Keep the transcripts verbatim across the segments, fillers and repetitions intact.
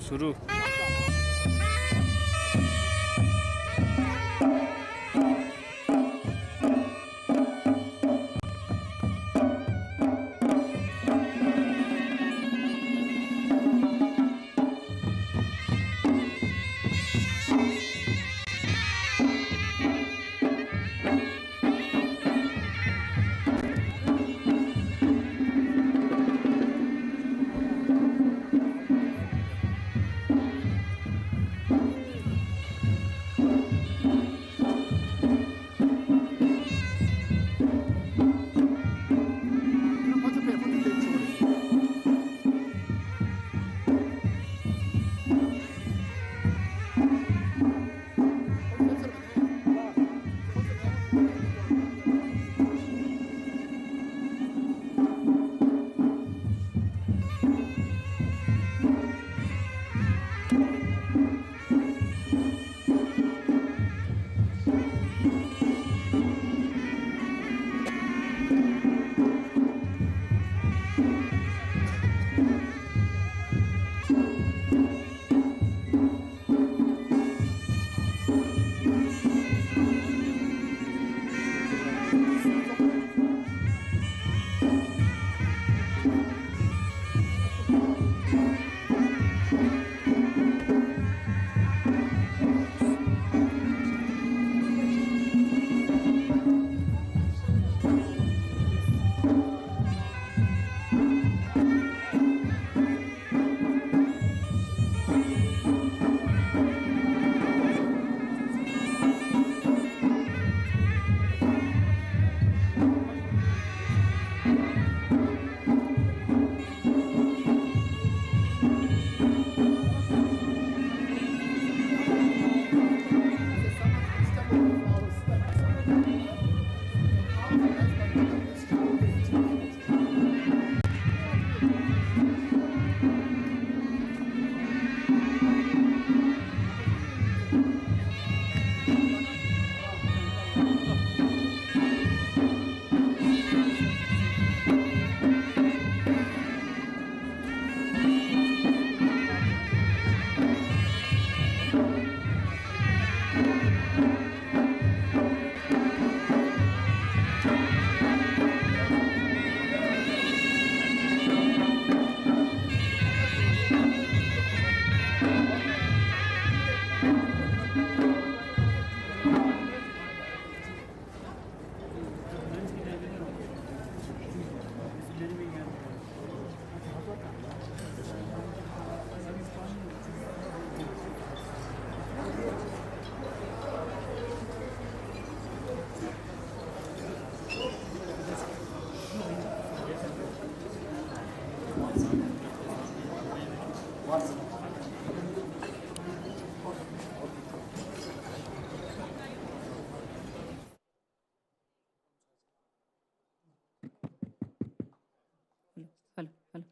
ཐུ་རུ། Hello, hello.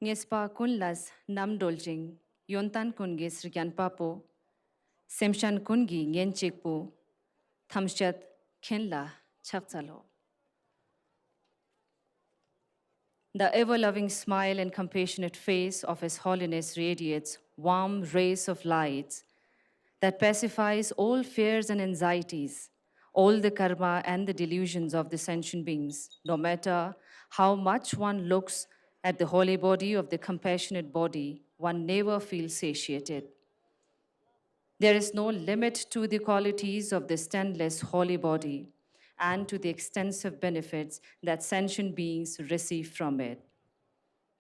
ངེས་པ་ཀུན་ལས་རྣམ་གྲོལ་ཞིང་། ཡོན་ཏན་ཀུན་གྱི་རྒྱན་པ་པོ། སེམས་ཅན་ཀུན་གྱི་གཉེན་གཅིག་པུ། ཐམས་ཅད་མཁྱེན་ལ་ཕྱག་འཚལ་ལོ། The ever-loving smile and compassionate face of His Holiness radiates warm rays of light that pacifies all fears and anxieties, all the karma and the delusions of the sentient beings. No matter how much one looks at the holy body of the compassionate body, one never feels satiated. There is no limit to the qualities of the stainless holy body and to the extensive benefits that sentient beings receive from it.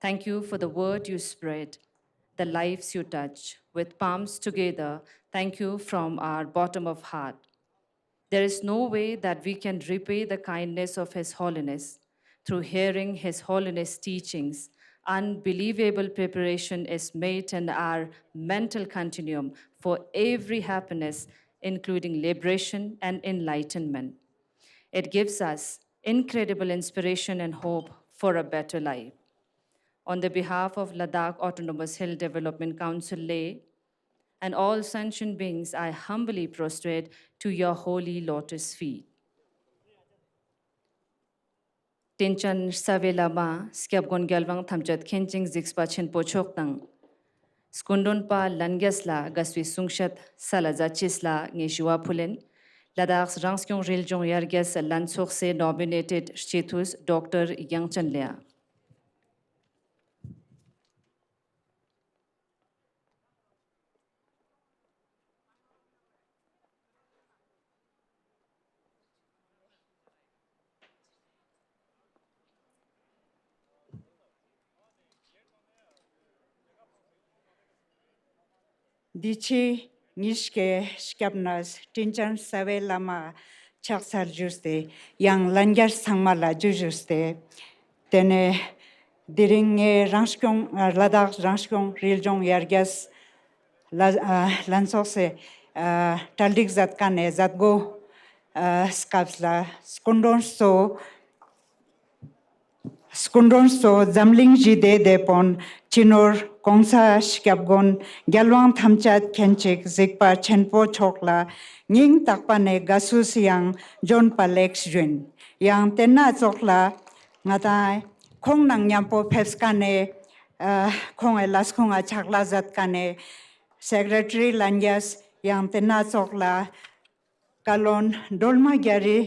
Thank you for the word you spread, the lives you touch. With palms together, thank you from our bottom of heart. There is no way that we can repay the kindness of His Holiness. Through hearing His Holiness teachings, unbelievable preparation is made in our mental continuum for every happiness, including liberation and enlightenment. It gives us incredible inspiration and hope for a better life. On the behalf of Ladakh Autonomous Hill Development Council, Leh, and all sentient beings, I humbly prostrate to your holy lotus feet. དྲིན་ཅན་རྩ་བའི་བླ་མ་སྐྱབས་མགོན་རྒྱལ་དབང་ཐམས་ཅད་མཁྱེན་ཅིང་གཟིགས་པ་ཆེན་པོ་མཆོག་དང་། སྐུ་མགྲོན་པ་ལྷན་རྒྱས་ལ་དགའ་བསུའི་གསུང་བཤད་སལ་ལ་མཛད་ཅེས་ལ་ངས་ཞུ་བ་ཕུལ་ལེན། ལ་དྭགས་རང་སྐྱོང་རི་ལྗོངས་ཡར་རྒྱས་ལྷན་ཚོགས་སི་ནོ་མི་ནེ་ཊེཌ་སྤྱི་འཐུས་ཌོག་ཊར་དབྱངས་ཅན་ལེ། འདི་ཕྱི་ཉིས་ཀའི་སྐྱབས་གནས་དྲིན་ཅན་རྩ་བའི་བླ་མ་ཕྱག་འཚལ་ཞུས་ཏེ་ཡང་ལྷན་རྒྱས་ཚང་མ་ལ་ཇུ་ཞུས་ཏེ། དེ་ནས་དེ་རིང་ངས་རང་སྐྱོང་ལ་དྭགས་རང་སྐྱོང་རི་ལྗོངས་ཡར་རྒྱས་ལ་ལྷན་ཚོགས་སི་གྲ་སྒྲིག་མཛད་མཁན་ནི་མཛད་སྒོ་སྐབས་ལ་སྐུ་མགྲོན་གཙོ་སྐུ་མགྲོན་གཙོ་འཛམ་གླིང་ཞི་བདེའི་དེད་དཔོན་སྤྱི་ནོར་གོང་ས་སྐྱབས་མགོན་རྒྱལ་དབང་ཐམས་ཅད་མཁྱེན་ཅིང་གཟིགས་པ་ཆེན་པོ་མཆོག་ལ་སྙིང་ཐག་པ་ནས་དགའ་བསུ་ཡང་འབྱོན་པ་ལེགས་ཞུ་ཡིན། ཡང་དེ་ན་ཙོགས་ལ་ང་དང་ཁོང་ནང་མཉམ་པོ་ཕེབས་མཁན་ནི་ཁོང་ངི་ལས་ཁུངས་ལ་ཕྱག་ལས་མཛད་མཁན་ནི་སེཀ་རེ་ཊ་རི་ལྷན་རྒྱས་ཡང་དེ་ན་ཙོགས་ལ་བཀའ་བློན་སྒྲོལ་མ་རྒྱ་རི་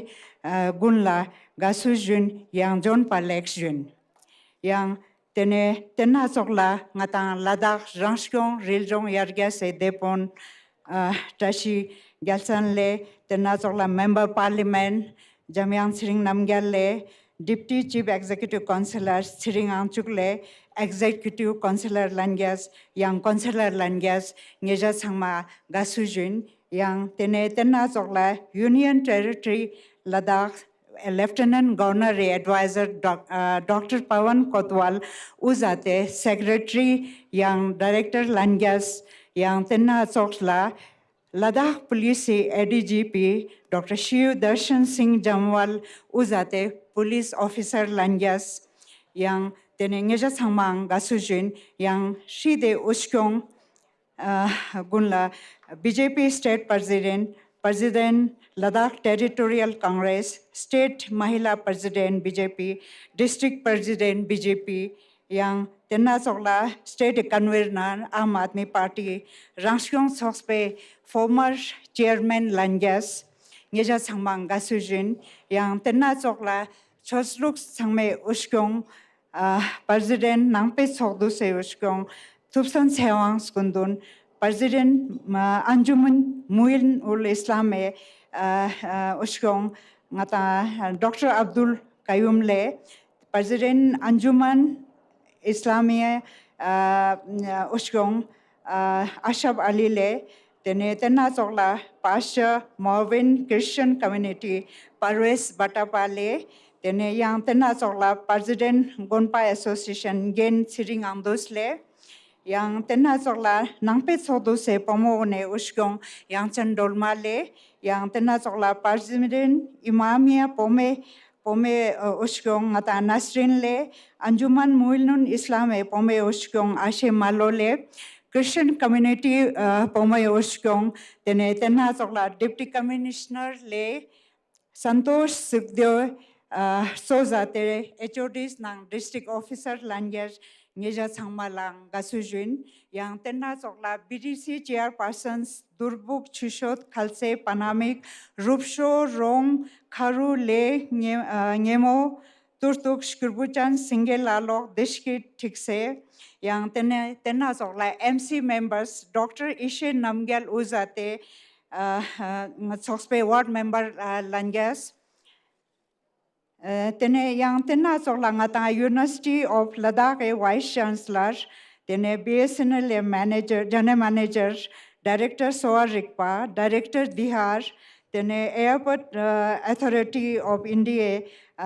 ཀུན་ལ་དགའ་བསུ་ཞུ་ཡིན། ཡང་འབྱོན་པ་ལེགས་ཞུ་ཡིན། ཡང་དེ་ནས་དེ་ན་ཙོགས་ལ་ང་དང་ལ་དྭགས་རང་སྐྱོང་རི་ལྗོངས་ཡར་རྒྱས་སི་དེད་དཔོན་བཀྲ་ཤིས་རྒྱལ་མཚན་ལེ། དེ་ན་ཙོགས་ལ་མེམ་བར་པར་ལི་མེནཊ་འཇམ་དབྱངས་ཚེ་རིང་རྣམ་རྒྱལ་ལེ། ཌེ་པུ་ཊི་ཅིབ་ཨེག་ཛེ་ཀུ་ཊིབ་ཀའུན་སི་ལར་ཚེ་རིང་དབང་ཕྱུག་ལེ། ཨེག་ཛེ་ཀུ་ཊིབ་ཀའུན་སི་ལར་ལྷན་རྒྱས་ཡང་ཀའུན་སི་ལར་ལྷན་རྒྱས་ཉེ་ཞ་ཚང་མ་དགའ་བསུ་ཞུ་ཡིན། ཡང་དེ་ནས་དེ་ན་ཙོགས་ལ་ཡུ་ནི་ཡན་ཊེ་རི་ཊོ་རི་ལ་དྭགས་ལེཕ་ཊེ་ནེནཊ་གོ་ཝར་ནར་རི་ཨེཌ་ཝའི་ཛར་ཌོག་ཨ་ཌོག་ཊར་པ་ཝན་ཀོད་ཝལ་འུ་ཟ་ཏེ་སེཀ་རེ་ཊ་རི་ཡང་ཌི་རེག་ཊར་ལྷན་རྒྱས་ཡང་དེ་ན་ཙོགས་ལ་ལ་དྭགས་པུ་ལིས་སི་ཨེ་ཌི་ཇི་པི་ཌོག་ཊར་ཤིབ་དར་ཤན་སིང་ཇམ་ཝལ་འུ་ཟ་ཏེ་པུ་ལིས་ཨོ་ཕི་སར་ལྷན་རྒྱས་ཡང་དེ་ནས་ཉེ་ཞ་ཚང་མའང་དགའ་བསུ་ཞུ་ཡིན། ཡང་ཧྲི་དེ་འུ་སྐྱོང་ཨ་ཀུན་ལ་བི་ཇེ་པི་སི་ཊེཊ་པྲེ་སི་ཌེནཊ། པྲེ་སི་ཌེནཊ་ལ་དྭགས་ཊེ་རི་ཊོ་རི་ཡལ་ཀོང་གྲེས། སི་ཊེཊ་མ་ཧི་ལ་པྲེ་སི་ཌེནཊ་བི་ཇེ་པི། ཌིས་ཊྲིཀ་པྲེ་སི་ཌེནཊ་བི་ཇེ་པི། ཡང་དེ་ན་ཙོགས་ལ་སི་ཊེཊ་ཀོན་ཝི་ནར་ཨམ་ཨཱདྨི་པར་ཊི་རང་སྐྱོང་ཚོགས་པའི་ཕོར་མར་ཅེར་མེན་ལྷན་རྒྱས་ཉེ་ཞ་ཚང་མའང་དགའ་བསུ་ཞུ་ཡིན། ཡང་དེ་ན་ཙོགས་ལ་ཆོས་ལུགས་ཚང་མའི་འུ་སྐྱོང་ཨ་པྲེ་སི་ཌེནཊ་ནང་པའི་ཚོགས་འདུ་སི་འུ་སྐྱོང་ཐུབ་བསྟན་ཚེ་དབང་སྐུ་མདུན། པྲེ་སི་ཌེནཊ་ཨན་ཇུ་མན་མུ་ཨིན་ཨུལ་ཨིས་ལམ་མི་ཨ་ཨ་འུ་སྐྱོང་ང་དང་ཌོག་ཊར་ཨབ་དུལ་ཀ་ཡུམ་ལེ། པྲེ་སི་ཌེནཊ་ཨན་ཇུ་མན་ཨིས་ལམ་མི་ཨ་འུ་སྐྱོང་ཨ་ཨ་ཤབ་ཨ་ལི་ལེ། དེ་ནས་དེ་ན་ཙོགས་ལ་པཱ་སི་ཊར་མོ་ཝིན་ཀྲིས་ཅན་ཀོ་མུ་ནི་ཊི་པར་ཝེས་བྷ་ཊ་པ་ལེ། དེ་ནས་ཡང་དེ་ན་ཙོགས་ལ་པྲེ་སི་ཌེནཊ་དགོན་པ་ཨེ་སོ་སི་ཨེ་ཤན་རྒན་ཚེ་རིང་དབང་འདུས་ལེ། ཡང་དེ་ན་ཙོགས་ལ་ནང་པའི་ཚོགས་འདུ་སི་བུ་མོ་ནི་འུ་སྐྱོང་དབྱངས་ཅན་སྒྲོལ་མ་ལེ། ཡང་དེ་ན་ཙོགས་ལ་པྲེ་སི་ཌེནཊ་ཨི་མ་མི་ཡ་བུ་མོའི་བུ་མོའི་འུ་སྐྱོང་ང་དང་ནས་རིན་ལེ། ཨན་ཇུ་མན་མུ་ཨིན་ཨུལ་ཨིས་ལམ་མི་བུ་མོའི་འུ་སྐྱོང་ཨ་ཤེ་མ་ལོ་ལེ། ཀྲིས་ཅན་ཀོ་མུ་ནི་ཊི་ཨ་བུ་མོའི་འུ་སྐྱོང་། དེ་ནས་དེ་ན་ཙོགས་ལ་ཌི་པུ་ཊི་ཀོ་མི་ཤ་ནར་ལེ་སན་ཏོཤ་སུག་དེའོ་ཨ་སོ་ཟ་ཏེ་ཨེཆ་ཨོ་ཌིས་ནང་ཌིས་ཊྲིཀ་ཨོ་ཕི་སར་ལྷན་རྒྱས་ ཉེ་ཞ་ཚང་མ་ལ་དགའ་བསུ་ཞུ་ཡིན། ཡང་དེ་ན་ཙོགས་ལ་བི་ཌི་སི་ཅེར་པར་སན་དུར་བུག་ཆུ་ཤོད་ཁལ་ཚེ་པ་ན་མིག་རུབ་ཤོ་རོང་ཁ་རུ་ལེ་ཉེ་ཨ་ཉེ་མོ་ཏུར་ཏུག་ཤུར་བུ་ཅན་སིང་གེ་ལ་ལོག་བདེ་སྐྱིད་ཁྲིག་སེ། ཡང་དེ་ནས་དེ་ན་ཙོགས་ལ་ཨེམ་སི་མེམ་བར་སི་ཌོག་ཊར་ཨི་ཤེ་ནམ་རྒྱལ་འུ་ཟ་ཏེ་ཨ་ཨ་ཚོགས་པའི་ཝར་ཌ་མེམ་བར་ཨ་ལྷན་རྒྱས། ཨ་དེ་ནས་ཡང་དེ་ན་ཙོགས་ལ་ང་དང་ཡུ་ནི་ཝར་སི་ཊི་ཨོཕ་ལ་དྭགས་ཀྱི་ཝའིས་ཅན་སི་ལར། དེ་ནས་བི་ཨེས་ཨེན་ཨེལ་ལི་མེ་ནེ་ཇར་ཇེ་ནེ་རལ་མེ་ནེ་ཇར། ཌའི་རེག་ཊར་གསོ་བ་རིག་པ། ཌའི་རེག་ཊར་དི་ཧར། དེ་ནས་ཨེར་པོརཊ་ཨ་ཨོ་ཐོ་རི་ཊི་ཨོཕ་ཨིན་ཌི་ཡ་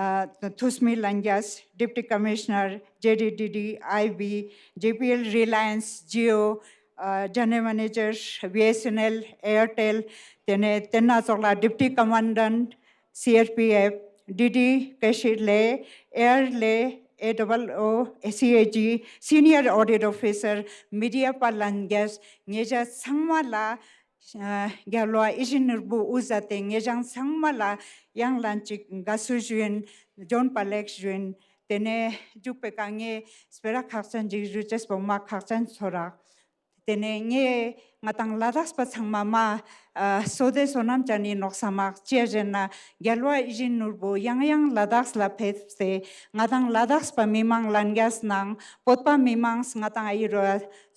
ཨ་ཐུས་མི་ལྷན་རྒྱས། ཌི་པུ་ཊི་ཀོ་མི་ཤ་ནར། ཇེ་ཌི་ཌི་ཌི། ཨའི་བི། ཇེ་པི་ཨེལ། རི་ལ་ཡེནས་ཇི་ཨོ། ཨ་ཇེ་ནེ་རལ་མེ་ནེ་ཇར། བི་ཨེས་ཨེན་ཨེལ། ཨེར་ཊེལ། དེ་ནས་དེ་ན་ཙོགས་ལ་ཌི་པུ་ཊི་ཀོ་མན་ཌན་ཊ། སི་ཨར་པི་ཨེཕ། ཌི་ཌི་ཀེ་ཤེད་ལེ། ཨེར་ལེ། ཨེ་ཌབ་ལ་ཨོ། སི་ཨེ་ཇི། སི་ནི་ཡར་ཨོ་ཌིཊ་ཨོ་ཕི་སར། མི་ཌི་ཡ་པ་ལྷན་རྒྱས། ཉེ་ཞ་ཚང་མ་ལ་ཨ་རྒྱལ་བ་ཡིད་བཞིན་ནོར་བུ་འུ་ཟ་ཏེ་ཉེ་ཞ་ཚང་མ་ལ་ཡང་ལན་ཅིག་དགའ་བསུ་ཞུ་ཡིན། འཇོན་པ་ལེགས་ཞུ་ཡིན། དེ་ནས་མཇུག་པའི་ཀ་ངས་སྤེ་ར་ཁག་ཅན་ཅིག་ཞུ་ཅེས་པོ་མ་ཁག་ཅན་ཚོར་རག་དེ་ནས་ངས་ང་དང་ལ་དྭགས་པ་ཚང་མ་མ་ཨ་བསོད་བདེ་བསོད་ནམས་ཅན་ནི་ནོག་ས་མ། ཅི་ཡ་ཟེར་ན་རྒྱལ་བ་ཡིད་བཞིན་ནོར་བུ་ཡང་ཡང་ལ་དྭགས་ལ་ཕེབས་ཏེ་ང་དང་ལ་དྭགས་པ་མི་མང་ལྷན་རྒྱས་ནང་བོད་པ་མི་མང་ང་དང་ཨི་རུ་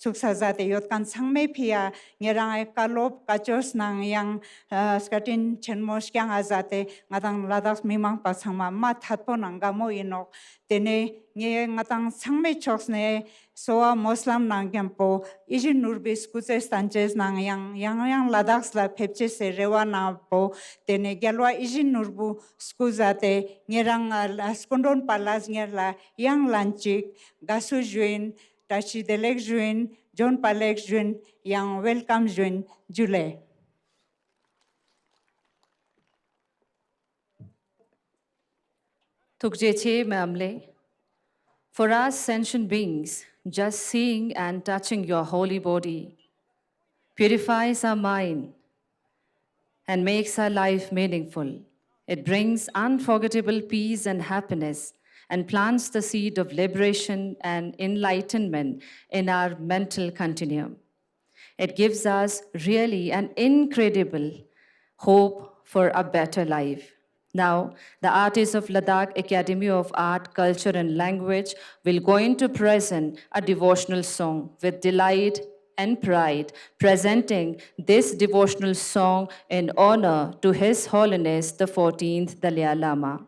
ཚུགས་ས་ཟ་ཏེ་ཡོད་མཁན་ཚང་མའི་ཕི་ཡ་ཉེ་རང་ངི་བཀའ་སློབ་བཀའ་ཆོས་ནང་ཡང་ཨ་བཀའ་དྲིན་ཆེན་མོ་བསྐྱང་ང་ཟ་ཏེ་ང་དང་ལ་དྭགས་མི་མང་པ་ཚང་མ་མ་ཐད་པོ་ནང་དགའ་མོ་ཡིན་ནོག་དེ་ནས་ངས་ང་དང་ཚང་མའི་ཕྱོགས་ནས་གསོལ་བ་སྨོན་ལམ་གནང་མཁན་པོ་ཡིད་བཞིན་ནོར་བུའི་སྐུ་ཚེ་བརྟན་ཅེས་ནང་ཡང་ཡང་ཡང་ལ་དྭགས་ལ་ཕེབས་ཅེས་སི་རེ་བ་གནང་པོ། དེ་ནས་རྒྱལ་བ་ཡིད་བཞིན་ནོར་བུ་སྐུ་ཟ་ཏེ་ཉེ་རང་ང་ལ་སྐུ་མགྲོན་པ་ལ་ཉེ་རང་ལ་ཡང་ལན་ཅིག་དགའ་བསུ་ཞུ་ཡིན། བཀྲ་ཤིས་བདེ་ལེགས་ཞུ་ཡིན། འཇོན་པ་ལེགས་ཞུ་ཡིན། ཡང་ཝེལ་ཀམ་ཞུ་ཡིན། ཇུ་ལེ། ཐུགས་རྗེ་ཆེ་མེམ་ལེ། For us sentient beings, just seeing and touching your holy body purifies our mind and makes our life meaningful. It brings unforgettable peace and happiness and plants the seed of liberation and enlightenment in our mental continuum. It gives us really an incredible hope for a better life. Now, the artists of Ladakh Academy of Art, Culture and Language will going to present a devotional song with delight and pride, presenting this devotional song in honor to His Holiness the fourteenth Dalai Lama.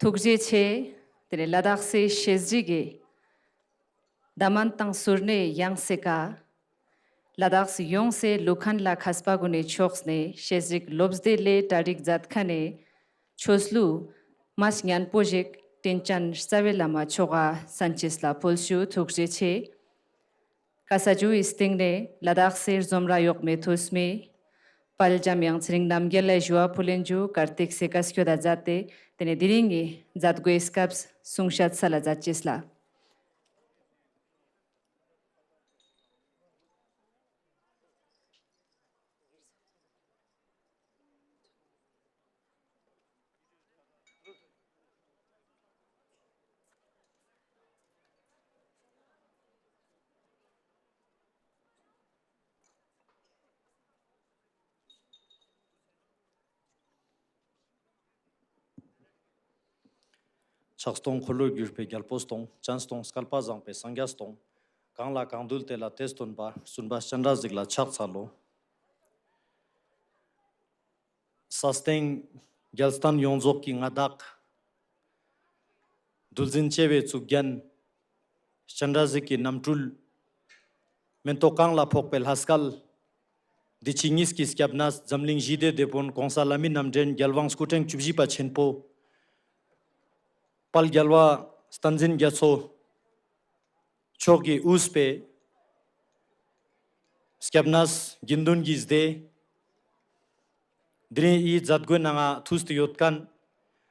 ཐུགས་རྗེ་ཆེ། ཏེ་ནེ་ལ་དྭགས་སི་ཤེས་རིག་གི་བདག་སྨན་དང་གསུར་གནས་ཡང་སེ་ཀ་ལ་དྭགས་ཡོངས་སི་ལུས་ཁན་ལ་ཁས་པ་གུན་ནི་ཕྱོགས་ནེ་ཤེས་རིག་ལོབས་ཏེ་ལེ་གྲ་སྒྲིག་ཛད་ཁན་ནི་ཆོས་ལུགས་མ་སྙན་པོ་ཞིག་དྲིན་ཅན་རྩ་བའི་བླ་མ་ཆོ་ག་སན་ཅེས་ལ་ཕུལ་ཞུ། ཐུགས་རྗེ་ཆེ། ཀ་ས་ཇུའི་སྟེང་ནེ་ལ་དྭགས་སི་ཛོམ་ར་ཡོག་མའེ་ཐུས་མི་དཔལ་འཇམ་དབྱངས་ཚེ་རིང་རྣམ་རྒྱལ་ལ་ཞུ་བ་ཕུལ་ལེན་ཞུ། ཀར་ཏིག་སེ་ཀ་སྐྱོད་ད་ཛད་དེ་ཏེ་ནེ་དེ་རིང་ངི་ཛད་གོའི་སྐབས་གསུང་ཤད་སལ་ལ་ཛད་ཅེས་ལ། ཕྱག་སྟོང་འཁོར་ལོས་སྒྱུར་བའི་རྒྱལ་པོ་སྟོང་། སྤྱན་སྟོང་བསྐལ་པ་བཟང་པོའི་སངས་རྒྱས་སྟོང་། གང་ལ་གང་འདུལ་དེ་ལ་དེ་སྟོན་པ། གསུམ་པ་སྤྱན་རས་གཟིགས་ལ་ཕྱག་འཚལ་ལོ། ས་སྟེང་རྒྱལ་བསྟན་ཡོངས་རྫོགས་ཀྱི་མངའ་བདག། འདུལ་འཛིན་བཅོ་བའི་གཙུག་རྒྱན། སྤྱན་རས་གཟིགས་ཀྱི་རྣམ་སྤྲུལ། མེ་ཏོག་གང་ལ་ཕོག་པའི་ལྷ་སྐལ། འདི་ཕྱི་གཉིས་ཀྱི་སྐྱབས་གནས། འཛམ་གླིང་ཞི་བདེའི་དེད་དཔོན། གོང་ས་ལྷ་མིའི་རྣམ་འདྲེན། རྒྱལ་དབང་སྐུ་ཕྲེང་བཅུ་བཞི་པ་ཆེན་པོ། དཔལ་རྒྱལ་བ་བསྟན་འཛིན་རྒྱ་མཚོ་མཆོག་གི་དབུས་པའི་སྐྱབས་གནས་དགེ་འདུན་གྱི་སྡེ། དེ་རིང་འི་ཛད་གོའི་ནང་ང་ཐུགས་ཏེ་ཡོད་ཁན་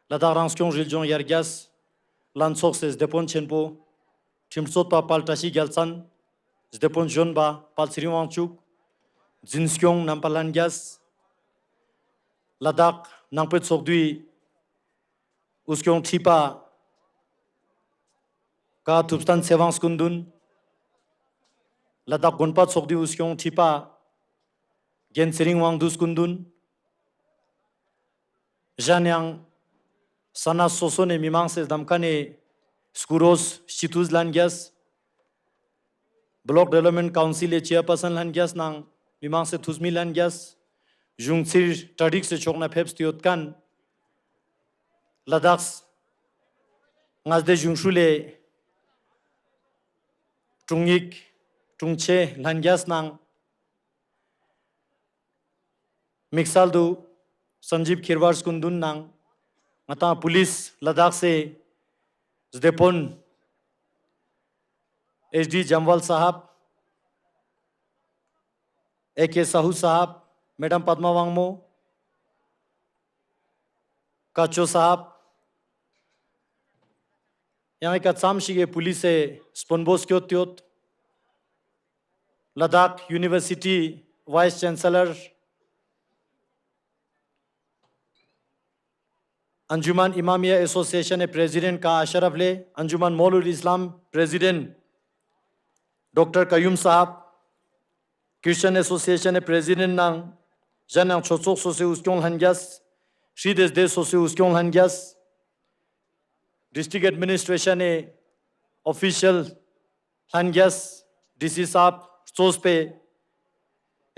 ལ་དྭགས་རང་སྐྱོང་རི་ལྗོངས་ཡར་རྒྱས་ལྷན་ཚོགས་སི་སྡེ་དཔོན་ཆེན་པོ་ཁྲིམས་རྩོད་པ་དཔལ་བཀྲ་ཤིས་རྒྱལ་མཚན། སྡེ་དཔོན་གཞོན་པ་དཔལ་ཚེ་རིང་དབང་ཕྱུག། འཛིན་སྐྱོང་རྣམ་པ་ལྷན་རྒྱས། ལ་དྭགས་ནང་པའི་ཚོགས་འདུའི་དབུ་སྐྱོང་ཁྲི་པ་ཀ་ཐུབ་བསྟན་ཚེ་དབང་སྐུ་མདུན། ལ་དྭགས་དགོན་པ་ཚོགས་འདུའི་དབུ་སྐྱོང་ཁྲི་པ་རྒན་ཚེ་རིང་དབང་འདུས་སྐུ་མདུན། གཞན་ཡང་ས་གནས་སོ་སོ་ནེ་མི་མང་སེ་གདམ་ཁ་ནེ་སྐུ་རོས་སྤྱི་འཐུས་ལྷན་རྒྱས། བློག་ཌི་ཝེ་ལོབ་མེན་ཊ་ཀའུན་སིལ་ལི་ཅེར་པར་སན་ལྷན་རྒྱས་ནང་མི་མང་སེ་འཐུས་མི་ལྷན་རྒྱས། གཞུང་ཚིག་གྲ་སྒྲིག་སེ་ཕྱོགས་ནེ་ཕེབས་ཏེ་ཡོད་ཁན་ལ་དྭགས་མངའ་སྡེ་གཞུང་སྲུང་ལས་དྲུང་ཡིག་དྲུང་ཆེ་ལྷན་རྒྱས་ནང་དམིགས་བསལ་དུ་སན་ཇིབ་ཁིར་ཝར་སྐུ་མདུན་ནང་ང་དང་པུ་ལིས་ལ་དྭགས་སི་སྡེ་དཔོན་ཨེཆ་ཌི་ཇམ་ཝལ་སཱ་ཧབ། ཨེ་ཀེ་ས་ཧུ་སཱ་ཧབ། མེ་ཌམ་པདྨ་དབང་མོ། ཀ་ཅོ་སཱ་ཧབ། ཡང་ཨི་ཀ་ཙམ་ཞིག་གི་པུ་ལིས་སི་དཔོན་པོ་སྐྱོད་ཡོད། ལ་དྭགས་ཡུ་ནི་ཝར་སི་ཊི་ཝའིས་ཅན་སེ་ལར། ཨན་ཇུ་མན་ཨི་མ་མི་ཡ་ཨེ་སོ་སི་ཨེ་ཤན་ནི་པྲེ་ཟི་ཌེན་ཊ་ཀ་ཨ་ཤ་རཕ་ལེ། ཨན་ཇུ་མན་མོ་ལུད་ཨིས་ལམ་པྲེ་ཟི་ཌེན་ཊ་ཌོག་ཊར་ཀ་ཡུམ་སཱ་ཧབ། ཀྲིས་ཅན་ཨེ་སོ་སི་ཨེ་ཤན་ནི་པྲེ་ཟི་ཌེན་ཊ་ནང་གཞན་ཡང་ཆོས་ཚོགས་སོ་སོའི་དབུ་སྐྱོང་ལྷན་རྒྱས། ཤེས་རིག་སྡེ་སོ་སོའི་དབུ་སྐྱོང་ལྷན་རྒྱས། ཌིས་ཊྲིཀ་ཨེཌ་མི་ནིས་ཊྲེ་ཤན་ནི་ཨོ་ཕི་ཤལ་ལྷན་རྒྱས། ཌི་སི་སཱ་ཧབ་གཙོས་པའི་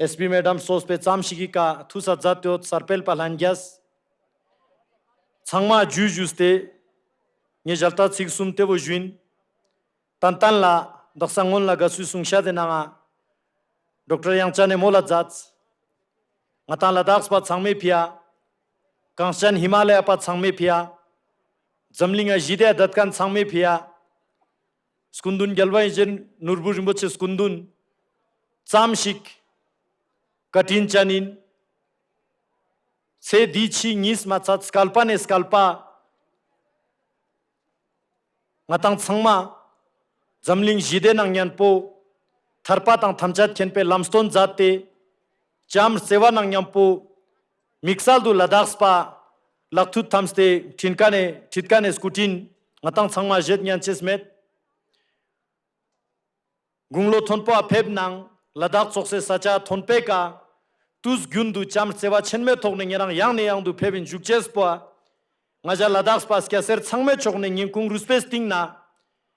ཨེས་པི་མེ་ཌམ་གཙོས་པའི་ཙམ་ཞིག་གི་ཀ་ཐུགས་ས་མཛད་དེ་ཡོད། གསར་སྤེལ་པ་ལྷན་རྒྱས། ཚང་མ་ཇུས་ཞུས་ཏེ་ངས་ཞལ་ཏ་ཚིག་གསུམ་ཏེ་བོ་ཞུ་ཡིན། ཏན་ཏན་ལ་དག་ས་སྔོན་ལ་ག་སུའི་གསུང་བཤད་དེ་ནང་ང་ ཌོག་ཊར་དབྱངས་ཅན་ནེ་མོལ་ལ་ཛད། ང་དང་ལ་དྭགས་པ་ཚང་མའེ་ཕིའ། གངས་ཅན་ཧི་མ་ལ་ཡ་པ་ཚང་མའེ་ཕིའ། འཛམ་གླིང་ང་ཞི་བདེ་དད་ཁན་ཚང་མའེ་ཕིའ། སྐུ་མདུན་རྒྱལ་བ་ཡིད་བཞིན་ནོར་བུ་རིན་པོ་ཆེ་སྐུ་མདུན་ཙམ་ཞིག་བཀའ་དྲིན་ཅན་ཨིན། ཚེ་འདི་ཕྱི་གཉིས་མ་ཚད་སྐལ་པ་ནེ་སྐལ་པ། ང་དང་ཚང་མ་འཛམ་གླིང་ཞི་བདེ་ནང་ཉམ་པོ་ཐར་པ་དང་ཐམས་ཅད་མཁྱེན་པའི་ལམ་སྟོན་ཛད་དེ་བྱམས་བརྩེ་བ་ནང་ཉམ་པོ་དམིགས་བསལ་དུ་ལ་དྭགས་པ་ལག་ཐུད་ཐམས་ཏེ་ཁྲིད་ཁན་ནི་ཁྲིད་ཁན་ནི་སྐུ་དྲིན་ང་དང་ཚང་མ་ཞེད་ཉན་ཅེས་མེད། དགུང་ལོ་ཐོན་པོའ་ཕེབས་ནང་ལ་དྭགས་ཙོགས་སི་ས་ཆ་ཐོན་པའེ་ཀ་དུས་རྒྱུན་དུ་བྱམས་བརྩེ་བ་ཆེན་མོའེ་ཐོག་ནེ་ཉེ་རང་ཡང་ནེ་ཡང་དུ་ཕེབས་ཨིན་ཞུགས་ཅེས་པོའ། ང་ཞ་ལ་དྭགས་པ་སྐྱ་སེར་ཚང་མའེ་ཕྱོགས་ནེ་ཉིན་གུང་རུས་པའེ་སྟིང་ནེ་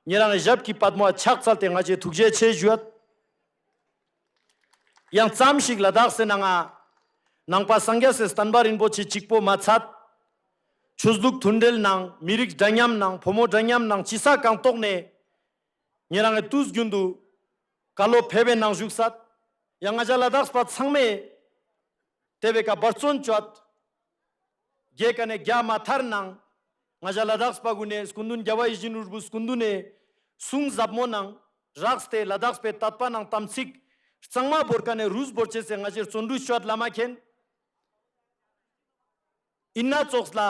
ཉེ་རང་ངི་ཞབས་ཀྱི་པད་མོའ་ཕྱག་འཚལ་ཏེ་ང་ཞའེ་ཐུགས་རྗེ་ཆེ་ཞུའད། ཡང་ཙམ་ཞིག་ལ་དྭགས་སི་ནང་ང་ནང་པ་སངས་རྒྱས་སི་བསྟན་པ་རིན་པོ་ཆེ་གཅིག་པོ་མ་ཚད། ཆོས་ལུགས་མཐུན་འབྲེལ་ནང་མི་རིགས་འདྲ་མཉམ་ནང་ཕོ་མོ་འདྲ་མཉམ་ནང་ཅི་ས་གང་ཐོག་ནེ་ཉེ་རང་ངི་དུས་རྒྱུན་དུ་བཀའ་སློབ་ཕེབས་པའེ་ནང་ཞུགས་སད། ཡང་ང་ཞ་ལ་དྭགས་པ་ཚང་མའེ་ཏེ་བོའེ་ཀ་འབད་བརྩོན་ཅོའད། གྱལ་ཀ་ནེ་གྱལ་མ་ཐར་ནང་ང་ཞ་ལ་དྭགས་པ་གུན་ནི་སྐུ་མདུན་རྒྱལ་བ་ཡིད་བཞིན་ནོར་བུ་སྐུ་མདུན་ནི་གསུང་ཟབ་མོ་ནང་རགས་ཏེ་ལ་དྭགས་པའེ་དད་པ་ནང་དམ་ཚིག་གཙང་མ་བོར་ཁན་ནི་རུས་བོར་ཅེས་སི་ང་ཞའེ་བརྩོན་འགྲུས་ཅོའད་བླ་མ་མཁྱེན། ཨིན་ན་ཙོགས་ལ་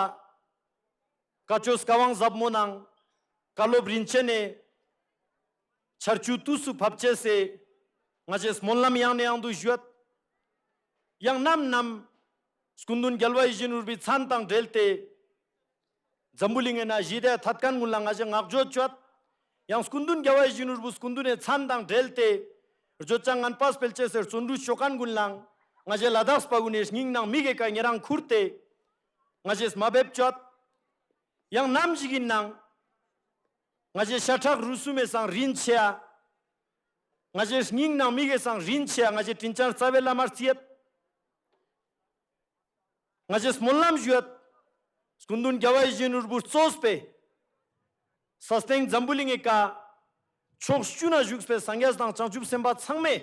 བཀའ་ཆོས་བཀའ་དབང་ཟབ་མོ་ནང་བཀའ་སློབ་རིན་ཆེན་ནི་ཆར་ཆུ་དུས་སུ་ཕབ་ཅེས་སི་ང་ཞའེ་སྨོན་ལམ་ཡང་ནེ་ཡང་དུ་ཞུའད། ཡང་ནམ་ནམ་སྐུ་མདུན་རྒྱལ་བ་ཡིད་བཞིན་ནོར་བུའི་མཚན་དང་འབྲེལ་ཏེ་འཛམ་བུ་གླིང་ངི་ནང་ཞི་བདེ་ཐད་ཁན་གུན་ལ་ང་ཞའེ་བསྔགས་བརྗོད་ཅོའད། ཡང་སྐུ་མདུན་རྒྱལ་བ་ཡིད་བཞིན་ནོར་བུ་སྐུ་མདུན་ནི་མཚན་དང་འབྲེལ་ཏེ་བརྗོད་བྱ་ངན་པ་སྤེལ་ཅེས་སི་བརྩོན་འགྲུས་ཅོ་ཁན་གུན་ལའང་ང་ཞའེ་ལ་དྭགས་པ་གུན་ནི་སྙིང་ནང་མིག་གི་ཀ་ཉེ་རང་ཁུར་ཏེ་ང་ཞའེ་མ་འབེབས་ཅོའད། ཡང་ནམ་ཞིག་ཨིན་ནང་ང་ཞའེ་ཤ་ཁྲག་རུས་གསུམ་མི་སང་རིན་ཆེའ་ང་ཞའེ་སྙིང་ནང་མིག་གི་སང་རིན་ཆེའ་ང་ཞའེ་དྲིན་ཅན་རྩ་བའེ་བླ་མ་རྩིའད། ང་ཞའེ་སྨོན་ལམ་ཞུའད། སྐུ་མདུན་རྒྱལ་བ་ཡིད་བཞིན་ནོར་བུ་གཙོས་པའེ་ས་སྟེང་འཛམ་བུ་གླིང་ངི་ཀ་ཕྱོགས་བཅུ་ན་བཞུགས་པའེ་སངས་རྒྱས་དང་བྱང་ཆུབ་སེམས་དཔའ་ཚང་མའེ་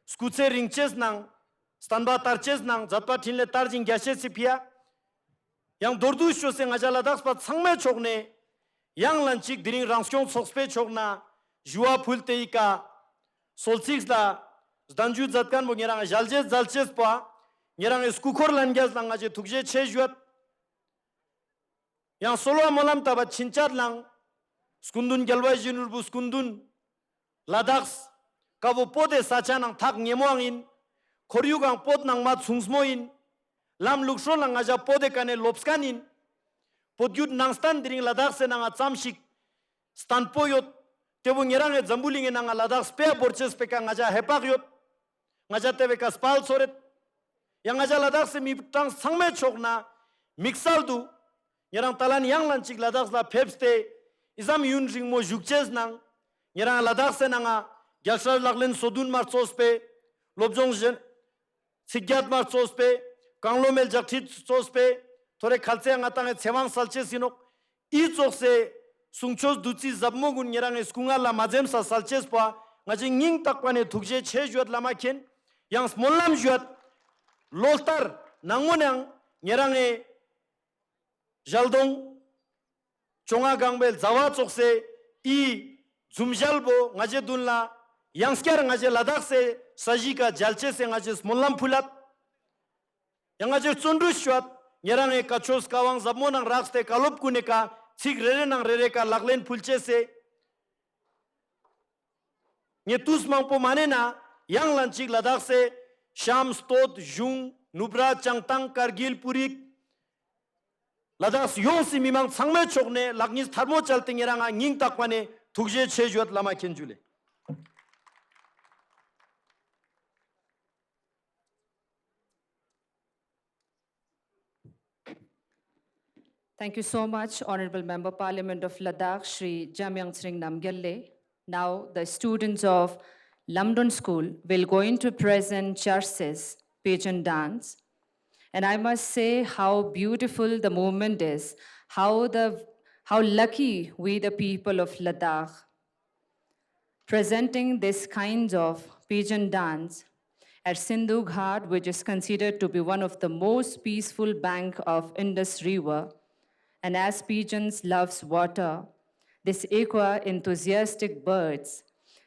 སྐུ་ཚེ་རིང་ཅེས་ནང་བསྟན་པ་དར་ཅེས་ནང་མཛད་པ་འཕྲིན་ལས་དར་ཞིང་རྒྱས་ཅེས་སི་ཕིའ། ཡང་མདོར་བསྡུས་ཅོས་སེ་ང་ཞ་ལ་དྭགས་པ་ཚང་མའེ་ཕྱོགས་ནེ་ཡང་ལན་ཅིག་དེ་རིང་རང་སྐྱོང་ཚོགས་པའེ་ཕྱོགས་ནེ་ཞུ་བ་ཕུལ་ཏེ་འི་ཀ་གསོལ་ཚིགས་ལ་གདན་ཞུ་མཛད་ཁན་བོ་ཉེ་རང་ངི་ཞལ་རྗེས་མཛད་ཅེས་པོའ་ཉེ་རང་ངི་སྐུ་འཁོར་ལྷན་རྒྱས་ལ་ང་ཞའེ་ཐུགས་རྗེ་ཆེ་ཞུའད། ཡང་གསོལ་བ་སྨོན་ལམ་བཏབ་པ་ཕྱིན་ཆད་ལའང་སྐུ་མདུན་རྒྱལ་བ་ཡིད་བཞིན་ནོར་བུ་སྐུ་མདུན་ལ་དྭགས་ཀ་བོ་བོད་དི་ས་ཆ་ནང་ཐག་ཉེ་མོའང་ཨིན། ཁོར་ཡུག་གང་བོད་ནང་མ་ཆུང་མོ་ཨིན། ལམ་ལུགས་སྲོལ་ལའང་ང་ཞ་བོད་དི་ཀ་ནེ་ལོབས་ཁན་ཨིན། བོད་བརྒྱུད་ནང་བསྟན་དེ་རིང་ལ་དྭགས་སི་ནང་ང་ཙམ་ཞིག་བརྟན་པོ་ཡོད། ཏེ་བོ་ཉེ་རང་ངི་འཛམ་བུ་གླིང་ངི་ནང་ང་ལ་དྭགས་སྤེ་ར་བོར་ཅེས་སི་ཀ་ང་ཞ་ཧེ་བག་ཡོད། ང་ཞ་ཏེ་བོའེ་ཀ་དཔའ་ཚོར་རེད། ཡང་ང་ཞ་ལ་དྭགས་སི་མི་གྲངས་ཚང་མའེ་ཕྱོགས་ནེ་དམིགས་བསལ་དུ་ཉེ་རང་ད་ལན་ཡང་ལན་ཅིག་ལ་དྭགས་ལ་ཕེབས་ཏེ་འི་ཙམ་ཡུན་རིང་མོ་བཞུགས་ཅེས་ནང་ཉེ་རང་ལ་དྭགས་སི་ནང་ང་རྒྱལ་སྲས་ལག་ལེན་སོ་བདུན་མ་གཙོས་པའེ་སློབ་སྦྱོང་གཞན་ཚིག་བརྒྱད་མ་གཙོས་པའེ་གང་བློ་མེད་ལྗགས་ཁྲིད་གཙོས་པའེ་ཐོ་རེ་ཁ་ལ་ཚེ་ང་དང་ངི་ཚེ་དབང་སལ་ཅེས་ཨིན་ནོག། འི་ཙོགས་སི་གསུང་ཆོས་བདུད་རྩི་ཟབ་མོ་གུན་ཉེ་རང་ངི་སྐུ་ངལ་ལ་མ་འཛེམས་ས་སལ་ཅེས་པོའ་ང་ཞའེ་སྙིང་ཐག་པ་ནེ་ཐུགས་རྗེ་ཆེ་ཞུའད་བླ་མ་མཁྱེན། ཡང་སྨོན་ལམ་ཞུའད། ལོ་ལྟར་ནང་ངོ་ནའང་ཉེ་རང་ངི་ཞལ་གདོང་བཅོ་ལྔ་གང་པའེ་ཟླ་བ་ཙོགས་སི་འི་འཛུམ་ཞལ་བོ་ང་ཞའེ་དུན་ལ་ཡང་སྐྱར་ང་ཞའེ་ལ་དྭགས་སི་ས་གཞི་ཀ་མཇལ་ཅེས་སི་ང་ཞའེ་སྨོན་ལམ་ཕུལ་ལད། ཡང་ང་ཞའེ་བརྩོན་འགྲུས་ཅོའད། ཉེ་རང་ངི་བཀའ་ཆོས་བཀའ་དབང་ཟབ་མོ་ནང་རགས་ཏེ་བཀའ་སློབ་གུན་ནི་ཀ་ཚིག་རེ་རེ་ནང་རེ་རེ་ཀ་ལག་ལེན་ཕུལ་ཅེས་སི། ངའེ་ཏུས་མང་པོ་མ་ནེ་ན་ཡང་ལན་ཅིག་ལ་དྭགས་སི་གཤམ་སྟོད་གཞུང་ནུབ་ར་བྱང་ཐང་ཀར་གིལ་པུ་རིག་ལ་དྭགས་ཡོངས་སི་མི་མང་ཚང་མའེ་ཕྱོགས་ནེ་ལག་གཉིས་ཐལ་མོ་བཅལ་ཏེ་ཉེ་རང་ང་སྙིང་ཐག་པ་ནེ་ཐུགས་རྗེ་ཆེ་ཞུའད་བླ་མ་མཁྱེན། ཇུ་ལེ། Thank you so much, Honorable Member Parliament of Ladakh, Shri Jamyang Tshering Namgyal le. Now, the students of Lamdon School will going to present Charses pageant dance. And I must say how beautiful the movement is, how the, how lucky we the people of Ladakh presenting this kinds of pageant dance. At Sindhu Ghat, which is considered to be one of the most peaceful bank of Indus River, and as pigeons loves water, this equa enthusiastic birds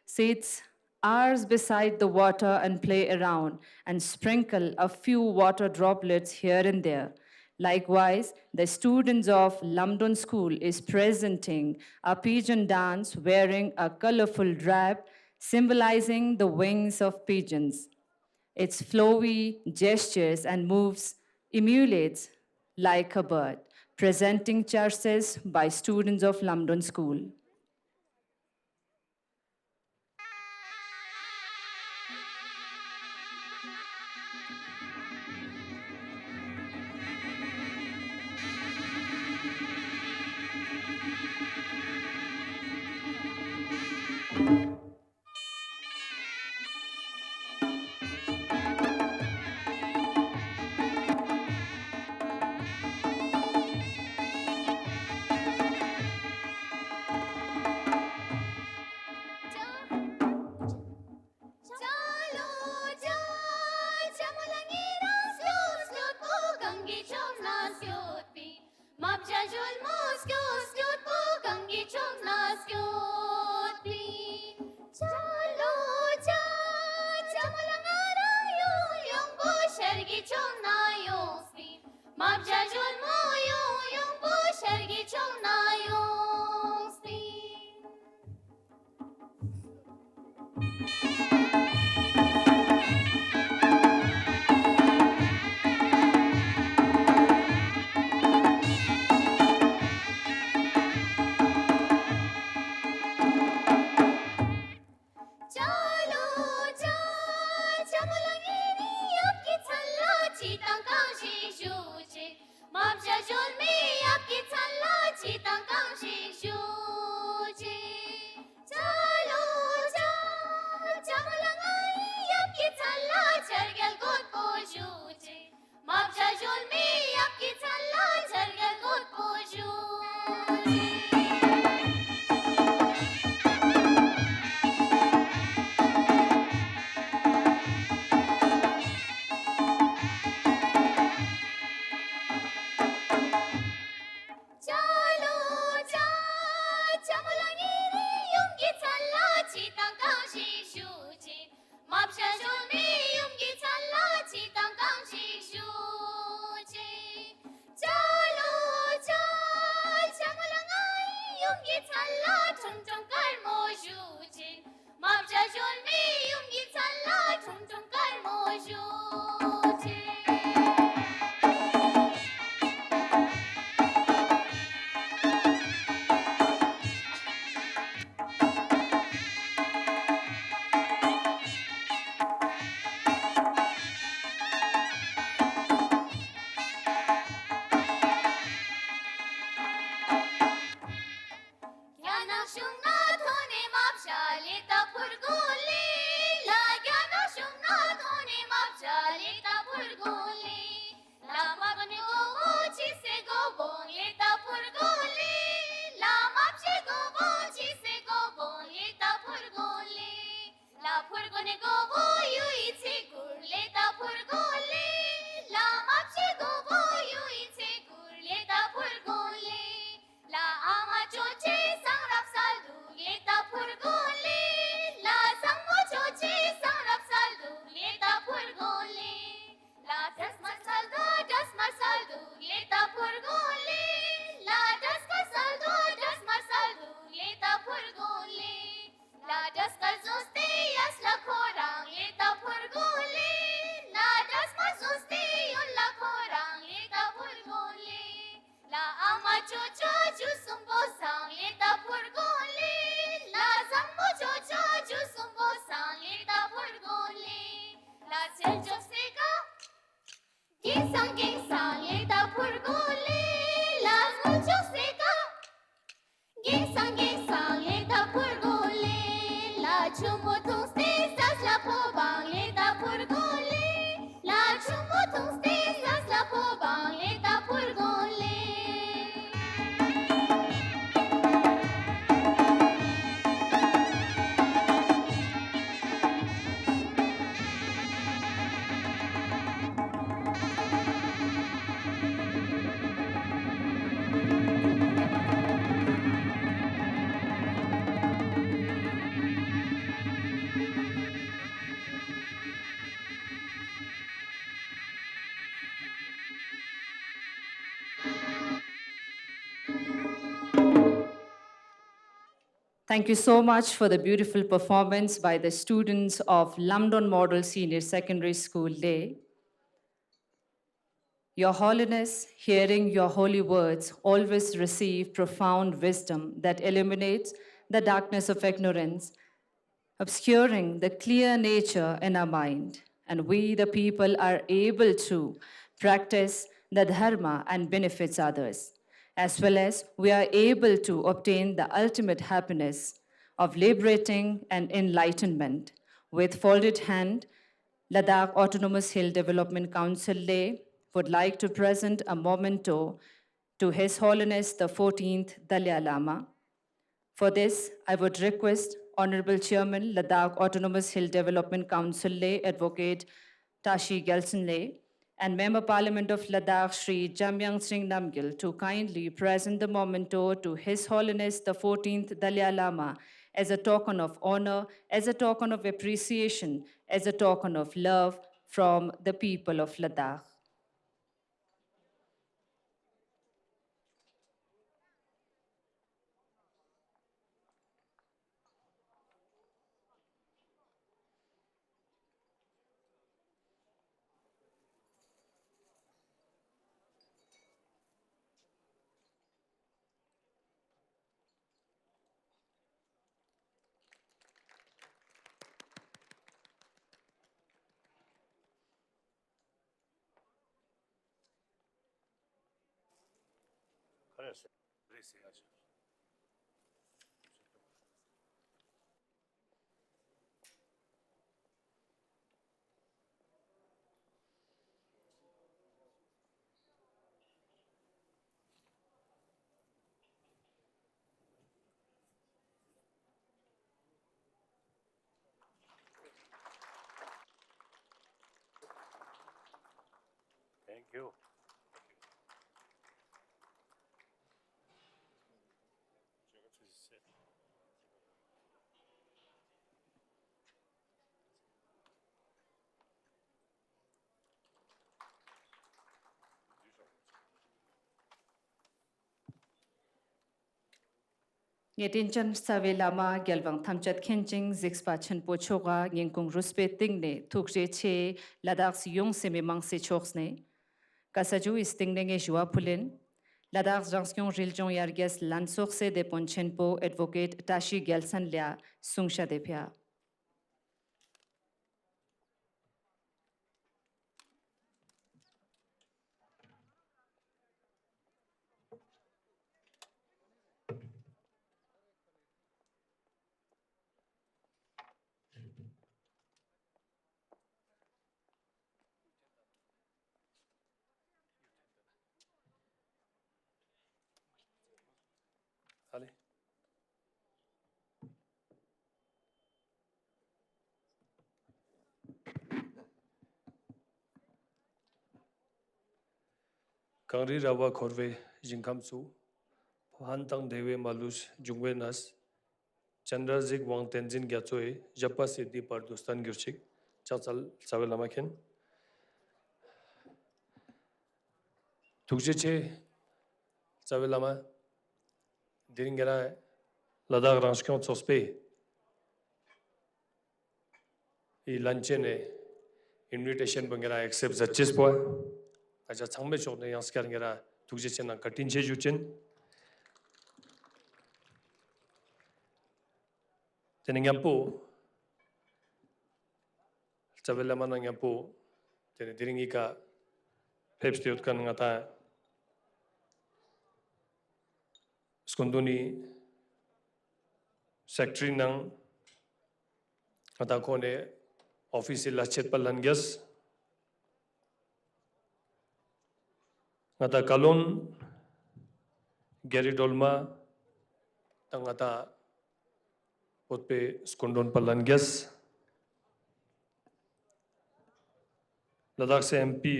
sits hours beside the water and play around and sprinkle a few water droplets here and there. Likewise, the students of Lamdon School is presenting a pigeon dance wearing a colorful wrap symbolizing the wings of pigeons. Its flowy gestures and moves emulates like a bird, presenting charses by students of Lamdon School. Thank you so much for the beautiful performance by the students of Lamdon Model Senior Secondary School, Leh. Your Holiness, hearing your holy words, always receive profound wisdom that illuminates the darkness of ignorance, obscuring the clear nature in our mind. And we, the people, are able to practice the Dharma and benefits others, as well as we are able to obtain the ultimate happiness of liberating and enlightenment. With folded hand, Ladakh Autonomous Hill Development Council Leh would like to present a memento to His Holiness the fourteenth Dalai Lama. For this, I would request Honorable Chairman, Ladakh Autonomous Hill Development Council Leh, Advocate Tashi Gyaltsen Leh, and Member Parliament of Ladakh, Shri Jamyang Tshering Namgyel, to kindly present the memento to His Holiness the fourteenth Dalai Lama as a token of honor, as a token of appreciation, as a token of love from the people of Ladakh. Thank you. ངའི་དྲིན་ཅན་རྩ་བའི་བླ་མ་རྒྱལ་དབང་ཐམས་ཅད་མཁྱེན་ཅིང་གཟིགས་པ་ཆེན་པོ་མཆོག་ག་སྙིང་ཁུང་རུས་པའི་གཏིང་ནས་ཐུགས་རྗེ་ཆེ། ལ་དྭགས་སི་ཡོངས་སེ་མི་མང་སི་ཕྱོགས་ནས་ཀ་ས་ཇུ་ཡི་སྟེང་ནས་ངས་ཞུ་བ་ཕུལ་ལེན། ལ་དྭགས་རང་སྐྱོང་རི་ལྗོངས་ཡར་རྒྱས་ལྷན་ཚོགས་སི་དེད་དཔོན་ཆེན་པོ་ཨེཌ་བོ་ཀེཊ་བཀྲ་ཤིས་རྒྱལ་མཚན་ལ་གསུང་བཤད་དེ་ཕིའ། གངས་རི་ར་བ་འཁོར་བའི་ཞིང་ཁམས་སུ། ཕན་དང་བདེ་བའི་མ་ལུས་འབྱུང་བའི་གནས། སྤྱན་རས་གཟིགས་དབང་བསྟན་འཛིན་རྒྱ་མཚོ་ཡི་བཞད་པ་སྲིད་པའི་བར་དུ་བརྟན་གྱུར་ཅིག། ཕྱག་འཚལ་རྩ་བའི་བླ་མ་མཁྱེན། ཐུགས་རྗེ་ཆེ། རྩ་བའི་བླ་མ། དེ་རིང་ང་རང་ལ་དྭགས་རང་སྐྱོང་ཚོགས་པའི་ཨི་ལན་ཆེན་ནི་ཨིན་བི་ཊེ་ཤན་པོ་ང་རང་ཨེག་སེབ་མཛད་ཅེས་པོ། ང་ཅག་ཚང་མའི་ཕྱོགས་ནས་ཡང་སྐྱར་ང་རང་ཐུགས་རྗེ་ཆེ་ནང་བཀའ་དྲིན་ཆེ་ཞུ་ཅེན། དེ་ནས་མཉམ་པོ་རྩ་བའི་བླ་མ་ནང་མཉམ་པོ་དེ་ནས་དེ་རིང་ངི་ཀ་ཕེབས་ཏེ་ཡོད་མཁན་ང་ཏང་སྐུ་མདུན་ནི་སེཀ་རེ་ཊ་རི་ནང་ང་ཏང་ཁོང་ནི་ཨོ་ཕིས་སི་ལས་བྱེད་པ་ལྷན་རྒྱས། ང་ཏང་བཀའ་བློན་རྒྱ་རི་སྒྲོལ་མ་དང་ང་ཏང་བོད་པའི་སྐུ་མགྲོན་པ་ལྷན་རྒྱས། ལ་དྭགས་སི་ཨེམ་པི་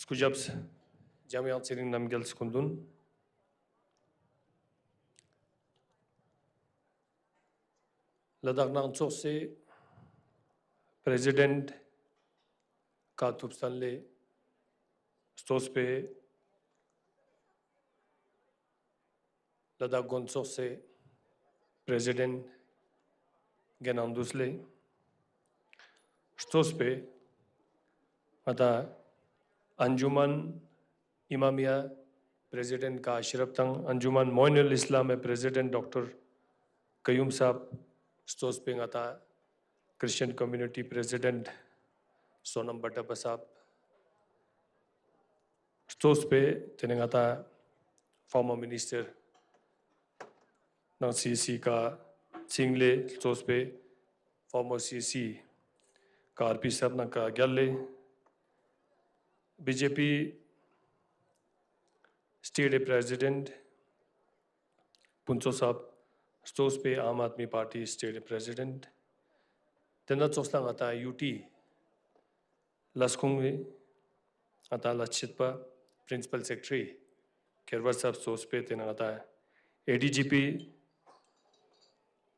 སྐུ་ཞབས་འཇམ་དབྱངས་ཚེ་རིང་རྣམ་རྒྱལ་སྐུ་མདུན། ལ་དྭགས་ནང་ཚོགས་སི་པྲེ་སི་ཌེནཊ་ཀ་ཐུབ་བསྟན་ལེ་གཙོས་པའི་ལ་དྭགས་དགོན་ཚོགས་སི་ པྲེ་ཛི་ཌེནཊ་གི་ནང་དུག་ལེ། གཙོས་པའི་ང་ཏང་ཨན་ཇུ་མན་ཨི་མ་མི་ཡ་པྲེ་ཛི་ཌེནཊ་ཀ་ཨ་ཤི་རབ་དང་ཨན་ཇུ་མན་མོ་ཨིན་ནུལ་ཨིས་ལམ་མི་པྲེ་ཛི་ཌེནཊ་ཌོག་ཊར་ཀ་ཡུམ་སཱབ། གཙོས་པའི་ང་ཏང་ཁྲིས་ཅན་ཀོ་མུ་ནི་ཊི་པྲེ་ཛི་ཌེནཊ་སོ་ནམ་བྷ་ཊ་པ་སཱབ། གཙོས་པའི་ཏེ་ནེ་ང་ཏང་ཕོར་མར་མི་ནིས་ཊར་ནང་སི་སི་ཀ་ཚིང་ལེ། གཙོས་པའི་ཕོར་མར་སི་སི་ཀ་ཨར་པི་སཱབ་ནང་ཀ་གྱལ་ལེ། བི་ཇེ་པི་སི་ཊེཊ་པྲེ་ཛི་ཌེནཊ་ཕུན་ཚོགས་སཱབ། གཙོས་པའི་ཨམ་ཨཱད་མི་པར་ཊི་སི་ཊེཊ་པྲེ་ཛི་ཌེནཊ། ཏེ་ནེ་ཙོགས་ལ་ང་ཏང་ཡུ་ཊི་ལས་ཁུངས་སི་ང་ཏང་ལས་བྱེད་པ་པྲིན་སི་པལ་སེཀ་རེ་ཊ་རི་ཁེར་བ་སཱབ་གཙོས་པའི་ཏེ་ནེ་ང་ཏང་ཨེ་ཌི་ཇི་པི་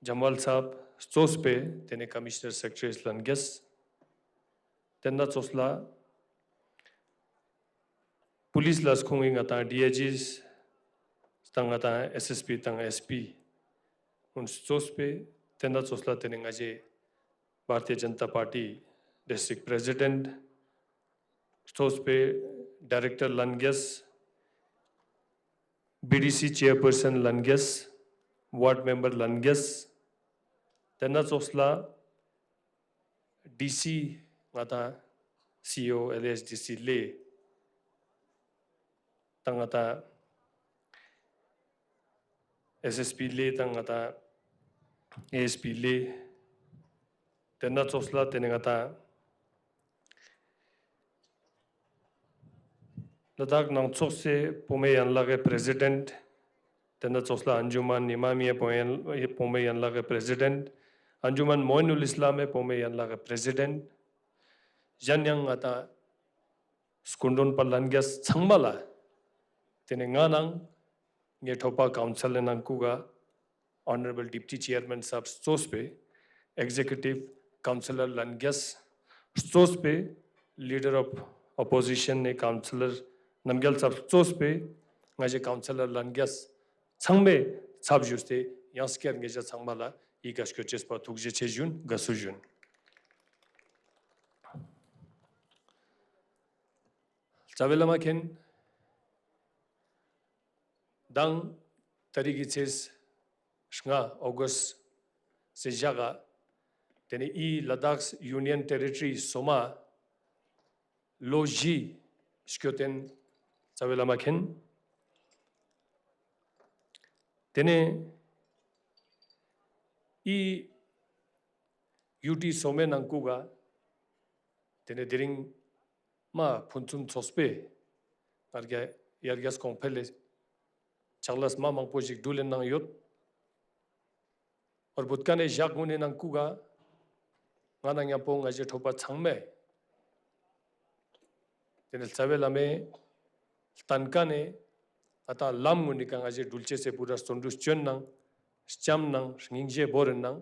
ཇམ་ཝལ་སཱབ་གཙོས་པའི་ཏེ་ནེ་ཀོ་མི་ཤ་ནར་སེཀ་རེ་ཊ་རི་ལྷན་རྒྱས། ཏེ་ནེ་ཙོགས་ལ་པུ་ལིས་ལས་ཁུངས་སི་ང་ཏང་ཌི་ཨའི་ཇི་དང་ང་ཏང་ཨེས་ཨེས་པི་དང་ཨེས་པི་གུན་གཙོས་པའི་ཏེ་ནེ་ཙོགས་ལ་ཏེ་ནེ་ང་ཞའི་བྷར་ཏི་ཡ་ཇན་ཏ་པར་ཊི་ཌིས་ཊྲིཀྚ་པྲེ་ཛི་ཌེནཊ་གཙོས་པའི་ཌའི་རེཀ་ཊར་ལྷན་རྒྱས། བི་ཌི་སི་ཅེར་པར་སན་ལྷན་རྒྱས། ཝརཌ་མེམ་བར་ལྷན་རྒྱས། ཏེ་ནེ་ཙོགས་ལ་ཌི་སི་ང་ཏང་སི་ཨི་ཨོ་ཨེལ་ཨེ་ཨེས་ཌི་སི་ལེ་དང་ང་ཏང་ཨེས་ཨེས་པི་ལེ་དང་ང་ཏང་ཨེ་ཨེས་པི་ལེ། ཏེ་ནེ་ཙོགས་ལ་ཏེ་ནེ་ང་ཏང་ལ་དྭགས་ནང་ཚོགས་སི་བུད་མེད་ཡན་ལག་གི་པྲེ་ཛི་ཌེནཊ། ཏེ་ནེ་ཙོགས་ལ་ཨན་ཇུ་མན་ཨི་མ་མི་ཡ་བུད་མེད་ཡན་བུད་མེད་ཡན་ལག་གི་པྲེ་ཛི་ཌེནཊ། ཨན་ཇུ་མན་མོ་ཨིན་ནུལ་ཨིས་ལམ་མི་བུད་མེད་ཡན་ལག་གི་པྲེ་ཛི་ཌེནཊ། གཞན་ཡང་ང་ཏང་སྐུ་མགྲོན་པ་ལྷན་རྒྱས་ཚང་མ་ལ་ཏེ་ནེ་ང་ནང་ངའི་ཐོབ་པ་ཀའུན་སིལ་ནང་ཁུག་ག་ཨོ་ནར་ཨེ་བལ་ཌི་པུ་ཊི་ཅེར་མེན་སཱབ་གཙོས་པའི་ཨེག་ཛེ་ཀུ་ཊིབ་ཀའུན་སི་ལར་ལྷན་རྒྱས། གཙོས་པའི་ལི་ཌར་ཨོཕ་ཨོ་པོ་ཟི་ཤན་ནི་ཀའུན་སི་ལར་རྣམ་རྒྱལ་སཱབ་གཙོས་པའི་ང་ཞའི་ཀའུན་སི་ལར་ལྷན་རྒྱས་ཚང་མའི་ཚབ་ཞུས་ཏེ་ཡང་སྐྱར་ཉེ་ཞ་ཚང་མ་ལ་ཡི་གེ་སྐྱོད་ཅེས་པ་ཐུགས་རྗེ་ཆེ་ཞུ་ཨིན། དགའ་བསུ་ཞུ་ཨིན། རྩ་བའི་བླ་མ་མཁྱེན། མདང་ཏ་རིག་གི་ཚེས་ལྔ་ཨོ་གུསྟ་སི་ཞག་ག་ཏེ་ནེ་འི་ལ་དྭགས་ཡུ་ནི་ཡན་ཊེ་རི་ཊོ་རི་སོ་མ་ལོ་བཞི་སྐྱོད་དེ་ཨིན། རྩ་བའི་བླ་མ་མཁྱེན། ཏེ་ནེ་འི་ཡུ་ཊི་སོ་མའི་ནང་ཁུག་ག་ཏེ་ནེ་དེ་རིང་མ་ཕུན་སུམ་ཚོགས་པའི་ཡར་རྒྱས་ཡར་རྒྱས་གོང་འཕེལ་ལི་ཕྱག་ལས་མ་མང་པོ་ཞིག་འགྲུལ་ལེན་ནང་ཡོད། འོ་བུད་ཁན་ནི་ཞག་གུན་ནི་ནང་ཁུག་ག་ང་ནང་ཉམ་པོ་ང་ཞའི་ཐོབ་པ་ཚང་མའི་ཏེ་ནེ་རྩ་བའི་བླ་མའི་སྟན་ཁན་ནི་ང་ཏང་ལམ་གུན་ནི་ཀ་ང་ཞའི་འགྲུལ་ཅེས་སི་པུ་ར་བརྩོན་འགྲུས་ཅོ་ཨིན་ནང་བཅམ་ནང་སྙིང་རྗེ་བོར་ཨིན་ནང་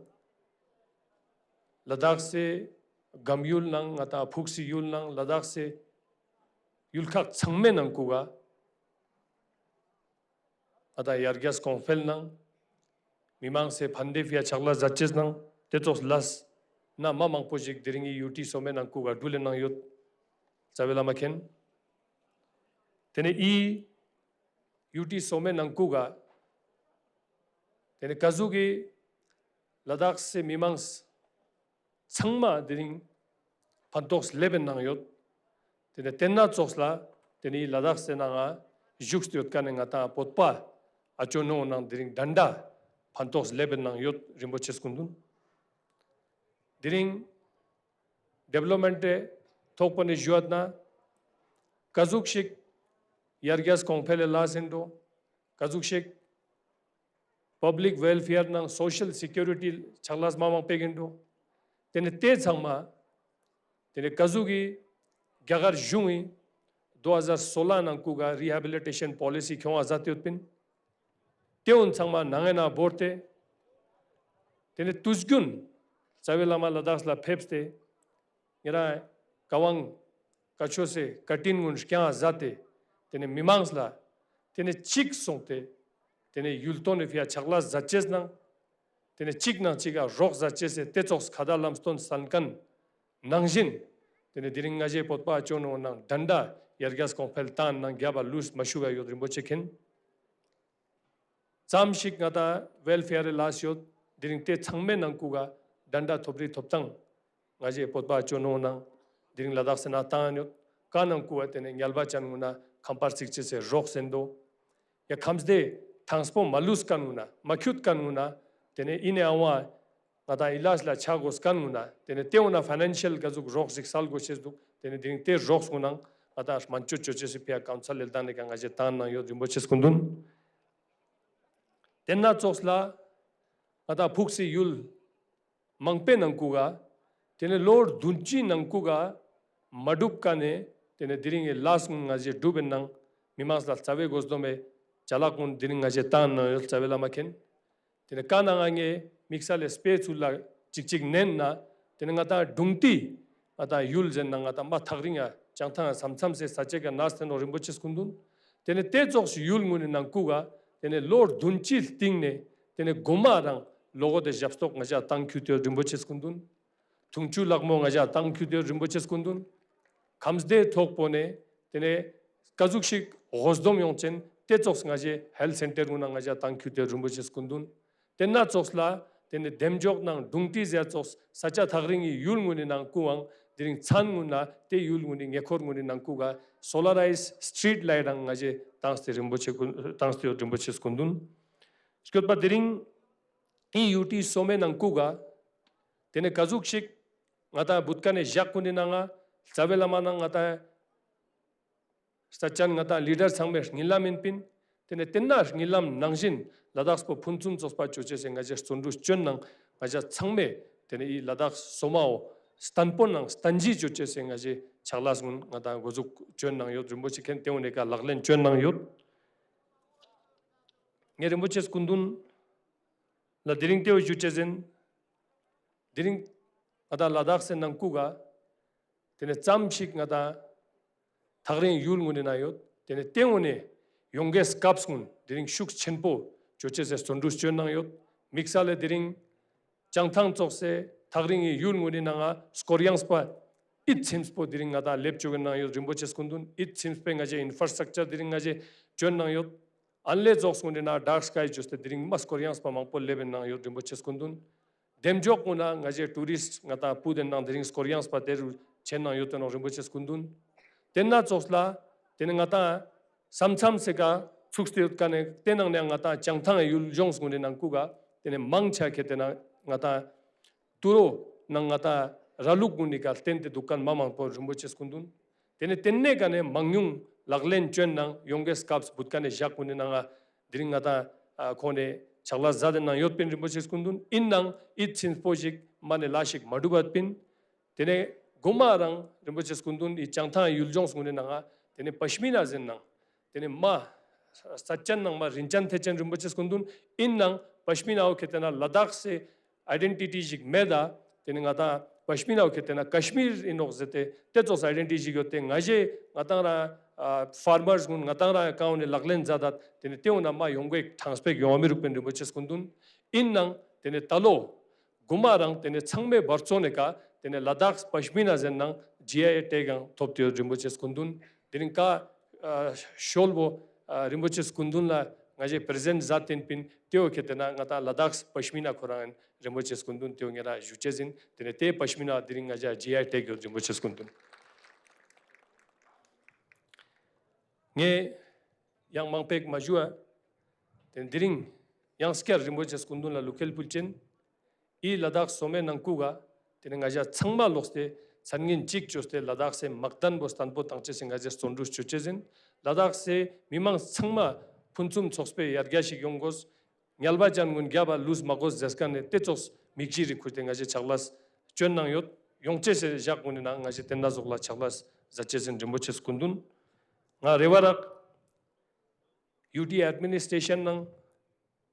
ལ་དྭགས་སི་སྒམ་ཡུལ་ནང་ང་ཏང་ཕུགས་སི་ཡུལ་ནང་ལ་དྭགས་སི་ཡུལ་ཁག་ཚང་མའི་ནང་ཁུག་ག་ང་ཏང་ཡར་རྒྱས་གོང་འཕེལ་ནང་མི་མང་སི་ཕན་བདེ་ཕི་ཡ་ཕྱག་ལས་མཛད་ཅེས་ནང་ཏེ་ཙོགས་ལས་ན་མ་མང་པོ་ཞིག་དེ་རིང་ངི་ཡུ་ཊི་སོ་མའི་ནང་ཁུག་ག་འགྲུལ་ལེན་ནང་ཡོད། རྩ་བའི་བླ་མ་མཁྱེན། ཏེ་ནེ་འི་ཡུ་ཊི་སོ་མའི་ནང་ཁུག་ག་ཏེ་ནེ་ཀ་ཟུག་གི་ལ་དྭགས་སི་མི་མང་ཚང་མ་དེ་རིང་ཕན་ཐོགས་ལེབ་ཨིན་ནང་ཡོད། ཏེ་ནེ་ཏེ་ནེ་ཙོགས་ལ་ཏེ་ནེ་ལ་དྭགས་སི་ནང་ང་བཞུགས་ཏེ་ཡོད་ཁན་ནི་ང་ཏང་བོད་པ་ཨ་ཅོ་ནོ་ནང་དེ་རིང་དྲན་དྲའ་ཕན་ཐོགས་ལེབ་ཨིན་ནང་ཡོད། རིན་པོ་ཆེ་སྐུ་མདུན་དེ་རིང་ཌེ་བེ་ལོབ་མེནཊ་ཐོག་པ་ནེ་ཞུ་བ་ན་ཀ་ཟུག་ཞིག་ཡར་རྒྱས་གོང་འཕེལ་ལི་ལས་ཨིན་འགྲོ། ཀ་ཟུག་ཞིག་པབ་ལིཀ་ཝེལ་ཕེར་ནང་སོ་ཤལ་སི་ཀུ་རི་ཊི་ཕྱག་ལས་མ་མང་པོ་ཞིག་ཨིན་འགྲོ། ཏེ་ནེ་ཏེ་ཚང་མ་ཏེ་ནེ་ཀ་ཟུག་གི་རྒྱ་གར་གཞུང་ངི་དོ་ཧ་ཟར་སོ་ལ་ནང་ཁུག་ག་རི་ཧེ་བི་ལི་ཊེ་ཤན་པོ་ལི་སི་ཁྱོང་ང་ཛད་དེ་ཡོད་པིན། ཏེ་གུན་ཚང་མ་ནང་ང་ན་བོར་ཏེ་ཏེ་ནེ་ཏུས་གྱུན་རྩ་བའི་བླ་མ་ལ་དྭགས་ལ་ཕེབས་ཏེ་ཉེ་རང་ཀ་ཝང་ཀ་ཆོས་སི་ཀ་ཊིན་གུན་རྐྱང་ང་ཛད་དེ་ཏེ་ནེ་མི་མང་ལ་ཏེ་ནེ་ཅིག་སོང་སྟེ་ཏེ་ནེ་ཡུལ་དོན་ནི་ཕི་ཡ་ཕྱག་ལས་ཛད་ཅེས་ནང་ ཏེ་ནེ་ཅིག་ནང་ཅིག་ག་རོགས་ཟ་ཅེས་སི་ཏེ་ཙོགས་ཁ་ཏ་ལམ་སྟོན་སན་ཁན་ནང་ཞིན། ཏེ་ནེ་དེ་རིང་ང་ཞེ་བོད་པ་ཅོ་ནོ་ནང་དྲན་དྲའ་ཡར་རྒྱས་གོང་འཕེལ་ཏང་ནང་རྒྱབ་པ་ལུས་མ་ཤུགས་ག་ཡོད་རིན་པོ་ཆེ་མཁྱེན། ཙམ་ཞིག་ང་ཏང་ཝེལ་ཕེར་རི་ལས་ཡོད། དེ་རིང་ཏེ་ཚང་མའི་ནང་ཁུག་ག་དྲན་དྲའ་ཐོབ་རི་ཐོབ་ཐང་ང་ཞེ་བོད་པ་ཅོ་ནོ་ནང་དེ་རིང་ལ་དྭགས་སི་ནང་ཏང་ཡོད། ཀ་ནང་ཁུག་ག་ཏེ་ནེ་ཉལ་བ་ཅན་གུན་ན་ཁམས་པར་ཚིག་ཅེས་སི་རོགས་ཟེར་དོ། ཡ་ཁམས་སྡེ་ཐང་སྤོ་མ་ལུས་ཁན་གུན་ན་མ་ཁྱུད་ཁན་གུན་ན་ཏེ་ནེ་ཨི་ནེ་ཨ་བ་ང་ཏང་ཨི་ལཱཇ་ལ་ཆ་གོས་ཁན་གུན་ན་ཏེ་ནེ་ཏེ་གུན་ན་ཕའི་ནན་ཤལ་ག་ཟུག་རོགས་ཤིག་སལ་གོས་ཤེས་དུག། ཏེ་ནེ་དེ་རིང་ཏེ་རོགས་གུན་ནང་ང་ཏང་སྨན་བཅོས་ཅོ་ཅེས་སི་ཕི་ཡ་ཀའུན་སལ་ལེ་ལྟ་ནེ་ཀ་ང་ཞེ་ཏང་ནང་ཡོད་རིན་པོ་ཆེ་སྐུ་མདུན། ཏེ་ན་ཙོགས་ལ་ང་ཏང་ཕུགས་སི་ཡུལ་མང་པོའི་ནང་ཁུག་ག་ཏེ་ནེ་ལོ་བདུན་ཅུའི་ནང་ཁུག་ག་མ་གྲུབ་ཀ་ནེ་ཏེ་ནེ་དེ་རིང་གི་ལས་གུན་ང་ཞེ་གྲུབ་པའི་ནང་མི་མང་ལ་རྩ་བའི་གོ་སྡོམ་པའི་ཅ་ལག་གུན་དེ་རིང་ང་ཞེ་ཏང་ནང་ཡོད་རྩ་བའི་བླ་མ་མཁྱེན། ཏེ་ནེ་ཀ་ནང་ང་ངེ་དམིགས་བསལ་ལེ་སྤེ་ཚུལ་ལ་ཅིག་ཅིག་ནན་ན་ཏེ་ནེ་ང་ཏང་སྒྲུང་ཏི་ང་ཏང་ཡུལ་ཟེར་ན་ང་ཏང་མ་ཐག་རིང་ཡ་བྱང་ཐང་ཡ་ས་མཚམས་སི་ས་ཆ་ག་ནས་ཏེ་ནོ་རིན་པོ་ཆེ་སྐུ་མདུན། ཏེ་ནེ་ཏེ་ཙོགས་སི་ཡུལ་གུན་ནི་ནང་ཁུག་ག་ཏེ་ནེ་ལོ་བདུན་ཅུའི་སྟིང་ནེ་ཏེ་ནེ་གོ་མ་རང་ལོ་གོ་ཏེ་ཞབས་ཏོག་ང་ཞ་ཏང་ཁྱུད་དེ་རིན་པོ་ཆེ་སྐུ་མདུན། འཐུང་ཆུ་ལག་མོ་ང་ཞ་ཏང་ཁྱུད་དེ་རིན་པོ་ཆེ་སྐུ་མདུན། ཁམས་སྡེ་ཐོག་པོ་ནེ་ཏེ་ནེ་ཀ་ཟུག་ཤིག་གོ་སྡོམ་ཡོང་ཅེན་ཏེ་ཙོགས་ང་ཞེ་ཧེལ་སེན་ཊར་གུན་ན་ང་ཞ་ཏང་ཁྱུད་དེ་རིན་པོ་ཆེ་སྐུ་མདུན། ཏེ་ན་ཙོགས་ལ་ཏེ་ནེ་དེམ་འཇོག་ནང་སྒྲུང་ཏི་ཟེར་ཙོགས་ས་ཆ་ཐག་རིང་གི་ཡུལ་གུན་ནི་ནང་ཁུག་ག་དེ་རིང་ཚན་གུན་ན་ཏེ་ཡུལ་གུན་ནི་ཉེ་འཁོར་གུན་ནི་ནང་ཁུག་ག་སོ་ལ་རའིཛ་སི་ཊྲིཊ་ལའིཊ་རང་ང་ཞེ་ཏང་སྟེ་རིན་པོ་ཆེ་སྐུ་ཏང་སྟེ་ཡོད་རིན་པོ་ཆེ་སྐུ་མདུན། སྐྱོད་པ་དེ་རིང་ཨི་ཡུ་ཊི་སོ་མའི་ནང་ཁུག་ག་ཏེ་ནེ་ཀ་ཟུག་ཤིག་ང་ཏང་བུད་ཁན་ནི་ཞག་གུན་ནི་ནང་ང་རྩ་བའི་བླ་མ་ནང་ང་ཏང་རྩ་ཅན་ང་ཏང་ལི་ཌར་ཚང་མའི་སྙིང་ལམ་ཨིན་པིན། ཏེ་ནེ་ཏེ་ན་སྙིང་ལམ་ནང་ཞིན་ལ་དྭགས་པོ་ཕུན་སུམ་ཚོགས་པ་ཅོ་ཅེས་སི་ང་ཞེ་བརྩོན་འགྲུས་ཅོ་ནང་ང་ཞ་ཚང་མའི་ཏེ་ནེ་ཨི་ལ་དྭགས་སོ་མའོ་སྟན་པོ་ནང་སྟན་ཞི་ཅོ་ཅེས་སི་ང་ཞེ་ཕྱག་ལས་གུན་ང་ཏང་གོ་ཟུག་ཅོ་ནང་ཡོད་རིན་པོ་ཆེ་མཁྱེན། ཏེ་འོ་ནེ་ཀ་ལག་ལེན་ཅོ་ནང་ཡོད། ངེ་རིན་པོ་ཆེ་སྐུ་མདུན་ལ་དེ་རིང་ཏེ་བོ་ཞུ་ཅེས་ཨིན། དེ་རིང་ང་ཏང་ལ་དྭགས་སི་ནང་ཁུག་ག་ཏེ་ནེ་ཙམ་ཞིག་ང་ཏང་ཐག་རིང་ཡུལ་གུན་ནི་ནང་ཡོད། ཏེ་ནེ་ཏེ་གུན་ནི་ཡོང་གེ་སྐབས་གུན་དེ་རིང་ཤུགས་ཆེན་པོ་ཅོ་ཅེས་སི་བརྩོན་འགྲུས་ཅོ་ནང་ཡོད། དམིགས་བསལ་ལེ་དེ་རིང་བྱང་ཐང་ཙོགས་སི་ཐག་རིང་གི་ཡུལ་གུན་ནི་ནང་ང་སྐོར་གཡེངས་པ་ཨིད་ཚིམས་པོ་དེ་རིང་ང་ཏང་ལེབ་ཅོ་གི་ནང་ཡོད་རིན་པོ་ཆེ་སྐུ་མདུན། ཨིད་ཚིམས་པའི་ང་ཞེ་ཨིན་ཕར་སི་ཊྲག་ཅར་དེ་རིང་ང་ཞེ་ཅོ་ནང་ཡོད། ཨན་ལེ་ཙོགས་གུན་ནི་ནང་ཌརྐ་སི་ཀའི་ཅོས་ཏེ་དེ་རིང་མ་སྐོར་གཡེངས་པ་མང་པོ་ལེབ་ཨིན་ནང་ཡོད་རིན་པོ་ཆེ་སྐུ་མདུན། དེམ་འཇོག་གུན་ན་ང་ཞེ་ཊུ་རིསྚ་ང་ཏང་བུད་དེ་ནང་དེ་རིང་སྐོར་གཡེངས་པ་ཏེ་རུ་ཆེན་ནང་ཡོད་དེ་ནོ་རིན་པོ་ཆེ་སྐུ་མདུན། ཏེ་ན་ཙོགས་ལ་ཏེ་ནེ་ང་ཏང་ས་མཚམས་སི་ཀ་ཚུགས་ཏེ་ཡོད་ཀ་ནེ་ཏེ་ནང་ནེ་ང་ཏང་བྱང་ཐང་ཡུལ་ལྗོངས་གུན་ནི་ནང་ཁུག་ག་ཏེ་ནེ་མང་ཆེ་ཁེ་ཏེ་ན་ང་ཏང་ཏུ་རོ་ནང་ང་ཏང་ར་ལུག་གུན་ནི་ཀ་ལྟེན་ཏེ་དུག་ཁན་མ་མང་པོ་རིན་པོ་ཆེ་སྐུ་མདུན། ཏེ་ནེ་ཏེ་ནེ་ཀ་ནེ་མང་ཉུང་ལག་ལེན་ཅོ་ནང་ཡོང་གེ་སྐབས་བུད་ཁན་ནི་ཞག་གུན་ནི་ནང་ང་དེ་རིང་ང་ཏང་ཁོང་ནེ་ཕྱག་ལས་ཛད་དེ་ནང་ཡོད་པིན་རིན་པོ་ཆེ་སྐུ་མདུན། ཨིན་ནང་ཨིད་ཚིམས་པོ་ཞིག་མ་ནེ་ལ་ཞིག་མ་གྲུབ་པ་པིན། ཏེ་ནེ་གོ་མ་རང་རིན་པོ་ཆེ་སྐུ་མདུན་ཨི་བྱང་ཐང་ཡུལ་ལྗོངས་གུན་ནི་ནང་ང་ཏེ་ནེ་པཤ་མི་ན་ཟེར་ནང་ཏེ་ནེ་མ་ས་ཅན་ནང་མ་རིན་ཅན་ཐེ་ཅན་རིན་པོ་ཆེ་སྐུ་མདུན། ཨིན་ནང་པཤ་མི་ན་འོ་ཁེ་ཏེ་ན་ལ་དྭགས་སི་ཨའི་ཌེན་ཊི་ཊི་ཞིག་མེད་ད། ཏེ་ནེ་ང་ཏང་པཤ་མི་ན་འོ་ཁེ་ཏེ་ན་ཀཤ་མིར་ཨིན་ནོག་ཟེར་ཏེ་ཏེ་ཙོགས་ཨའི་ཌེན་ཊི་ཊི་ཞིག་ཡོད་དེ་ང་ཞེ་ང་ཏང་རང་ཕར་མར་གུན་ང་ཏང་རང་ཀའོ་ནེ་ལག་ལེན་ཛད་ད། ཏེ་ནེ་ཏེ་འོ་ན་མ་ཡོང་གེ་ཐང་སྤེག་ཡོང་བ་མི་རུག་པིན་རིན་པོ་ཆེ་སྐུ་མདུན། ཨིན་ནང་ཏེ་ནེ་ད་ལོ་གོ་མ་རང་ཏེ་ནེ་ཚང་མའི་བར་ཙོ་ནེ་ཀ་ཏེ་ནེ་ལ་དྭགས་པཤ་མི་ན་ཟེར་ནང་ཇི་ཨའི་ཊེག་ཡང་ཐོབ་སྟེ་ཡོད་རིན་པོ་ཆེ་སྐུ་མདུན། དེ་རིང་ཀ་ཤོལ་བོ་རིན་པོ་ཆེ་སྐུ་མདུན་ལ་ང་ཞེ་པྲེ་ཟེནཊ་ཛད་དེན་པིན། ཏེ་འོ་ཁེ་ཏེ་ན་ང་ཏང་ལ་དྭགས་པཤ་མི་ན་ཁོ་རང་ཨིན་རིན་པོ་ཆེ་སྐུ་མདུན། ཏེ་འོ་ཉེ་རང་ཞུ་ཅེས་ཨིན། ཏེ་ནེ་ཏེ་པཤ་མི་ན་དེ་རིང་ང་ཞེ་ཇི་ཨའི་ཊེག་ཡོད་རིན་པོ་ཆེ་སྐུ་མདུན། ངེ་ཡང་མང་པེག་མ་ཞུ་བ། ཏེ་ནེ་དེ་རིང་ཡང་སྐྱར་རིན་པོ་ཆེ་སྐུ་མདུན་ལ་ལུག་ཁེལ་ཕུལ་ཅེན། ཨི་ལ་དྭགས་སོ་མའི་ནང་ཁུག་ག་ཏེ་ནེ་ང་ཞ་ཚང་མ་ལོགས་ཏེ་མཚན་སྙན་ཅིག་ཅོས་ཏེ་ལ་དྭགས་སི་མག་དན་བོ་སྟན་པོ་ཏང་ཅེས་སི་ང་ཞ་བརྩོན་འགྲུས་ཅོ་ཅེས་ཨིན། ལ་དྭགས་སི་མི་མང་ཚང་མ་ཕུན་སུམ་ཚོགས་པའི་ཡར་རྒྱས་ཤིག་ཡོང་གོས། ཉལ་བ་ཅན་གུན་རྒྱབ་པ་ལུས་མ་གོས་ཟེར་ཁན་ནི་ཏེ་ཙོགས་མིག་ཤེལ་རི་ཁུར་ཏེ་ང་ཞ་ཕྱག་ལས་ཅོ་ནང་ཡོད། ཡོང་ཅེས་སི་ཞག་གུན་ནི་ནང་ང་ཞ་ཏེ་ན་ཟུག་ལ་ཕྱག་ལས་ཛད་ཅེས་ཨིན་རིན་པོ་ཆེ་སྐུ་མདུན། ང་རེ་བ་རག་ཡུ་ཊི་ཨེཌ་མི་ནིས་ཊྲེ་ཤན་ནང་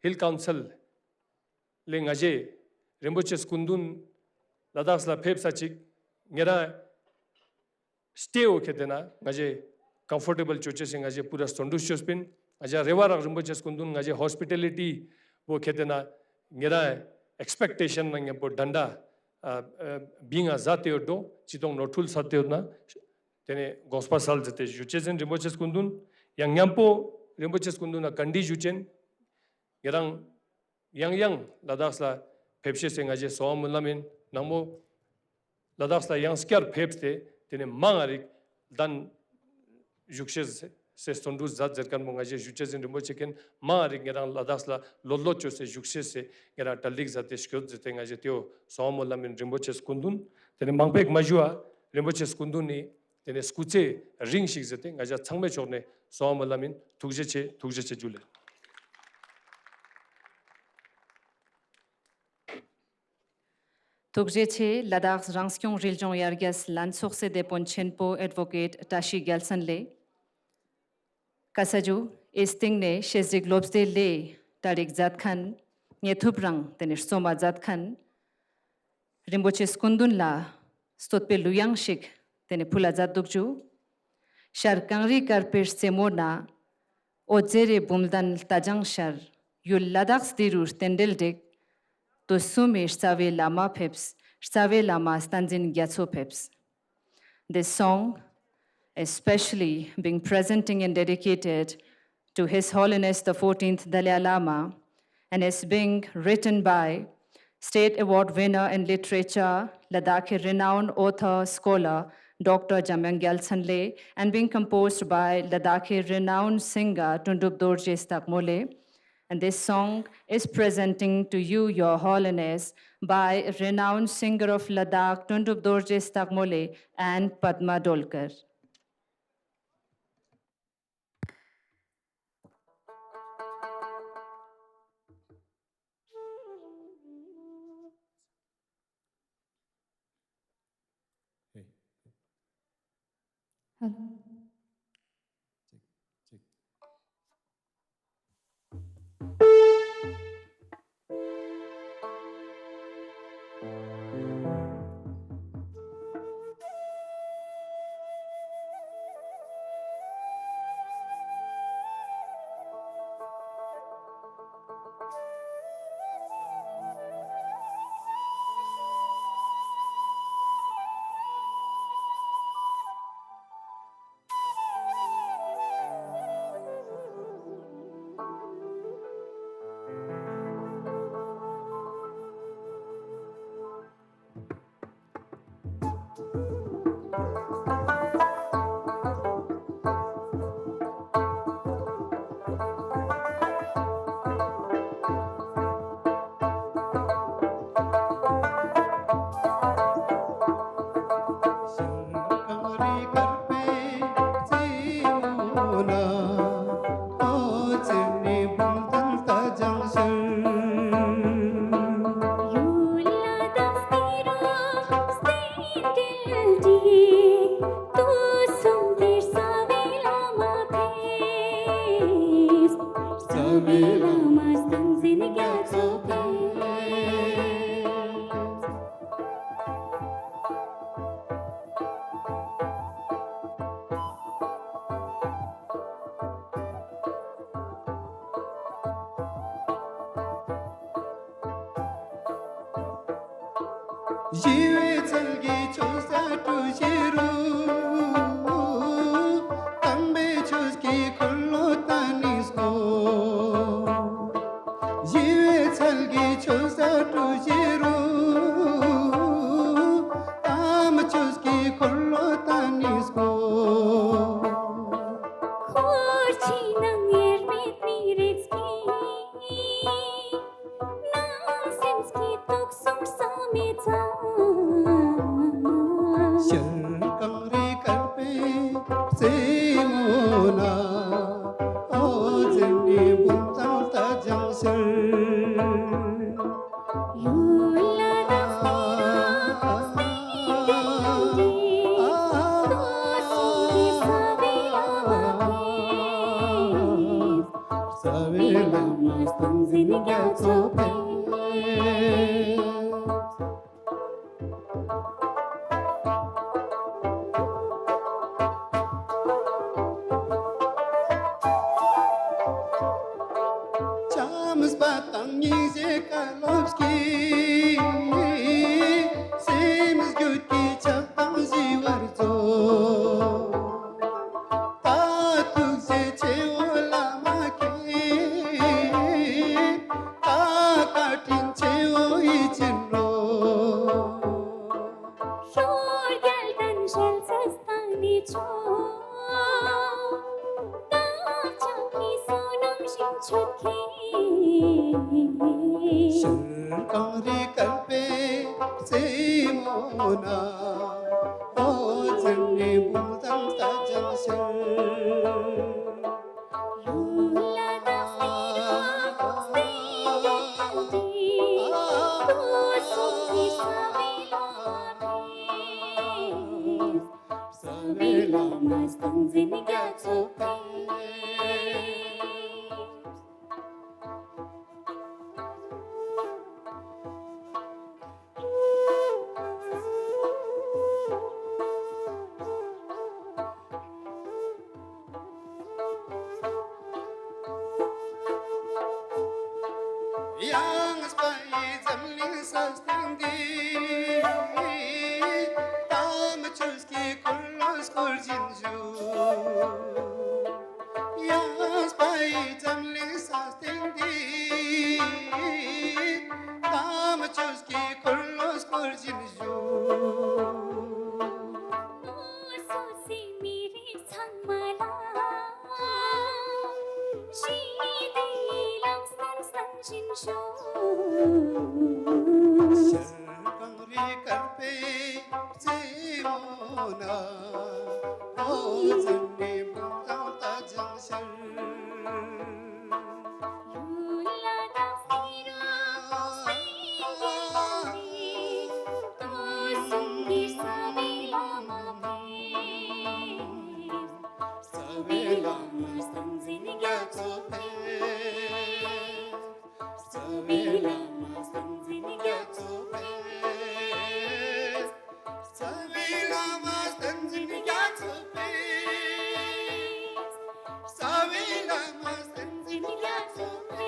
ཧིལ་ཀའུན་སིལ་ལེ་ང་ཞེ་རིན་པོ་ཆེ་སྐུ་མདུན་ལ་དྭགས་ལ་ཕེབས་ས་ཅིག་ཉེ་རང་སྟེ་འོ་ཁེ་ཏེ་ན་ང་ཞེ་ཀམ་ཕོར་ཊེ་བལ་ཅོ་ཅེས་སི་ང་ཞེ་པུ་ར་བརྩོན་འགྲུས་ཅོས་པིན། ང་ཞ་རེ་བ་རག་རིན་པོ་ཆེ་སྐུ་མདུན་ང་ཞེ་ཧོས་པི་ཊ་ལི་ཊི་བོ་ཁེ་ཏེ་ན་ཉེ་རང་ ཨེགས་པེག་ཊེ་ཤན་ནང་ཉམ་པོ་དྲན་དྲའ་ཨ་ཨ་བིང་ང་ཟ་ཏེ་ཡོད་དོ་ཅི་ཏོང་ནོར་འཁྲུལ་ས་ཏེ་ཡོད་ན་ཏེ་ནེ་དགོངས་པ་སལ་ཟེར་ཏེ་ཞུ་ཅེས་ཨིན་རིན་པོ་ཆེ་སྐུ་མདུན། ཡང་ཉམ་པོ་རིན་པོ་ཆེ་སྐུ་མདུན་ལ་བཀའ་འདྲི་ཞུ་ཅེན། ཉེ་རང་ཡང་ཡང་ལ་དྭགས་ལ་ཕེབས་ཤེས་སི་ང་ཞའི་གསོལ་བ་སྨོན་ལམ་ཨིན། ནང་མོ་ལ་དྭགས་ལ་ཡང་སྐྱར་ཕེབས་ཏེ་ཏེ་ནེ་མང་ང་རིག་ལྡན་བཞུགས་ཤེས་སི་བརྩོན་འགྲུས་མཛད་ཟེར་ཁན་བོ་ང་ཞའི་ཞུ་ཅེས་ཨིན་རིན་པོ་ཆེ་མཁྱེན། མང་ང་རིག་ཉེ་རང་ལ་དྭགས་ལ་ལོ་ལོ་ཅོས་སེ་བཞུགས་ཤེས་སི་ཉེ་རང་གྲ་སྒྲིག་མཛད་དེ་སྐྱོད་ཟེར་ཏེ་ང་ཞའི་ཏེའོ་གསོལ་བ་སྨོན་ལམ་ཨིན་རིན་པོ་ཆེ་སྐུ་མདུན། ཏེ་ནེ་མང་པོ་ཞིག་མ་ཞུའ་རིན་པོ་ཆེ་སྐུ་མདུན་ནི་ཏེ་ནེ་སྐུ་ཚེ་རིང་ཞིག་ཟེར་ཏེ་ང་ཞ་ཚང་མའི་ཕྱོགས་ནེ་གསོལ་བ་སྨོན་ལམ་ཨིན། ཐུགས་རྗེ་ཆེ། ཐུགས་རྗེ་ཆེ་ཇུ་ལེ། ཐུགས་རྗེ་ཆེ། ལ་དྭགས་རང་སྐྱོང་རི་ལྗོངས་ཡར་རྒྱས་ལྷན་ཚོགས་སི་དེད་དཔོན་ཆེན་པོ་ཨེཌ་བོ་ཀེཊ་བཀྲ་ཤིས་རྒྱལ་མཚན་ལེ། ཀ་ས་ཇུ་ཨེ་སྟིང་ནེ་ཤེས་རིག་སློབ་སྟེ་ལེ་གྲ་སྒྲིག་མཛད་ཁན་ཉེ་ཐུབ་རང་ཏེ་ནེ་རྩོམ་པ་མཛད་ཁན་རིན་པོ་ཆེ་སྐུ་མདུན་ལ་བསྟོད་པའི་གླུ་དབྱངས་ཤིག་ཏེ་ནེ་ཕུལ་ལ་མཛད་དུག་ཇུ། ཤར་གངས་རི་དཀར་པོའི་རྩེ་མོ་ན། འོད་ཟེར་རི་བུམ་ལྡན་རྟ་རྒྱང་ཤར། ཡུལ་ལ་དྭགས་འདི་རུ་རྟེན་འབྲེལ་འགྲིག། དུས་གསུམ་མི་རྩ་བའི་བླ་མ་ཕེབས། རྩ་བའི་བླ་མ་བསྟན་འཛིན་རྒྱ་མཚོ་ཕེབས། This song is specially being presenting and dedicated to His Holiness the fourteenth Dalai Lama and is being written by State Award winner in Literature, Ladakhi renowned author, scholar, Doctor Jamyang Gyaltsen Lay, and being composed by Ladakhi renowned singer Tundup Dorje Stakmole. And this song is presenting to you, Your Holiness, by renowned singer of Ladakh, Tundup Dorje Stakmole and Padma Dolkar. Hey. Hello. Check, check. ཞི་བའི་ཚལ་གྱི་ཆོས་སྒྲ་སྒྲོགས་ཤེས་རུ། དམ་པའི་ཆོས་ཀྱི་འཁོར་ལོ་བརྡལ་ནི་སྐོར། ཞི་བའི་ཚལ་གྱི་ཆོས་སྒྲ་སྒྲོགས་ཤེས་རུ། དམ་ཆོས་ཀྱི་འཁོར་ལོ་བརྡལ་ནི་སྐོར། འཁོར་ཕྱི་ནང་དབྱེར་མེད་མི་རིགས་ཀྱི། ནང་སེམས་ཀྱི་དུག་གསུམ་བསམ་མི་ཚང་། ཤར་གངས་རི་དཀར་པོའི་རྩེ་མོ་ན། འོད་ཟེར་རི་བོ་དང་རྟ་རྒྱང་ཤར། ཡུལ་ལ་དྭགས་སྟེང་ན་སྟེང་འདྲེན་འདྲེན། དུས་གསུམ་གྱི་རྩ་བའི་བླ་མ་ཕེབས། རྩ་བའི་བླ་མ་བསྟན་འཛིན་རྒྱ་མཚོ་ཕེབས། བྱམས་པ་དང་སྙིང་རྗེ་བཀའ་སློབ་ཀྱི། ཤར་གངས་རིའི་དཀར་པོའི་རྩེ་མོ་ན། འོ་ཙི་ནི་བུམ་ཐང་རྟ་རྒྱང་ཤར། རྩ་བའི་བླ་མ་བསྟན་འཛིན་རྒྱ་མཚོ་ཕེབས། ཡངས་པའི་འཛམ་གླིང་ས་སྟེང་འདི། དམ་ཆོས་ཀྱི་འཁོར་ལོ་བསྐོར་བཞིན་བཞུགས། ཡངས་པའི་འཛམ་གླིང་ས་སྟེང་འདི། དམ་ཆོས་ཀྱི་འཁོར་ལོ་བསྐོར་བཞིན་བཞུགས། སོ་སོའི་མི་རིགས་ཚང་མ་ལ་ཞི་བདེའི་ལམ་སྟོན་གསན་བཞིན་བཞུགས། ཤར་གངས་རིའི་དཀར་པོའི་རྩེ་མོ་ན། འོ་ཙི་ནི་བུམ་ཐང་རྟ་རྒྱང་ཤར། རྩ་བའི་བླ་མ་བསྟན་འཛིན་རྒྱ་མཚོ་ཕེབས། རྩ་བའི་བླ་མ་བསྟན་འཛིན་རྒྱ་མཚོ་ཕེབས། རྩ་བའི་བླ་མ་བསྟན་འཛིན་རྒྱ་མཚོ་ཕེབས། རྩ་བའི་བླ་མ་བསྟན་འཛིན་རྒྱ་མཚོ་ཕེབས།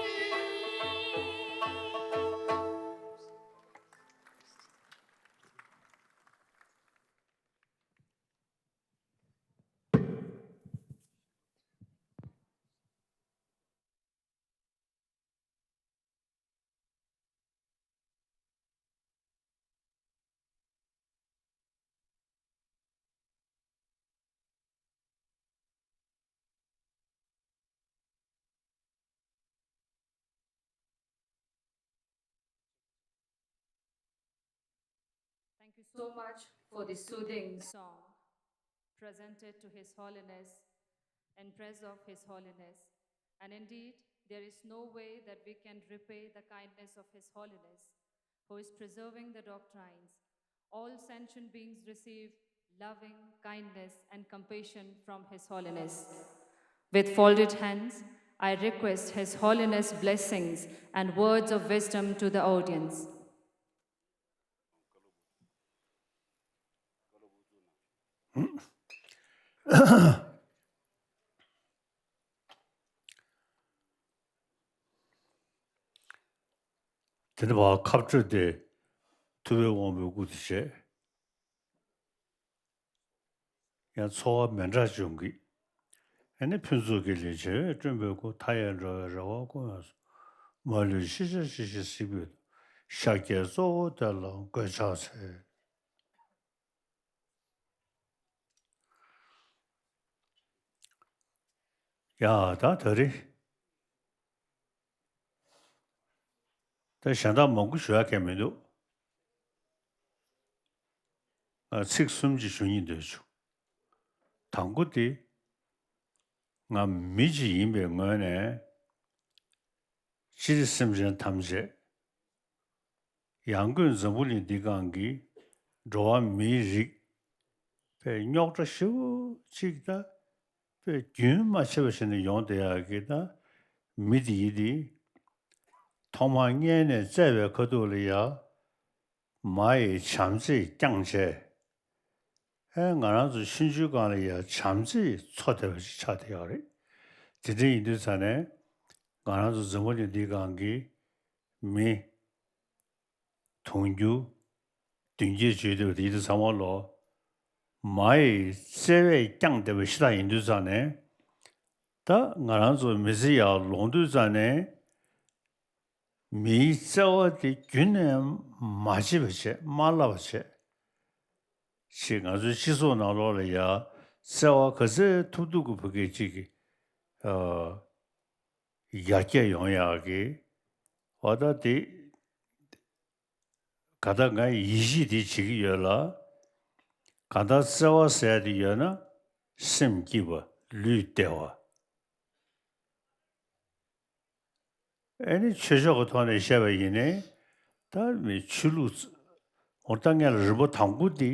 Thank you so much for the soothing song presented to His Holiness in praise of His Holiness. And indeed, there is no way that we can repay the kindness of His Holiness, who is preserving the doctrines. All sentient beings receive loving kindness and compassion from His Holiness. With folded hands, I request His Holiness' blessings and words of wisdom to the audience. དེ་ནི་བ་ཁབ་སྤྲོད་དེ་ཐུབ་པའི་དབང་པོའི་སྐུ་དེ་བྱས། ཡང་འཚོ་བ་མི་འདྲ་འབྱུང་གི། ཨ་ནི་ཕུན་ཚོགས་ཀྱི་ལས་བྱེ་བས་བསྐྲུན་པའི་སྐུ། མཐའ་ཡས་འགྲོ་བའི་རེ་བ་ཀུན་ཡོངས་སུ། མ་ལུས་ཤེས་བྱ་ཇི་བཞིན་གཟིགས་པའི་མཐུ། ཤཱཀྱའི་གཙོ་བོ་དེ་ལ་མགོས་ཕྱག་འཚལ། ཡ་ད་ད་རེས། ད་གཞན་དག་མང་པོ་ཞུ་ཡ་གང་མི་འདུག། ང་ཚིག་གསུམ་ཅིག་ཞུ་སྙིང་འདོད་བྱུང་། དང་པོ་དེ། ང་མི་ཅིག་ཡིན་པའི་ངོས་ནས། སྤྱིར་སེམས་ཅན་ཐམས་ཅད། ཡང་སྒོས་འཛམ་བུ་གླིང་འདི་སྒང་གི་འགྲོ་བ་མིའི་རིགས་པའི་རྙོག་དྲ་ཞེ་པོ་ཅིག་ད་པའི་རྒྱུན་མ་ཆད་པ་བྱས་ནས་ཡོང་བསྡད་ཡག་གི་ད་མི་དེ་ཡིན་དེ། ཐོག་མར་མངལ་ནས་བཙས་པའི་ཁ་ཐུག་ལ་ཡ་མ་ཡི་བྱམས་བརྩེས་བསྐྱངས་བྱས། ཨེ་ང་རང་ཚོ་ཆུང་ཆུང་སྒང་ལ་ཡ་བྱམས་བརྩེས་འཚོ་བསྡད་པ་ཞིག་ཆགས་བསྡད་ཡོད་རེད། དེ་འདྲ་ཡིན་དུས་ཙ་ནས་ང་རང་ཚོ་འཛམ་བུ་གླིང་འདིའི་སྒང་གི་མི་དུང་ཕྱུར་བདུན་བརྒྱད་བརྗོད་བསྡད་པ་དེ་ཡིན་དུས་ཚང་མ་ལོ། མ་ཡི་བརྩེ་བས་བསྐྱངས་བསྡད་པ་ཞིག་ད་ཡིན་དུས་ཙ་ནས། ད་ང་རང་ཚོ་མི་ཚེ་ཡར་ལོངས་དུས་ཙ་ནས། མིའི་བརྩེ་བ་དེ་རྒྱུན་ནས་མ་བརྗེད་པ་བྱས་མ་བརླག་པ་བྱས། ཅིག་ང་ཚོའི་སྤྱི་ཚོགས་ནང་ལོགས་ལ་ཡ་ བརྩེ་བ་ག་ཚོད་ཐུབ་ཐུབ་ཀྱི་བུ་གའི་ཅིག་གི་ཨ་ཡར་རྒྱས་ཡོང་ཡག་གི་འོ་ད་དེ་ག་ད་ང་ཡིད་ཆེས་དེ་བྱེད་ཀྱི་ཡོད་ལ། ག་ད་བརྩེ་བ་ཟེར་ཡ་དེ་ཡོད་ན་སེམས་སྐྱིད་པ་ལུས་བདེ་བ། ཨེ་ནི་ཆོས་ཕྱོགས་ཀྱི་ཐོག་ནས་བཤད་པ་ཡིན་ནའི་ད་མི་ཆོས་ལུགས་འོ་ད་ངས་ལ་རིམ་པ་དང་པོ་འདི་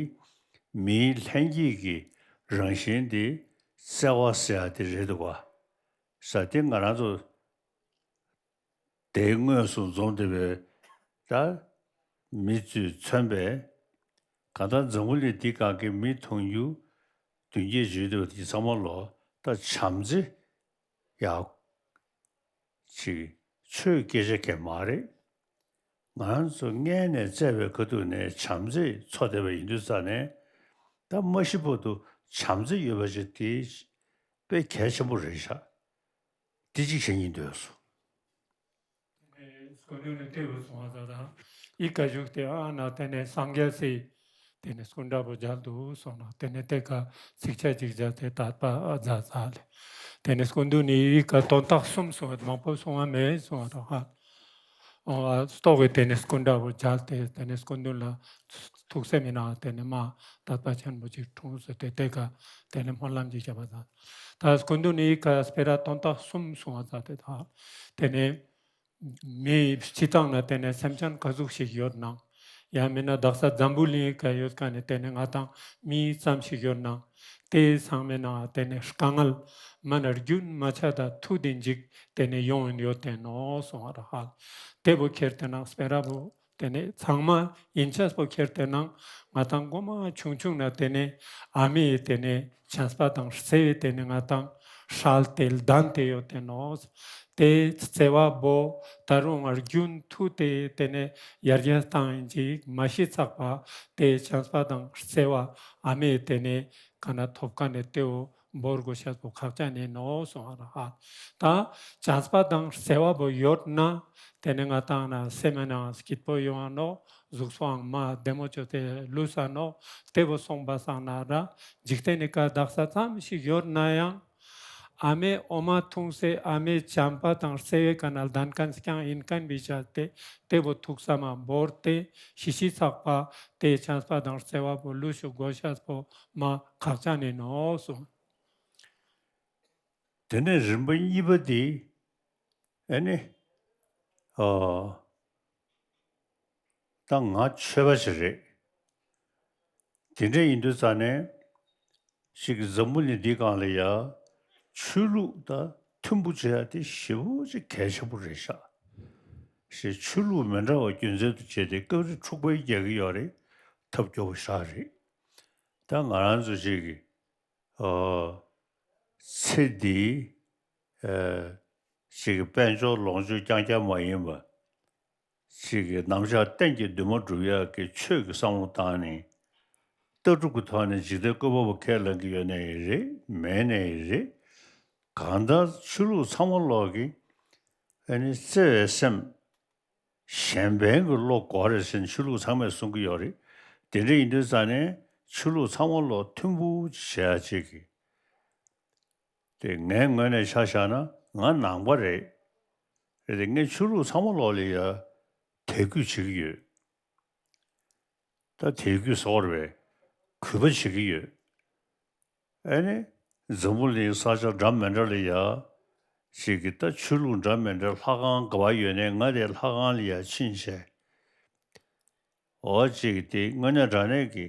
མིའི་ལྷན་སྐྱེས་ཀྱི་རང་བཞིན་འདི་བརྩེ་བ་ཟེར་ཡ་དེ་རེད་འདུག་ག་ས་དེ་ང་རང་ཚོ་དེའི་དངོས་སུ་འཛོམས་བསྡད་པའི་ད་མི་ཚོས་མཚོན་པའི་གང་ལྟར་འཛམ་བུ་གླིང་འདི་སྒང་གི་མི་མཐོང་རྒྱུ་མདུན་སྐྱེས་བརྗོད་འདོད་པ་དེ་ཚང་མ་ལོ་ད་བྱམས་བརྩེ་ཡག་ཅིག་ཆོས་སྐད་ཆ་གང་མ་རེད། ང་རང་ཚོ་མངལ་ནས་བཙས་པའི་ཁ་ཐུག་ནས་བྱམས་བརྩེ་འཚོ་བསྡད་པ་ཡིན་དུས་ཙ་ནས་ད་མ་ཤི་བར་དུ་བྱམས་བརྩེ་ཡོད་པ་ཅིག་དེ་དཔེ་གལ་ཆེན་པོ་རེད་ཤག་དེ་གཅིག་བྱེད་སྙིང་འདོད་སོང་། སྐུ་མདུན་ནས་ལྟེ་བོ་སོང་བ་ད་ད་ཡི་ག་བཞུགས་ཏེ་ཨ་ན་དེ་ནས་སངས་རྒྱས་སི་དེ་ནས་སྐུ་འདྲ་པོ་མཇལ་འདུག་སོང་ན་དེ་ནས་དེ་ཀ་ཚིགས་བཅད་ཅིག་བཞག་སྟེ་དད་པ་མཛད་ས་ལེ། དེ་ནས་སྐུ་མདུན་ནི་ཡི་ག་དོན་དག་གསུམ་སོང་བ་མང་པོ་སོང་བ་མེད་སོང་བ་ད་ཧ། ཨོ་ཨ་སྟོག་གི་དེ་ནས་སྐུ་འདྲ་པོ་མཇལ་ཏེ་དེ་ནས་སྐུ་མདུན་ལ་ཐུགས་སེམས་མི་ནང་དེ་ནས་མ་དད་པ་ཆེན་པོ་ཅིག་འཁྲུངས་སོ་སྟེ་དེ་ཀ་དེ་ནས་སྨོན་ལམ་ཅིག་བྱས་པ་ད། ད་སྐུ་མདུན་ནི་ཡི་ག་སྤེ་ར་དོན་དག་གསུམ་གསུང་བ་ད་དེ་ད། དེ་ནས་མི་སྤྱི་བཏང་ན་དེ་ནས་སེམས་ཅན་ག་ཟུག་ཞིག་ཡོད་ནང་། ཡང་མིན་ན་དག་ས་འཛམ་བུ་གླིང་ག་ཡོད་ཀ་ནས་དེ་ནས་ང་དང་མི་ཙམ་ཞིག་ཡོད་ནང་། དེ་ཚང་མའི་ནང་དེ་ནས་དཀའ་ངལ་མ་ན་རྒྱུན་མ་ཆད་ད་ཐུག་དེ་འཇིག་དེ་ནས་ཡོང་ཡོད་དེ་ནོ་སོང་བ་ར་ཧ། དེ་བོ་ཁྱེར་དེ་ནང་སྤེ་ར་བོ་དེ་ནས་ཚང་མ་ཡིན་ཆས་པོ་ཁྱེར་དེ་ནང་ང་དང་གོ་མ་ཆུང་ཆུང་ན་དེ་ནས་ཨ་མའི་དེ་ནས་བྱམས་པ་དང་བརྩེ་བའི་དེ་ནས་ང་དང་ཧྲལ་ཏེ་ལྡན་ཏེ་ཡོད་དེ་ནོ། དེ་བརྩེ་བ་བོ་ད་རུང་ང་རྒྱུན་མཐུད་དེ་དེ་ནས་ཡར་རྒྱས་བཏང་ཡིན་ཅིག་མ་ཤི་ཚག་པ་དེ་བྱམས་པ་དང་བརྩེ་བ་ཨ་མའི་དེ་ནས་ག་ན་ཐོབ་ཀ་ནས་དེའོ་བོར་དགོས་ཤེས་པོ་ཁག་ཅན་ནི་ནོ་སོང་བ་ར་ཧ། ད་བྱམས་པ་དང་བརྩེ་བ་བོ་ཡོད་ན་དེ་ནས་ང་དང་ན་སེམས་ནང་སྐྱིད་པོ་ཡོང་ང་ནོ། གཟུགས་སོགས་མ་བདེ་མོ་ཅོས་ཏེ་ལུས་ས་ནོ། དེ་བོ་སོང་པ་སང་ན་ར་འཇིག་རྟེན་ནི་ཀ་དག་ས་ཙམ་ཞིག་ཡོད་ན་ཡང་ཨ་མའི་འོ་མ་འཐུང་སའི་ཨ་མའི་བྱམས་པ་དང་བརྩེ་བའི་ཀ་ནས་ལྡན་མཁན་ཞིག་ཀྱང་ཡིན་མཁན་བི་ཆ་སྟེ་དེ་བོ་ཐུགས་ས་མ་བོར་ཏེ་ཤི་ཤི་ཚག་པ་དེ་བྱམས་པ་དང་བརྩེ་བ་བོ་ལུས་ཤུགས་དགོས་ཤེས་པོ་མ་ཁག་ཅན་ནི་ནོ་སོང་། དེ་ནས་རིམ་པ་གཉིས་པ་དེ། ཨེ་ནི། ཨ། ད་ང་ཆོས་པ་ཞིག་རེད། དེ་འདྲ་ཡིན་དུས་ཙ་ནས་ཅིག་འཛམ་བུ་གླིང་འདི་སྒང་ལ་ཡ་ཆོས་ལུགས་དང་མཐུན་པོ་བྱེད་ཡ་དེ་ཞེ་པོ་ཅིག་གལ་ཆེན་པོ་རེད་ཤག་ཞེས་ཆོས་ལུགས་མི་འདྲ་བ་སྐྱོན་འཛེམ་དུ་བྱས་ཏེ་སྐབས་རེ་འཁྲུག་པ་རྒྱག་གི་ཡོད་རེད། ཐབས་སྐྱོ་པོ་ཞིག་རེད། ད་ང་རང་ཚོ་ཅིག་གི་ཨོ། ཚེ་འདི་ཨེ་ཅིག་གི་དཔལ་འབྱོར་ལོངས་སྤྱོད་རྐྱང་རྐྱང་མ་ཡིན་པ། ཅིག་གི་ནམ་ཞག་གཏན་གྱི་འདུན་མ་སྒྲུབ་ཡག་གི་ཆོས་ཀྱི་བསམ་བློ་བཏང་ནས། ལྟ་གྲུབ་ཀྱི་ཐོག་ནས་འཇིག་རྟེན་བཀོད་པ་པོ་ཁས་ལེན་གྱི་ཡོད་ནའི་རེད་མེད་ནའི་རེད། གང་ལྟར་ཆོས་ལུགས་ཚང་མ་ལོག་གི་ཨེ་ནི་བརྩེ་བའི་སེམས། གཞན་ཕན་གྱི་བློ་དགོས་རེད་ཟེར་ཆོས་ལུགས་ཚང་མས་གསུང་གི་ཡོད་རེད། དེ་འདྲ་ཡིན་དུས་ཙ་ནས་ཆོས་ལུགས་ཚང་མ་ལོ་མཐུན་པོ་བྱེད་ཡ་ཅིག་གི། དེ་ངའི་ངོས་ནས་ཆ་བཞག་ན་ང་ནང་པ་རེད། རེད་དེ་ངས་ཆོས་ལུགས་ཚང་མ་ལོ་ལ་ཡ་དད་གུས་བྱེད་ཀྱི་ཡོད། ད་དད་གུས་ཟེར་བ་རེད་པས། གུས་པ་བྱེད་ཀྱི་ཡོད། ཨེ་ནི། འཛམ་བུ་གླིང་ས་ཆ་འདྲ་མི་འདྲ་ལ་ཡ། ཞིག་གི་ད་ཆོས་ལུགས་འདྲ་མི་འདྲ་ལྷ་ཁང་ག་བ་ཡོད་ནའི་ང་དེ་ལྷ་ཁང་ལ་ཡ་ཕྱིན་བྱས། འོ་ཅིག་དེ་དངོས་གནས་དྲང་གནས་ཀྱི་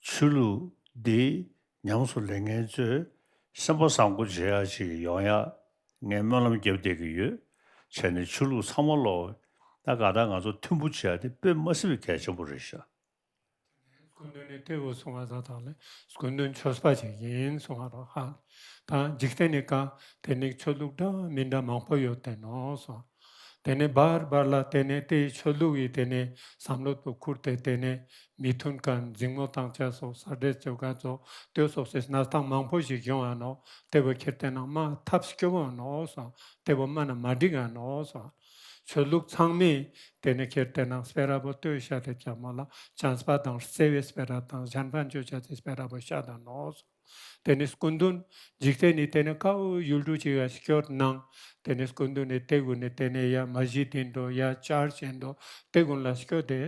ཆོས་ལུགས་འདི་ཉམས་སུ་ལེན་མཁན་ཚོས་སེམས་པ་བཟང་པོ་བྱེད་ཡ་ཅིག་ཡོང་ཡ་ངས་སྨོན་ལམ་རྒྱབ་བསྡད་ཀྱི་ཡོད། བྱས་ནས་ཆོས་ལུགས་ཚང་མ་ལོ་ད་ག་ད་ང་ཚོ་མཐུན་པོ་བྱེད་ཡ་དེ་དཔེ་མ་སྲིད་པའི་གལ་ཆེན་པོ་རེད་ཤག་སྐུ་མདུན་ནི་ལྟེ་བོ་སོང་བ་ས་དང་ལས་སྐུ་མདུན་ཆོས་པ་ཅིག་ཡིན་སོང་བ་རོ་ཧ། ད་འཇིག་རྟེན་ནི་ཀ་དེ་ནི་ཆོས་ལུགས་འདྲ་མི་འདྲ་མང་པོ་ཡོད་དེ་ནོ་སོང་། དེ་ནི་བར་བར་ལ་དེ་ནི་དེའི་ཆོས་ལུགས་ཡི་དེ་ནི་བསམ་བློ་པོ་ཁུར་ཏེ་དེ་ནི་མི་མཐུན་ཁན་འཛིང་མོ་བཏང་ཆ་སོགས་ས་འདྲེ་བཅོ་ཁན་ཚོ་དེ་སོགས་སི་གནས་སྟངས་མང་པོ་ཞིག་ཡོང་ང་ནོ། དེ་བོ་ཁྱེར་ཏེ་ནང་མ་ཐབས་སྐྱོ་བོ་ནོ་སོང་། དེ་བོ་མ་ན་མ་འགྲིག་ང་ནོ་སོང་། ཆོས་ལུགས་ཚང་མས་དེ་ནི་ཁྱེར་ཏེ་ནང་སྤེ་ར་བོ་ལྟོས་ཤ་དེ་ཀྱང་མོ་ལ་བྱམས་པ་དང་བརྩེ་བའི་སྤེ་ར་དང་གཞན་ཕན་ཅོ་ཆ་དེ་སྤེ་ར་བོ་ཤ་དང་ནོ་སོང་། ཏེ་ནེ་སྐུ་མདུན་འཇིག་རྟེན་ནི་ཏེ་ནེ་ཀ་བོ་ཡུལ་གྲུ་ཅིག་ག་སྐྱོད་ནང་ཏེ་ནེ་སྐུ་མདུན་ནི་ཏེ་གུན་ནི་ཏེ་ནེ་ཡ་མ་གཞི་དིན་འགྲོ་ཡ་ཆར་ཆེན་འགྲོ་ཏེ་གུན་ལ་སྐྱོད་དེ་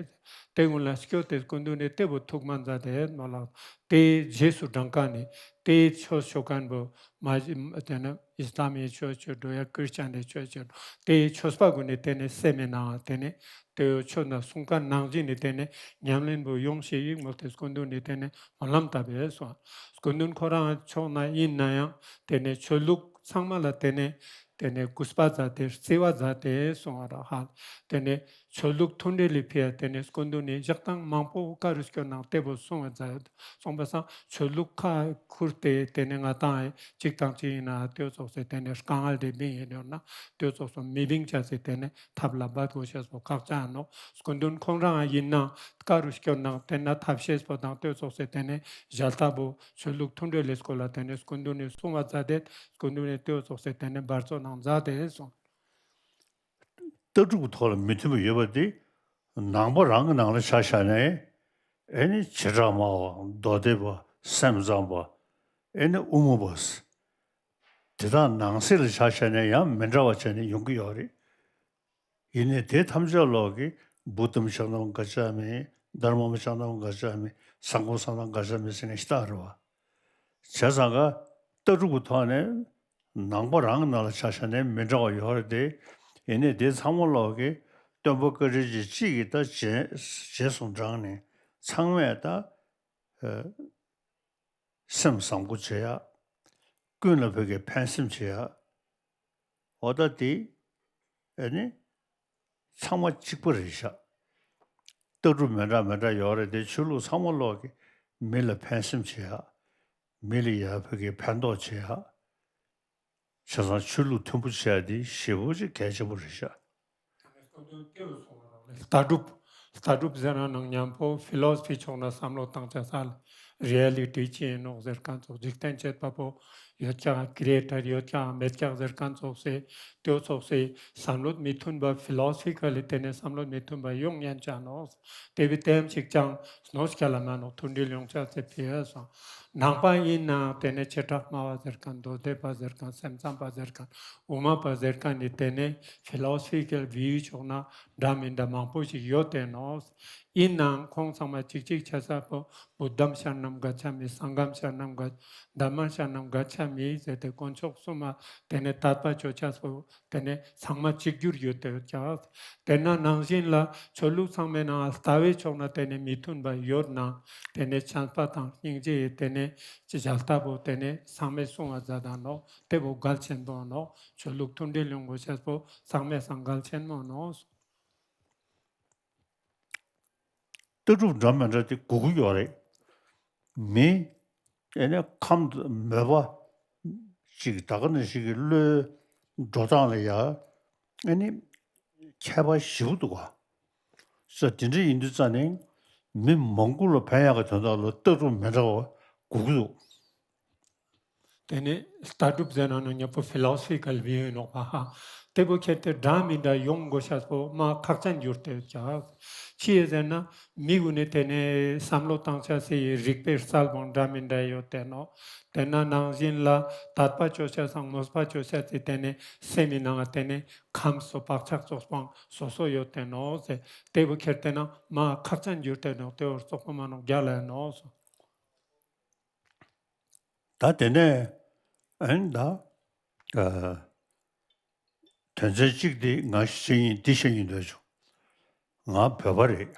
ཏེ་གུན་ལ་སྐྱོད་དེ་སྐུ་མདུན་ནི་ཏེ་བོ་ཐུགས་སྨོན་མཛད་དེ་ནོ་ལ། ཏེའི་རྗེས་སུ་འབྲང་ཁན་ནི་ཏེའི་ཆོས་ཅོ་ཁན་བོ་མ་གཞི་ཏེ་ནེ་ཨིས་ལམ་མི་ཆོས་ཅོ་འགྲོ་ཡ་ཀྲིས་ཅན་ནི་ཆོས་ཅོ་ཏེའི་ཆོས་པ་གུན་ནི་ཏེ་ནེ་སེམས་མི་ནང་ཏེ་ནེ་ཏེ་བོ་ཆོས་ན་གསུང་ཁན་ནང་བཞིན་ནི་ཏེ་ནེ་ཉམས་ལེན་བོ་ཡོང་ཤེས་ཡིག་མོལ་ཏེ་སྐུ་མདུན་ནི་ཏེ་ནེ་སྨོན་ལམ་བཏབ་པས་སོ། སྐུ་མདུན་ཁོ་རང་ཕྱོགས་ན་ཨིན་ནའང་ཏེ་ནེ་ཆོས་ལུགས་ཚང་མ་ལ་ཏེ་ནེ་ཏེ་ནེ་གུས་པ་མཛད་དེ་བརྩི་བ་མཛད་དེ་སོང་བ་ར་ཧ། ཏེ་ནེ་ཆོས་ལུགས་མཐུན་འབྲེལ་ལི་ཕི་ཡ་ཏེ་ནེ་སྐུ་མདུན་ནི་ཞག་དང་མང་པོ་ཀ་རུ་སྐྱོད་ནང་ཏེ་བོ་གསུང་བ་མཛད་སོང་བ་སང་ཆོས་ལུགས་ཁ་ཁུར་ཏེ་ཏེ་ནེ་ང་དང་ཅིག་དང་ཅིག་ཨིན་ན་ཏེ་ཙོགས་སེ་ཏེ་ནེ་དཀའ་ངལ་དེ་མི་ཡིན་ཡོད་ན་ཏེ་ཙོགས་སེ་མི་བིང་ཆ་སེ་ཏེ་ནེ་ཐབས་ལ་འབད་དགོས་ཤེས་པོ་ཁག་ཅན་ནོ། སྐུ་མདུན་ཁོང་རང་ཨིན་ན་ཀ་རུ་སྐྱོད་ནང་ཏེ་ན་ཐབས་ཤེས་པོ་དང་ཏེ་ཙོགས་སེ་ཏེ་ནེ་ཞལ་ལྟ་བོ་ཆོས་ལུགས་མཐུན་འབྲེལ་ལི་སྐོར་ལ་ཏེ་ནེ་སྐུ་མདུན་ནི་གསུང་བ་མཛད་དེ་སྐུ་མདུན་ནི་ཏེ་ཙོགས་སེ་ཏེ་ནེ་འབད་རྩོལ་ནང་མཛད་དེ་སོང་། ལྟ་གྲུབ་ཐོག་ལ་མི་མཐུན་པ་ཡོད་པ་དེ་ནང་པ་རང་གི་ནང་ལ་ཆ་བཞག་ན་ཨེ་ནི་བྱེ་བྲག་སྨྲ་བ་མདོ་སྡེ་པ་སེམས་ཙམ་པ་ཨེ་ནི་དབུ་མ་པ། དེ་དག་ནང་གསེས་ལ་ཆ་བཞག་ན་ཡང་མི་འདྲ་བ་བྱས་ནས་ཡོང་གི་ཡོད་རེད། ཡིན་ནའི་དེ་ཐམས་ཅད་ལོག་གི་བུདྡྷམ་ཤཱནམ་ག་ཅ་མི་དྷརྨམ་ཤཱནམ་ག་ཅ་མི་སངྒྷམ་ཤཱནམ་ག་ཅ་མི་ཟེར་ནས་ཤི་ཏ་རེད་བ། བྱས་ཙང་ཀ་ལྟ་གྲུབ་ཀྱི་ཐོག་ནས་ནང་པ་རང་གི་ནང་ལ་ཆ་བཞག་ནས་མི་འདྲ་བ་ཡོད་རེད་དེ། ཡིན་ནའི་དེ་ཚང་མ་ལོག་གི་སྟོན་པ་བཀའ་དྲིན་ཅན་གཅིག་གིས་ད་རྗེས་རྗེས་སུ་འབྲངས་ནས་ཚང་མས་ད་ཨ་སེམས་བཟང་པོ་བྱེད་ཡ། ཀུན་ལ་བོད་ཀྱི་ཕན་སེམས་བྱེད་ཡ། འོ་ད་དེ་ཨ་ནི་ཚང་མ་གཅིག་པ་རེད་ཤག་ལྟ་གྲུབ་མི་འདྲ་མི་འདྲ་ཡོད་རེད་དེ་ཆོས་ལུགས་ཚང་མ་ལོག་གི་མི་ལ་ཕན་སེམས་བྱེད་ཡ། མི་ལ་ཡར་བོད་ཀྱི་ཕན་ཐོགས་བྱེད་ཡ། བྱས་ཙང་ཆོས་ལུགས་མཐུན་པོ་བྱེད་ཡ་དེ་ཞེ་པོ་ཅིག་གལ་ཆེན་པོ་རེད་ཤག་ལྟ་གྲུབ། ལྟ་གྲུབ་ཟེར་ན་ནང་མཉམ་པོ་ཕི་ལོ་སི་ཕི་ཕྱོགས་ན་བསམ་བློ་བཏང་ཆ་ས་ལ་རི་ཡ་ལི་ཊི་ཅི་ཡིན་ནོག་ཟེར་མཁན་ཙོགས་འཇིག་རྟེན་བྱེད་པ་པོ་ཡོད་ཀྱང་ཀྲི་ཡེ་ཊར་ཡོད་ཀྱང་མེད་ཀྱང་ཟེར་མཁན་ཙོགས་སེ་ཏེ་ཙོགས་སེ་བསམ་བློ་མི་མཐུན་པ་ཕི་ལོ་སི་ཕི་ཀལ་ལི་ཏེ་ནེ་བསམ་བློ་མི་མཐུན་པ་ཡོང་ཉན་ཆ་ནོག་ཏེ་བི་ཏེམ་ཞིག་ཀྱང་སྣོ་སྐྱ་ལ་མ་ནོག་མཐུན་སྒྲིལ་ཡོང་ཆ་སེ་ཕི་ཡ་སོང་། ནང་པ་ཡིན་ནའང་ཏེ་ནེ་བྱེ་བྲག་སྨྲ་བ་ཟེར་མཁན་མདོ་སྡེ་པ་ཟེར་མཁན་སེམས་ཙམ་པ་ཟེར་མཁན་དབུ་མ་པ་ཟེར་མཁན་ནི་ཏེ་ནེ་ཕི་ལོ་སི་ཕི་ཀལ་བིའུ་ཕྱོགས་ན་འདྲ་མི་འདྲ་མང་པོ་ཞིག་ཡོད་དེ་ནོག་ཡིན་ནའང་ཁོང་ཚང་མ་གཅིག་གཅིག་ཆ་ས་པོ་བུདྡྷམ་ཤཱནམ་ག་ཅ་མི་སངྒྷམ་ཤཱནམ་ག་དྷརྨམ་ཤཱནམ་ག་ཅ་མི་ཟེར་ཏེ་དཀོན་མཆོག་གསུམ་མ་ཏེ་ནེ་དད་པ་ཅོ་ཆ་པོ་ཏེ་ནེ་ཚང་མ་གཅིག་གྱུར་ཡོད་དེ་ཡོད་ཀྱག་ཏེ་ན་ནང་བཞིན་ལ་ཆོས་ལུགས་ཚང་མའི་ནང་ལྟ་བའི་ཕྱོགས་ན་ཏེ་ནེ་མི་མཐུན་པ་ཡོད་ན་ཏེ་ནེ་བྱམས་པ་དང་སྙིང་རྗེ་ཡི་ཏེ་ནེ་ཅི་ཞལ་ལྟ་བོ་ཏེ་ནེ་ཚང་མས་གསུང་བ་མཛད་ད་ནོག་ཏེ་བོ་གལ་ཆེན་པོ་ནོག་ཆོས་ལུགས་མཐུན་སྒྲིལ་ཡོང་དགོས་ཤེས་པོ་ཚང་མས་སང་གལ་ཆེན་མོ་ནོག་ལྟ་གྲུབ་འདྲ་མི་འདྲ་དེ་དགོས་ཀྱི་ཡོད་རེད། མི་ཨེ་ནས་ཁམས་མོས་པ་ཅིག་ད་ག་ནང་བཞིན་གྱི་བློའི་འགྲོ་སྟངས་ལ་ཡ་ཨེ་ནི་ཁྱད་པར་ཞེ་པོ་འདུག་ག་ས་དེ་འདྲ་ཡིན་དུས་ཙ་ནས་མི་མང་པོ་ལ་ཕན་ཡག་གི་དོན་དག་ལ་ལྟ་གྲུབ་མི་འདྲ་བ་དགོས་ཀྱི་འདུག་ཏེ་ནེ་ལྟ་གྲུབ་ཟེར་ན་ནང་མཉམ་པོ་ཕི་ལོ་སི་ཕི་ཀལ་བིའུ་ཡིན་ནོག་པ་ཧ། ཏེ་བོ་ཁྱེར་ཏེ་འདྲ་མི་འདྲ་ཡོང་དགོས་ཤེས་པོ་མ་ཁག་ཅན་གྱུར་ཏེ་ཡོད་ཀྱག་ཅི་ཡོད་ཟེར་ན་མི་གུན་ནི་ཏེ་ནེ་བསམ་བློ་བཏང་ཆ་སི་རིག་པའི་རྩལ་བོ་འདྲ་མི་འདྲ་ཡོད་དེ་ནོག་ཏེ་ན་ནང་བཞིན་ལ་དད་པ་ཅོ་ཤེས་སང་མོས་པ་ཅོ་ཤེས་སི་ཏེ་ནེ་སེམས་མི་ནང་ང་ཏེ་ནེ་ཁམས་སོ་བག་ཆགས་ཙོགས་སྤང་སོ་སོ་ཡོད་དེ་ནོག་ཟེར། ཏེ་བོ་ཁྱེར་ཏེ་ན་མ་ཁག་ཅན་གྱུར་ཏེ་ནོག་ཏེ་བོ་རྩོག་པོ་མ་ནོག་རྒྱལ་ལ་ཡིན་ནོག་སོ། ད་ཏེ་ནེ་ཨན་ད་ཨ་དོན་ཚན་གཅིག་འདི་ང་ཞིག་ཡིན་འདི་ཞིག་ཡིན་འདོད་བྱུང་། ང་བོད་པ་རེད།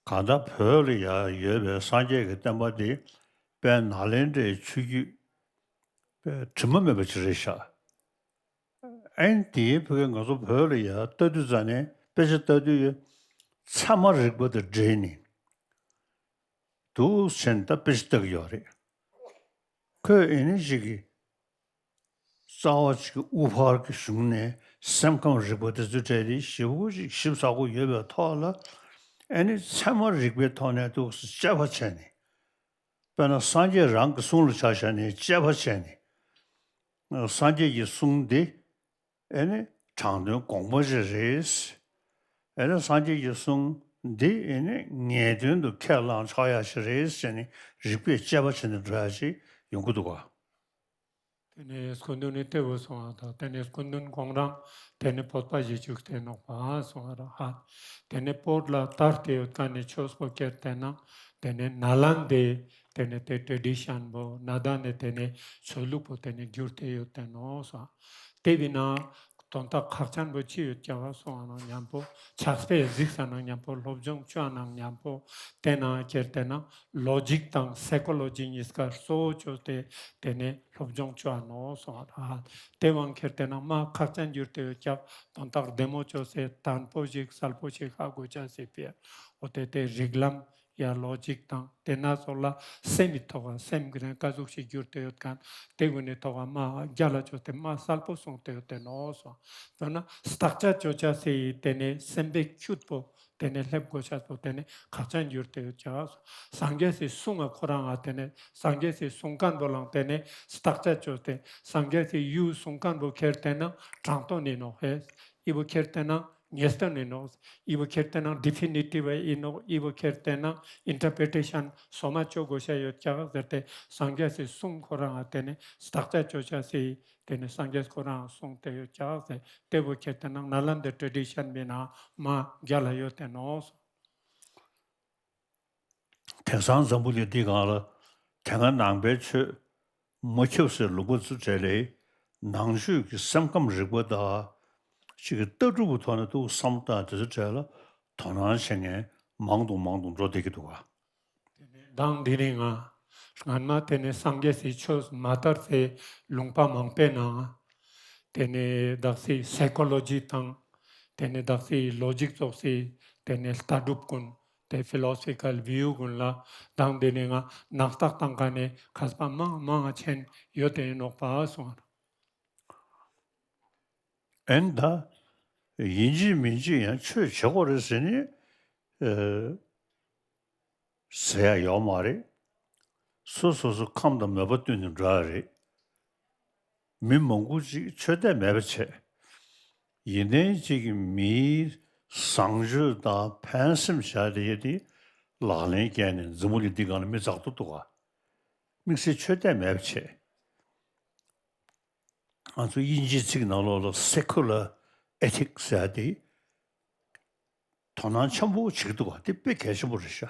གང་ལྟར་བོད་ལ་ཡ་ཡོད་པའི་སངས་རྒྱས་ཀྱི་བསྟན་པ་འདི་དཔལ་ནཱ་ལེནྡྲའི་ཆོས་བརྒྱུད་དཔེ་དྲི་མ་མེད་པ་ཅིག་རེད་ཤག་ཨན་དེའི་ཕུགས་ང་ཚོ་བོད་ལ་ཡ་ལྟ་དུས་ཙ་ནས་དཔེ་ཆ་ལྟ་དུས་ཚད་མ་རིག་པ་དང་འབྲེལ་ནས། འདུག་ཟེར་ནས་ད་དཔེ་ཆ་ལྟ་གི་ཡོད་རེད། ཁོས་ཨེ་ནི་ཞིག་གི་རྩ་བ་ཅིག་གི་དབུ་ཕར་གྱི་གཞུང་ནས་སེམས་ཁམས་རིག་པ་དེ་ཚོའི་གྲས་དེ་ཞེ་པོ་ཅིག་ཞིབ་ཚགས་པོ་ཡོད་པའི་ཐོག་ལ་ཨེ་ནི་ཚད་མ་རིག་པའི་ཐོག་ནས་འདུག་སེ་དཔྱད་པ་བྱས་ནས། དཔེར་ན་སངས་རྒྱས་རང་གི་གསུང་ལ་ཆ་བཞག་ནས་དཔྱད་པ་བྱས་ནས། སངས་རྒྱས་ཀྱི་གསུང་འདི་ཨེ་ནི་དྲང་དོན་དགོངས་པ་ཅིག་རེད། ཨེ་ནི་སངས་རྒྱས་ཀྱི་གསུང་ འདི་ཨེ་ནི་ངེས་དོན་དུ་ཁས་བླངས་ཆོག་ཡ་ཞིག་རེད་ཟེར་ནས་རིགས་པས་དཔྱད་པ་བྱས་ནས་འགྲོ་ཡ་ཞིག་ཡོང་གི་འདུག་ག། དེ་ནས་སྐུ་མདུན་ནི་ལྟེ་བོ་སོང་བ་དང་། དེ་ནས་སྐུ་མདུན་ཁོང་རང་དེ་ནས་བོད་པ་ཞིག་བཅུག་སྟེ་ནོག་པ་སོང་བ་ར་ཧ། དེ་ནས་བོད་ལ་དར་ཏེ་ཡོད་མཁན་ནི་ཆོས་པོ་ཁྱེར་ཏེ་ན་དེ་ནས་ནཱ་ལནྡའི་དེ་ནས་དེ་ཊྲེ་ཌི་ཤན་པོ་ནཱ་ལནྡའི་དེ་ནས་ཆོས་ལུགས་པོ་དེ་ནས་གྱུར་ཏེ་ཡོད་དེ་ནོག་སོང་། དེ་བས་ན་དོན་དག་ཁག་ཅན་པོ་ཅི་ཡོད་ཀྱག་སོང་བ་ན་མཉམ་པོ་ཕྱག་དཔེ་གཟིགས་ས་ན་མཉམ་པོ་སློབ་སྦྱོང་བཅོ་ན་མཉམ་པོ་དེ་ན་ཁྱེར་ཏེ་ན་ལོ་ཇིག་དང་སའི་ཀོ་ལོ་ཇི་གཉིས་ཀ་གཙོ་བོ་བཅོས་ཏེ་དེ་ནས་སློབ་སྦྱོང་བཅོ་ནོག་སོང་བ་ར་ཧ། དེ་བའང་ཁྱེར་ཏེ་ན་མ་ཁག་ཅན་གྱུར་ཏེ་ཡོད་ཀྱག། དོན་དག་བདེ་མོ་བཅོས་ཏེ་དྲང་པོ་ཞིག་གསལ་པོ་ཞིག་ཧ་གོ་ཆ་སི་ཕིའ་འོ་དེ་དེ་རིགས་ལམ་ཡ་ལོ་ཇིག་དང་དེ་ན་ཚོགས་ལ་སེམས་མི་ཐོག་ག་སེམས་ཀྱི་རང་ཀ་ཟུག་ཞིག་གྱུར་ཏེ་ཡོད་མཁན་དེ་ཀུན་ནི་ཐོག་ག་མ་རྒྱལ་ལ་བཅོས་ཏེ་མ་གསལ་པོ་གསུངས་ཏེ་ཡོད་དེ་ནོག་སོང་། དོན་ན་བརྟག་དཔྱད་བཅོ་ཆ་སི་དེ་ནས་སེམས་པའི་ཁྱུད་པོ་དེ་ནས་སླེབས་དགོས་ཤེས་པོ་དེ་ནས་ཁག་ཅན་གྱུར་ཏེ་ཡོད་ཀྱག། སངས་རྒྱས་སི་གསུང་ང་ཁོ་རང་ང་དེ་ནས་སངས་རྒྱས་སི་གསུང་མཁན་པོ་ལའང་དེ་ནས་བརྟག་དཔྱད་བཅོས་ཏེ་སངས་རྒྱས་སི་ཡུལ་གསུང་མཁན་པོ་ཁྱེར་ཏེ་ན་དྲང་དོན་ཡིན་ནོག་ཧེ། འི་བོ་ཁྱེར་ཏེ་ན་ངེས་དོན་ཡིན་ནོག། འི་བོ་ཁྱེར་ཏེ་ན་ཌི་ཕི་ནི་ཊིབ་ཡིན་ནོག། འི་བོ་ཁྱེར་ཏེ་ན་ཨིན་ཊར་པི་རི་ཊེ་ཤན་སོ་མ་བཅོ་དགོས་ཤེས་ཡོད་ཀྱག་ཟེར་ཏེ་སངས་རྒྱས་སི་གསུང་ཁོ་རང་ང་དེ་ནས་བརྟག་དཔྱད་བཅོ་ཆ་སི་དེ་ནས་སངས་རྒྱས་ཁོ་རང་གསུངས་ཏེ་ཡོད་ཀྱག་ཟེར། དེ་བོ་ཁྱེར་ཏེ་ན་ནཱ་ལནྡའི་ཊྲེ་ཌི་ཤན་མི་ན་མ་རྒྱལ་ལ་ཡོད་དེ་ནོག། དེང་སང་འཛམ་བུ་གླིང་འདི་སྒང་ལ་དེ་སྔ་ནང་པའི་ཆོས་མ་ཁྱབ་སའི་ལུང་པ་ཚོ་གྲས་ལས་ནང་ཆོས་ཀྱི་སེམས་ཁམས་རིག་པ་དང་ཅིག་གི་ལྟ་གྲུབ་ཀྱི་ཐོག་ནས་ཏུ་བསམ་བློ་བཏང་དེ་ཚོ་གྲས་ལ་དོ་སྣང་བྱེད་མཁན་མང་དུ་མང་དུ་འགྲོ་བསྡད་ཀྱི་འདུག་ག། དེ་ནས་མདང་དེ་རིང་ང་སྔན་མ་དེ་ནས་སངས་རྒྱས་སི་ཆོས་མ་དར་སའི་ལུང་པ་མང་པོའི་ནང་དེ་ནས་བདག་སི་སའི་ཀོ་ལོ་ཇི་དང་དེ་ནས་བདག་སི་ལོ་ཇིག་ཙོགས་སི་དེ་ནས་ལྟ་གྲུབ་ཀུན་དེ་ཕི་ལོ་སོ་ཕི་ཀལ་བིའུ་ཀུན་ལ་མདང་དེ་ནས་ང་ནག་རྟགས་བཏང་མཁན་ནི་མཁས་པ་མང་མང་ཆེན་ཡོད་དེ་ཡིན་ནོག་པ་སོང་། ཨེ་ནི་ད་ཡིན་གཅིག་མིན་གཅིག་ཡང་ཆོས་བྱེད་དགོས་རེད་ཟེར་ནས་ཨེ་ཟེར་ཡ་ཡོད་མ་རེད། སོ་སོ་སོ་ཁམས་དང་མོས་པ་བསྟུན་ནས་འགྲོ་ཡ་རེད། མི་མང་པོ་ཅིག་ཆོས་དད་མེད་པ་བྱས། ཡིན་ནའི་ཅིག་གི་མིའི་བཟང་སྤྱོད་དང་ཕན་སེམས་བྱ་དེ་ཡ་དེ་ལག་ལེན་བརྒྱབ་ནས་འཛམ་བུ་གླིང་འདི་སྒང་ལ་མི་ཛག་ཏུ་འདུག་ག། དམིགས་བསལ་ཆོས་དད་མེད་པ་བྱས། ང་ཚོ་དབྱིན་ཇིའི་ཚིག་ནང་ལོགས་ལ་སེ་ཀུ་ལར་ཨེ་ཐིག་ཟེར་ཡ་དེ་དོ་སྣང་ཆེན་པོ་བྱེད་ཀྱི་འདུག་ག། དེ་དཔེ་གལ་ཆེན་པོ་རེད་ཤག།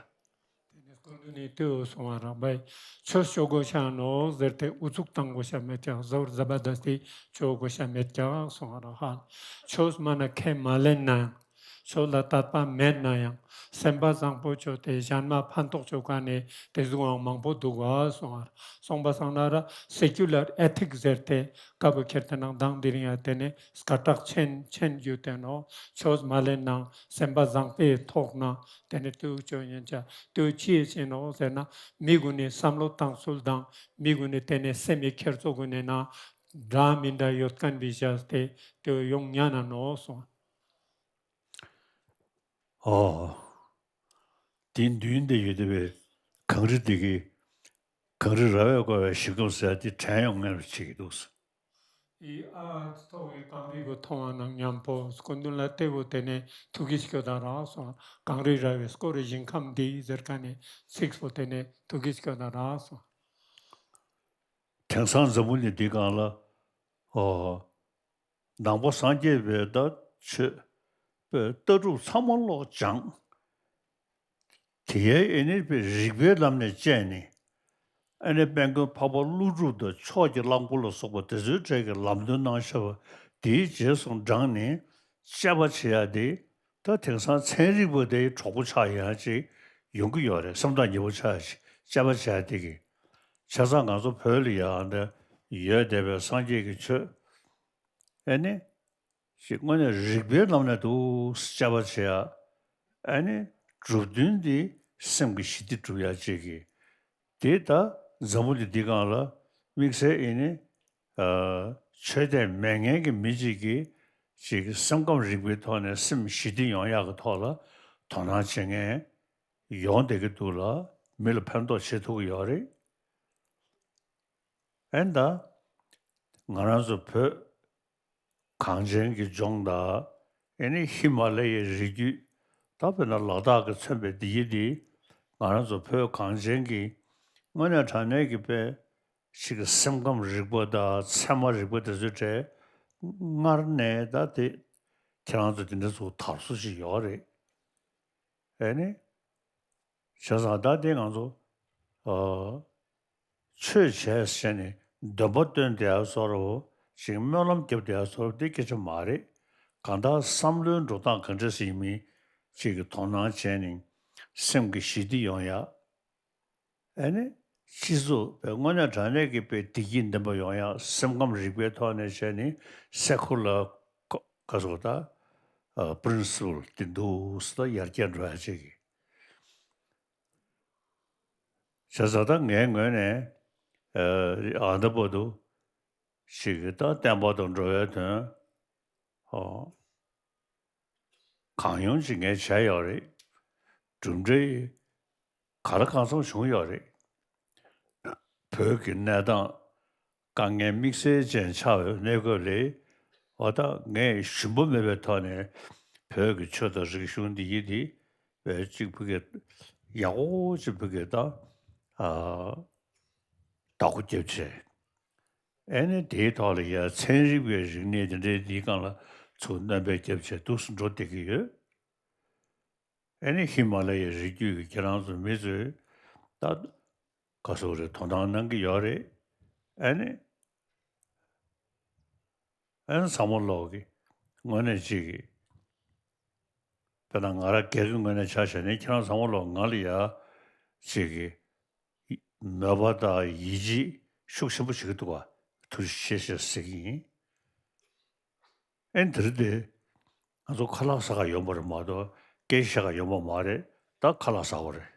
དེ་ནས་སྐུ་མདུན་ནས་ལྟེ་བོ་སོང་བ་རང་བའི་ཆོས་བཅོ་དགོས་ཤ་ནོག་ཟེར་ཏེ་ཨུ་ཚུགས་བཏང་དགོས་ཤ་མེད་ཀྱག། ཟོར་ཛ་བར་དསྟི་བཅོ་དགོས་ཤ་མེད་ཀྱག་སོང་བ་རང་ཧ། ཆོས་མ་ན་ཁས་མ་ལེན་ན་ཡང་ཆོས་ལ་དད་པ་མེད་ན་ཡང་སེམས་པ་བཟང་པོ་བཅོས་ཏེ་གཞན་མ་ཕན་ཐོགས་བཅོ་མཁན་ནི་དེ་ཟུག་ཡང་མང་པོ་འདུག་ག་སོང་བ་རང་། སོང་པ་སང་ན་ར་སེ་ཀུ་ལར་ཨེ་ཐིག་ཟེར་ཏེ་སྐབས་ཁྱེར་ཏེ་ནང་མདང་དེ་རིང་ཡ་དེ་ནས་སྐད་གྲགས་ཆེན་ཆེན་རྒྱུ་དེ་ནོག། ཆོས་མ་ལེན་ནང་སེམས་པ་བཟང་པོའི་ཐོག་ན་དེ་ནས་ལྟེ་བོ་བཅོ་ཡིན་ཅ་ལྟེ་བོ་ཅི་ཡེ་ཅི་ནོག་ཟེར་ན་མི་གུན་ནི་བསམ་བློ་བཏང་ཚུལ་དང་མི་གུན་ནི་དེ་ནས་སེམས་ཡི་ཁྱེར་ཚོ་གུན་ནི་ན་འདྲ་མི་འདྲ་ཡོད་མཁན་བི་བྱས་ཏེ་ལྟེ་བོ་ཡོང་ཉན་ན་ནོག་སོང་། ཨོ། དེ་མདུན་དེ་ཡོད་དེ་བས་གངས་རི་དེ་གི་གངས་རི་ར་བས་བསྐོར་བའི་ཞིང་ཁམས་ཟེར་དེ་དྲན་ཡོང་ངེས་པ་བྱེད་ཀྱི་འདུག་ཟེར། ཨི་ཨ་ཐོག་གི་གངས་རི་གུ་མཐོང་བ་ནང་མཉམ་པོ་སྐུ་མདུན་ལ་ལྟེ་བོ་དེ་ནས་ཐུགས་ཀྱི་སྐྱོ་ད་རག་སོང་། གངས་རི་ར་བས་བསྐོར་བའི་ཞིང་ཁམས་འདི་ཟེར་མཁན་ནི་ཚིག་པོ་དེ་ནས་ཐུགས་ཀྱི་སྐྱོ་ད་རག་སོང་། དེང་སང་འཛམ་བུ་གླིང་འདི་སྒང་ལ་ཨོ། ནང་པ་སངས་རྒྱས་པའི་ད་ཆོས་པའི་ལྟ་གྲུབ་ཚང་མ་ལོག་སྦྱངས། དེ་ཡའི་ཨེ་ནི་པའི་རིགས་པའི་ལམ་ནས་དཔྱད་ནས་ཨེ་ནི་དཔལ་མགོན་འཕགས་པ་ཀླུ་སྒྲུབ་དང་ཕྱོགས་ཀྱི་གླང་པོ་ལ་སོགས་པ་དེ་ཚོའི་གྲས་ཀྱི་ལམ་སྟོན་གནང་བཞག་པ་དེའི་རྗེས་སུ་འབྲངས་ནས་དཔྱད་པ་བྱེད་ཡ་དེ་ད་དེང་སང་ཚན་རིག་པ་དེའི་གྲོགས་པོ་ཆགས་ཡ་ཅིག་ཡོང་གི་ཡོད་རེད། སེམས་ཐག་ཉེ་པོ་ཆགས་ཡ་ཅིག་དཔྱད་པ་བྱེད་ཡ་དེ་གི་ཆ་ཚང་ང་ཚོ་བོད་ལ་ཡ་འདི་ཡོད་བསྡད་པའི་སངས་རྒྱས་ཀྱི་ཆོས། ཨེ་ནི། ཞིག་དངོས་གནས་རིགས་པའི་ལམ་ནས་འདུག་དཔྱད་པ་བྱེད་ཡ། ཨེ་ནི། གྲུབ་དོན་འདི་སེམས་ཀྱི་ཞི་བདེ་སྒྲུབ་ཡ་ཅིག་གི། དེ་ད་འཛམ་བུ་གླིང་འདི་སྒང་ལ་དམིགས་བསལ་ཨེ་ནི། ཨ། ཆོས་དད་མེད་མཁན་གྱི་མི་གཅིག་གིས་ཅིག་སེམས་ཁམས་རིག་པའི་ཐོག་ནས་སེམས་ཞི་བདེ་ཡོང་ཡག་གི་ཐོག་ལ་དོ་སྣང་བྱེད་མཁན་ཡོང་བསྡད་ཀྱི་འདུག་ལ་མི་ལ་ཕན་ཐོགས་བྱེད་ཐུབ་ཀྱི་ཡོད་རེད། ཨེ་ནི་ད་ང་རང་ཚོ་བོད་གངས་ཅན་གྱི་ལྗོངས་དང་ཨེ་ནི་ཧི་མ་ལ་ཡའི་རི་རྒྱུད་ ད་དཔེར་ན་ལ་དྭགས་ཀྱི་མཚོན་པའི་བདེ་སྐྱིད་འདི་ང་རང་ཚོ་བོད་གངས་ཅན་གྱི་དངོས་གནས་དྲང་གནས་ཀྱི་དཔེ་ཞིག་གི་སེམས་ཁམས་རིག་པ་དང་ཚད་མ་རིག་པ་དེ་ཚོའི་གྲས་སྔར་ནས་ད་དེ་ཁྱེད་རང་ཚོ་དེ་འདྲ་ཚོ་དར་སྲོལ་ཞིག་ཡོད་རེད། ཨེ་ནི། བྱས་ཙང་ད་དེ་ང་ཚོ་ཨ་ཆོས་བྱས་ཟེར་ནས་འདོན་པ་བཏོན་བསྡད་ཡ་བཟོ་འདྲ་ཞིག་སྨོན་ལམ་བརྒྱབ་བསྡད་ཡ་བཟོ་འདྲ་དེ་སྐད་ཆ་མ་རེད། གང་ལྟར་བསམ་བློའི་འགྲོ་སྟངས་ག་འདྲ་ཞིག་ཡིན་མིན་ཅིག་གི་དོ་སྣང་བྱས་ནས་སེམས་ཀྱི་ཞི་བདེ་ཡོང་ཡ། ཨེ་ནི་སྤྱི་ཚོགས་པའི་དངོས་གནས་དྲང་གནས་ཀྱི་དཔེ་བདེ་སྐྱིད་ལྡན་པ་ཡོང་ཡ་སེམས་ཁམས་རིག་པའི་ཐོག་ནས་བྱས་ནས་སེ་ཁུ་ལར་ག་སོགས་ད་པྲིན་སི་པལ་དེ་འདུག་སེ་ད་ཡར་རྒྱས་འགྲོ་ཡ་ཅིག་གི་བྱས་ཙང་ད་ངའི་ངོས་ནས་ཨ་ཨ་ད་བར་དུ་ཞིག་གི་ད་བསྟན་པ་དང་འགྲོ་བའི་དོན་ཨོ་གང་ཡོང་ཅིག་ངས་བྱས་ཡོད་རེད། གྲུབ་འབྲས་ག་ལ་གང་འཚམ་བྱུང་ཡོད་རེད། བོད་ཀྱི་གནས་སྟངས་དཀའ་ངལ་དམིགས་བསལ་ཅན་ཆགས་པའི་གནས་སྐབས་ལ་འོ་ད་ངས་ཞུམ་པ་མེད་པའི་ཐོག་ནས་བོད་ཀྱི་ཆོས་དང་རིག་གཞུང་འདི་ཡིད་དེ་བས་གཅིག་ཕ་གི་ཡག་པོ་ཅིག་ཕ་གི་ད་ཨ་བདག་པོ་རྒྱབ་བྱས། ཨེ་ནི་དེའི་ཐོག་ལ་ཡ་ཚན་རིག་པའི་རིག་གནས་དེ་འདྲའི་འདིའི་སྒང་ལ་ཚུར་སྣོན་པ་རྒྱབ་བྱས་འདུག་སེ་འགྲོ་བསྡད་ཀྱི་ཡོད། ཨེ་ནི་ཧི་མ་ལ་ཡའི་རི་རྒྱུད་ཀྱི་ཁྱེད་རང་ཚོ་མི་ཚོས་ད་ག་སོགས་རེད་དོ་སྣང་གནང་གི་ཡོད་རེད། ཨེ་ནི་ཨེ་ནི་ཚང་མ་ལོག་གི་དངོས་གནས་ཅིག་གི་དཔེར་ན་ང་རང་སྒེར་གྱི་ངོས་ནས་ཆ་བཞག་ནས་ཁྱེད་རང་ཚང་མ་ལོག་ང་ལ་ཡ་ཅིག་གི་མོས་པ་དང་ཡིད་ཆེས་ཤུགས་ཆེན་པོ་བྱེད་ཀྱི་འདུག་ག་ཐུགས་རྗེ་ཆེ་ཞེས་ཟེར་གྱི་ཡིན། ཨེ་འདིར་དེ་ང་ཚོ་ཁ་ལག་ཟ་ག་ཡོང་པ་རེད་མ་གཏོགས་སྐད་ཆ་བཤད་ག་ཡོང་པ་མ་རེད། ད་ཁ་ལག་ཟ་བ་རེད།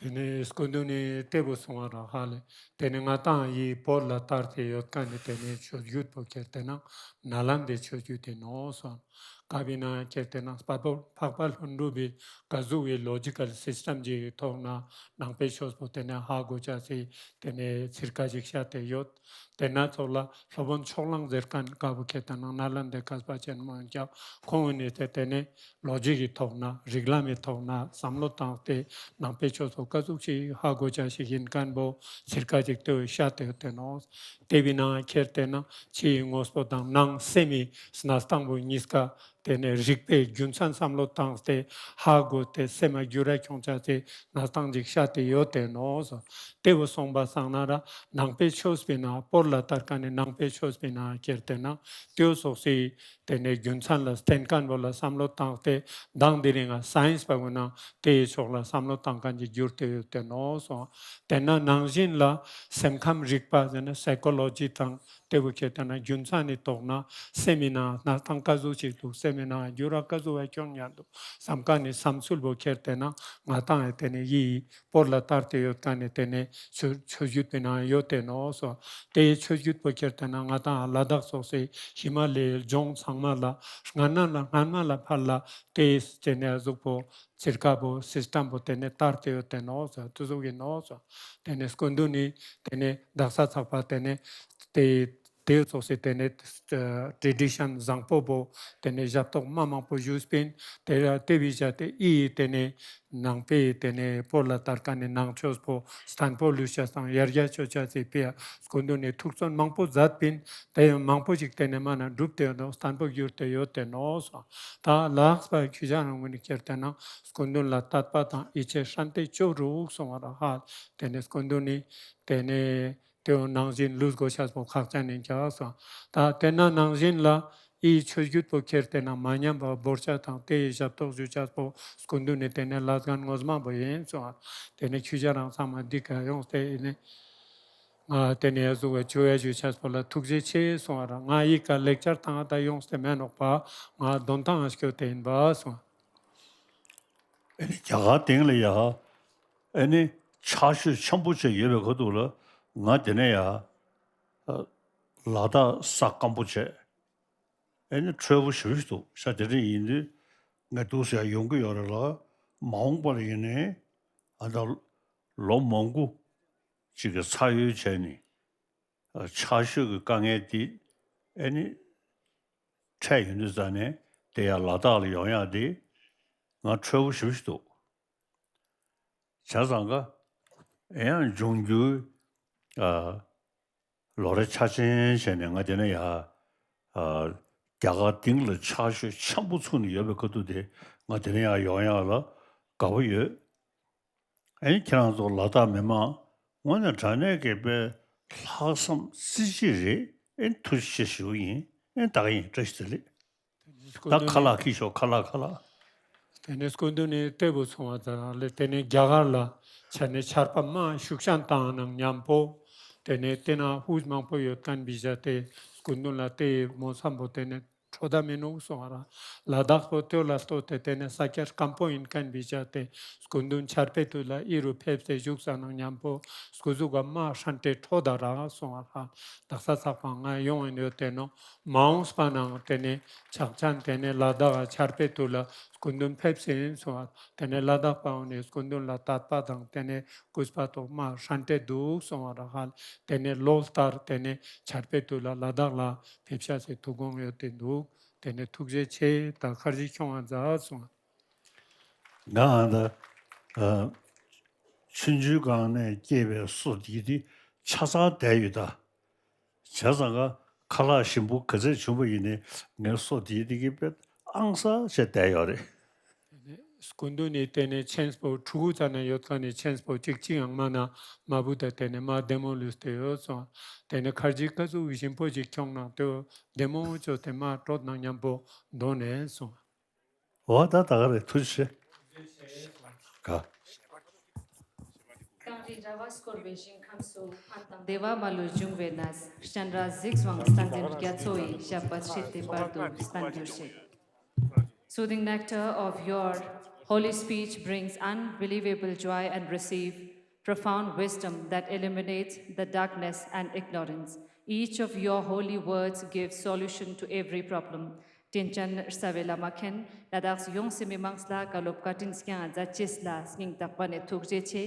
དེ་ནས་སྐུ་མདུན་ནས་ལྟད་པོ་སོང་བ་ར་ཧ་ལས། དེ་ནས་ང་ཏང་ཡི་བོད་ལ་དར་ཏེ་ཡོད་མཁན་ནི་དེ་ནས་ཆོས་བརྒྱུད་པོ་ཁྱེར་ཏེ་ན་ནཱ་ལནྡའི་ཆོས་བརྒྱུད་དེ་ནོག་སོང་། ག་བི་ན་ཁྱེར་ཏེ་ན་འཕགས་པ་ལྷུན་གྲུབ་བི་ག་ཟུག་བི་ལོ་ཇི་ཀལ་སིས་ཊམ་ཅིག་གི་ཐོག་ན་ནང་པའི་ཆོས་པོ་དེ་ནས་ཧ་གོ་ཅེས་སི་དེ་ནས་ཚིར་ཀ་ཅིག་བཤད་དེ་ཡོད། དེ་ན་ཚོགས་ལ་སློབ་དཔོན་ཕྱོགས་གླང་ཟེར་མཁན་ག་བོ་ཁྱེར་ཏེ་ན་ནཱ་ལནྡའི་མཁས་པ་ཆེན་མོ་ཡིན་ཀྱང་ཁོང་ངི་ནས་དེ་དེ་ནས་ལོ་ཇིག་གི་ཐོག་ན་རིགས་ལམ་མི་ཐོག་ན་བསམ་བློ་བཏང་སྟེ་ནང་པའི་ཆོས་པོ་ག་ཟུག་ཅིག་ཧ་གོ་ཅེས་ཤིག་ཡིན་མཁན་བོ་ཚིར་ཀ་ཅིག་དེ་བོ་བཤད་དེ་ཡོད་དེ་ནོག། དེ་བི་ནང་ཁྱེར་ཏེ་ན་ཕྱི་ཡི་དངོས་པོ་དང་ནང་སེམས་མི་གནས་སྟངས་བོ་གཉིས་ཀ་དེ་ནས་རིག་པའི་རྒྱུ་མཚན་བསམ་བློ་བཏང་སྟེ་ཧ་གོ་སྟེ་སེམས་མ་འགྱུར་ར་ཁྱོང་ཅེས་སི་གནས་སྟངས་ཅིག་བཤད་དེ་ཡོད་དེ་ནོག་སོ། དེ་བོ་སོང་པ་སང་ན་ར་ནང་པའི་ཆོས་པའི་ནང་བོད་ལ་དར་མཁན་ནི་ནང་པའི་ཆོས་པའི་ནང་ཁྱེར་ཏེ་ན་དེ་བོ་སོགས་སི་དེ་ནས་རྒྱུ་མཚན་ལ་བརྟེན་མཁན་བོ་ལ་བསམ་བློ་བཏང་སྟེ་མདང་དེ་རིང་ང་སའེན་སི་པ་གུན་ན་དེའི་ཕྱོགས་ལ་བསམ་བློ་བཏང་མཁན་གྱི་འགྱུར་ཏེ་ཡོད་དེ་ནོག་སོང་། དེ་ན་ནང་བཞིན་ལ་སེམས་ཁམས་རིག་པ་ཟེར་ན་སའི་ཀོ་ལོ་ཇི་དང་དེ་བོ་ཁྱེར་ཏེ་ན་རྒྱུ་མཚན་ནི་ཐོག་ན་སེམས་མི་ནང་གནས་སྟངས་ག་ཟུག་ཅིག་འདུག་སེམས་མི་ནང་འགྱུར་བ་ག་ཟུག་བ་ཁྱོང་ཉན་འདུག་བསམ་མཁན་ནི་བསམ་ཚུལ་བོ་ཁྱེར་ཏེ་ན་ང་ཏང་ཡི་དེ་ནས་ཡི་བོད་ལ་དར་ཏེ་ཡོད་མཁན་ནི་དེ་ནས་ཆོས་ཆོས་བརྒྱུད་པའི་ནང་ཡོད་དེ་ནོག་སོ། དེའི་ཆོས་བརྒྱུད་པོ་ཁྱེར་ཏེ་ན་ང་ཏང་ལ་དྭགས་སོགས་སི་ཧི་མ་ལ་ཡའི་ལྗོངས་ཚང་མ་ལ་སྔ་ན་ལ་སྔན་མ་ལ་ཕར་ལ་དེའི་དེ་ནས་གཟུགས་པོ་ཚིར་ཀ་བོ་སིས་ཊམ་བོ་དེ་ནས་དར་ཏེ་ཡོད་དེ་ནོག་སོ། དེ་ཟུག་གི་ནོག་སོ། དེ་ནས་སྐུ་མདུན་ནི་དེ་ནས་དག་ས་ཚགས་པ་དེ་ནས་དེ་དེ་ཙོགས་སི་དེ་ནས་ཊེ་ཌི་ཤན་བཟང་པོ་བོ་དེ་ནས་ཞབས་ཏོག་མ་མང་པོ་ཞུས་པིན། དེ་ལ་དེ་བི་ཞག་དེ་ཨི་དེ་ནས་ནང་པའི་དེ་ནས་བོད་ལ་དར་མཁན་ནི་ནང་ཆོས་པོ་བརྟན་པོ་ལུས་ཅེས་དང་ཡར་རྒྱས་ཅོ་ཅེས་སི་ཕི་ཡ་སྐུ་མདུན་ནས་ཐུགས་བརྩོན་མང་པོ་མཛད་པིན། དེ་ཡང་མང་པོ་ཞིག་དེ་ནས་མ་ན་འགྲུབ་སྟེ་ཡོད་དོ་བརྟན་པོ་གྱུར་ཏེ་ཡོད་དེ་ནོག་སོང་། ད་ལགས་པ་ཁྱེད་ཅག་རང་ངོས་ནས་ཁྱེར་ཏེ་ན་སྐུ་མདུན་ལ་དད་པ་དང་ཡིད་ཆེས་ཧྲན་ཏེ་ཅོ་རུག་སོང་བ་ར་ཧ། དེ་ནས་སྐུ་མདུན་ནི་དེ་ནས་དེའོ་ནང་བཞིན་ལུས་དགོས་ཤེས་པོ་ཁག་ཅན་ཡིན་ཀྱག་སོང་། ད་དེ་ན་ནང་བཞིན་ལ་ཨི་ཆོས་བརྒྱུད་པོ་ཁྱེར་ཏེ་ན་མ་ཉམས་པ་བོར་ཅེས་དང་དེ་ཡི་ཞབས་ཏོག་ཞུ་ཅེས་པོ་སྐུ་མདུན་ནི་དེ་ནས་ལས་འགན་ངོ་མ་བོ་ཡིན་སོང་། དེ་ནས་ཁྱེད་ཅག་རང་ཚང་མ་འདི་ག་ཡོངས་ཏེ་ཨི་ནས་ང་དེ་ནས་ཡ་ཟུག་བ་ཆུ་བ་ཞུ་ཅེས་པོ་ལ་ཐུགས་རྗེ་ཆེ་སོང་བ་ར། ང་ཡི་ག་ལེགས་ཆར་བཏང་ད་ཡོངས་ཏེ་མེད་ནོག་པ། ང་དོན་ཐང་ང་སྐྱོད་དེ་ཡིན་པ་སོང་། ཨེ་ནི་རྒྱ་གར་སྟེང་ལ་ཡ་ཨེ་ནི་ཆར་ཞོད་ཆེན་པོ་ཅིག་ཡོད་པའི་ཁ་ཐུག་ལ་ང་དེ་ནས་ཡ་ལ་དྭགས་ས་སྐམ་པོ་བྱས་ཨེ་ནི་འཕྲོད་པོ་ཞེ་པོ་ཞིག་འདུག་ཤ། དེ་འདྲ་ཡིན་དུས་ངས་འདུག་སེ་ཡ་ཡོང་གི་ཡོད་རེད་ལ། མ་འོངས་པ་ལ་ཡིན་ནའི་ཨ་ད་ལོ་མང་པོ་ཅིག་གི་ཚ་ཡོད་བྱས་ནས་ཆར་ཞོད་ཀྱི་དཀའ་ངལ་དེ་ཨེ་ནི་འཕྲད་ཡོང་དུས་ཙ་ནས་དེ་ཡང་ལ་དྭགས་ལ་ཡོང་ཡག་དེ་ ང་འཕྲོད་པོ་ཞེ་པོ་ཞིག་འདུག། བྱས་ཙང་ཀ་ཡང་འབྱུང་འགྱུར་ཨ་ལོ་རེ་འཆར་ཅན་བྱས་ནས་ང་དེ་ནས་ཡ་ཨ་རྒྱ་གར་སྟེང་ལ་ཕྱག་ཞུ་ཆེན་པོ་ཚུགས་ནས་ཡོད་པའི་ཁ་ཐུག་དེ་ང་དེ་ནས་ཡ་ཡོང་ཡག་ལ་དགའ་པོ་ཡོད། ཨེ་ཁྱེད་རང་ཚོ་ལ་དྭགས་མི་མང་དངོས་གནས་དྲང་གནས་ཀྱི་དཔེ་ལྷག་བསམ་རྩེ་གཅིག་རེད། ཨེ་ཐུགས་རྗེ་ཆེ་ཞུ་ཡིན། ཨེ་ད་ག་ཡིན། བཀྲ་ཤིས་བདེ་ལེགས། ད་ཁ་ལག་ཁྱེར་ཤོག། ཁ་ལག་ཁ་ལག། དེ་ནས་སྐུ་མདུན་ནི་ལྟེ་བུ་སོང་བ་ཙང་ལས་དེ་ནས་རྒྱ་གར་ལ་ཆ་ནས་ཆར་པ་མ་ཤུགས་ཤང་བཏང་ནང་མཉམ་པོ་དེ་ནས་དེ་ན་ཧུས་མང་པོ་ཡོད་མཁན་བི་ཞག་དེ་སྐུ་མདུན་ལ་དེ་མོ་བསམ་པོ་དེ་ནས་འཕྲོད་མི་ནུག་སོང་བ་ར། ལ་དྭགས་པོ་ལྟོས་ལ་ལྟོས་ཏེ་དེ་ནས་ས་ཆ་སྐམ་པོ་ཡིན་མཁན་བི་ཞག་དེ་སྐུ་མདུན་ཆར་པའི་དུས་ལ་ཨི་རུ་ཕེབས་ཏེ་བཞུགས་ས་ནང་མཉམ་པོ་སྐུ་གཟུགས་ག་མ་ཧྲན་ཏེ་འཕྲོད་ད་ར་སོང་བ་ར། དག་ས་ཚགས་པ་ང་ཡོང་ཡིན་ཡོད་དེ་ནོ། མ་འོངས་པ་ནང་དེ་ནས་ཕྱག་ཆེན་དེ་ནས་ལ་དྭགས་ཆར་པའི་དུས་ལ་སྐུ་མདུན་ཕེབས་སེ་ཡིན་སོང་བ། དེ་ནས་ལ་དྭགས་པ་འོ་ནས་སྐུ་མདུན་ལ་དད་པ་དང་དེ་ནས་གུས་པ་ཐོག་མ་ཧྲན་ཏེ་འདུག་སོང་བ་ར་ཧ་ལ། དེ་ནས་ལོ་ལྟར་དེ་ནས་ཆར་པའི་དུས་ལ་ལ་དྭགས་ལ་ཕེབས་ཤ་སེ་ཐུགས་དགོངས་ཡོད་དེ་འདུག། དེ་ནས་ཐུགས་རྗེ་ཆེ་དང་ཁར་ཇི་ཁྱོང་བ་མཛད་སོང་བ། ང་ད་ཨ་ཆུང་ཆུང་སྒང་ནས་སྐྱེས་པའི་སོ་དེ་དེ་ཆ་ཚང་བསྡད་ཡོད་ད། བྱས་ཙང་ཀ་ཁ་ལག་ཞིམ་པོ་ག་ཚད་བྱུང་བ་ཡིན་ནའི་ངའི་སོ་དེ་དེ་གི་དཔེ་ཨང་ས་བྱས་བསྡད་ཡོད་རེད། སྐུ་མདུན་ནི་དེ་ནས་ཆེན་པོ་ཕྲུ་གུ་ཙ་ན་ཡོད་ཀ་ནས་ཆེན་པོ་གཅིག་གཅིག་ཡང་མ་ན་མ་བུ་ད་དེ་ནས་མ་བདེ་མོ་ལུས་ཏེ་ཡོད་སོང་། དེ་ནས་ཁར་ཇི་ཀ་ཟུག་ཞིམ་པོ་ཅིག་ཁྱོང་ནང་དེ་བདེ་མོ་ཅོ་དེ་མ་དྲོད་ནང་མཉམ་པོ་འདོན་ནས་སོང་། འོ་ད་ད་ག་རེ་ཐུགས་རྗེ་ཆེ། ག་གངས་རི་ར་བས་བསྐོར་བའི་ཞིང་ཁམས་སུ། ཕན་དང་བདེ་བ་མ་ལུས་འབྱུང་བའི་གནས། སྤྱན་རས་གཟིགས་དབང་བསྟན་འཛིན་རྒྱ་མཚོ་ཡི། ཞབས་པད་ཕྱེ་སྟེ་བར་དུ་བརྟན་གྱུར་ཅིག། Soothing nectar of your holy speech brings unbelievable joy and receive profound wisdom that illuminates the darkness and ignorance. Each of your holy words gives solution to every problem. དྲིན་ཅན་རྩ་བའི་བླ་མ་མཁན། ལ་དྭགས་ཡོངས་སི་མི་མང་ལ་བཀའ་སློབ་བཀའ་དྲིན་སྐྱོང་མཛད་ཅེས་ལ་སྙིང་ཐག་པ་ནས་ཐུགས་རྗེ་ཆེ།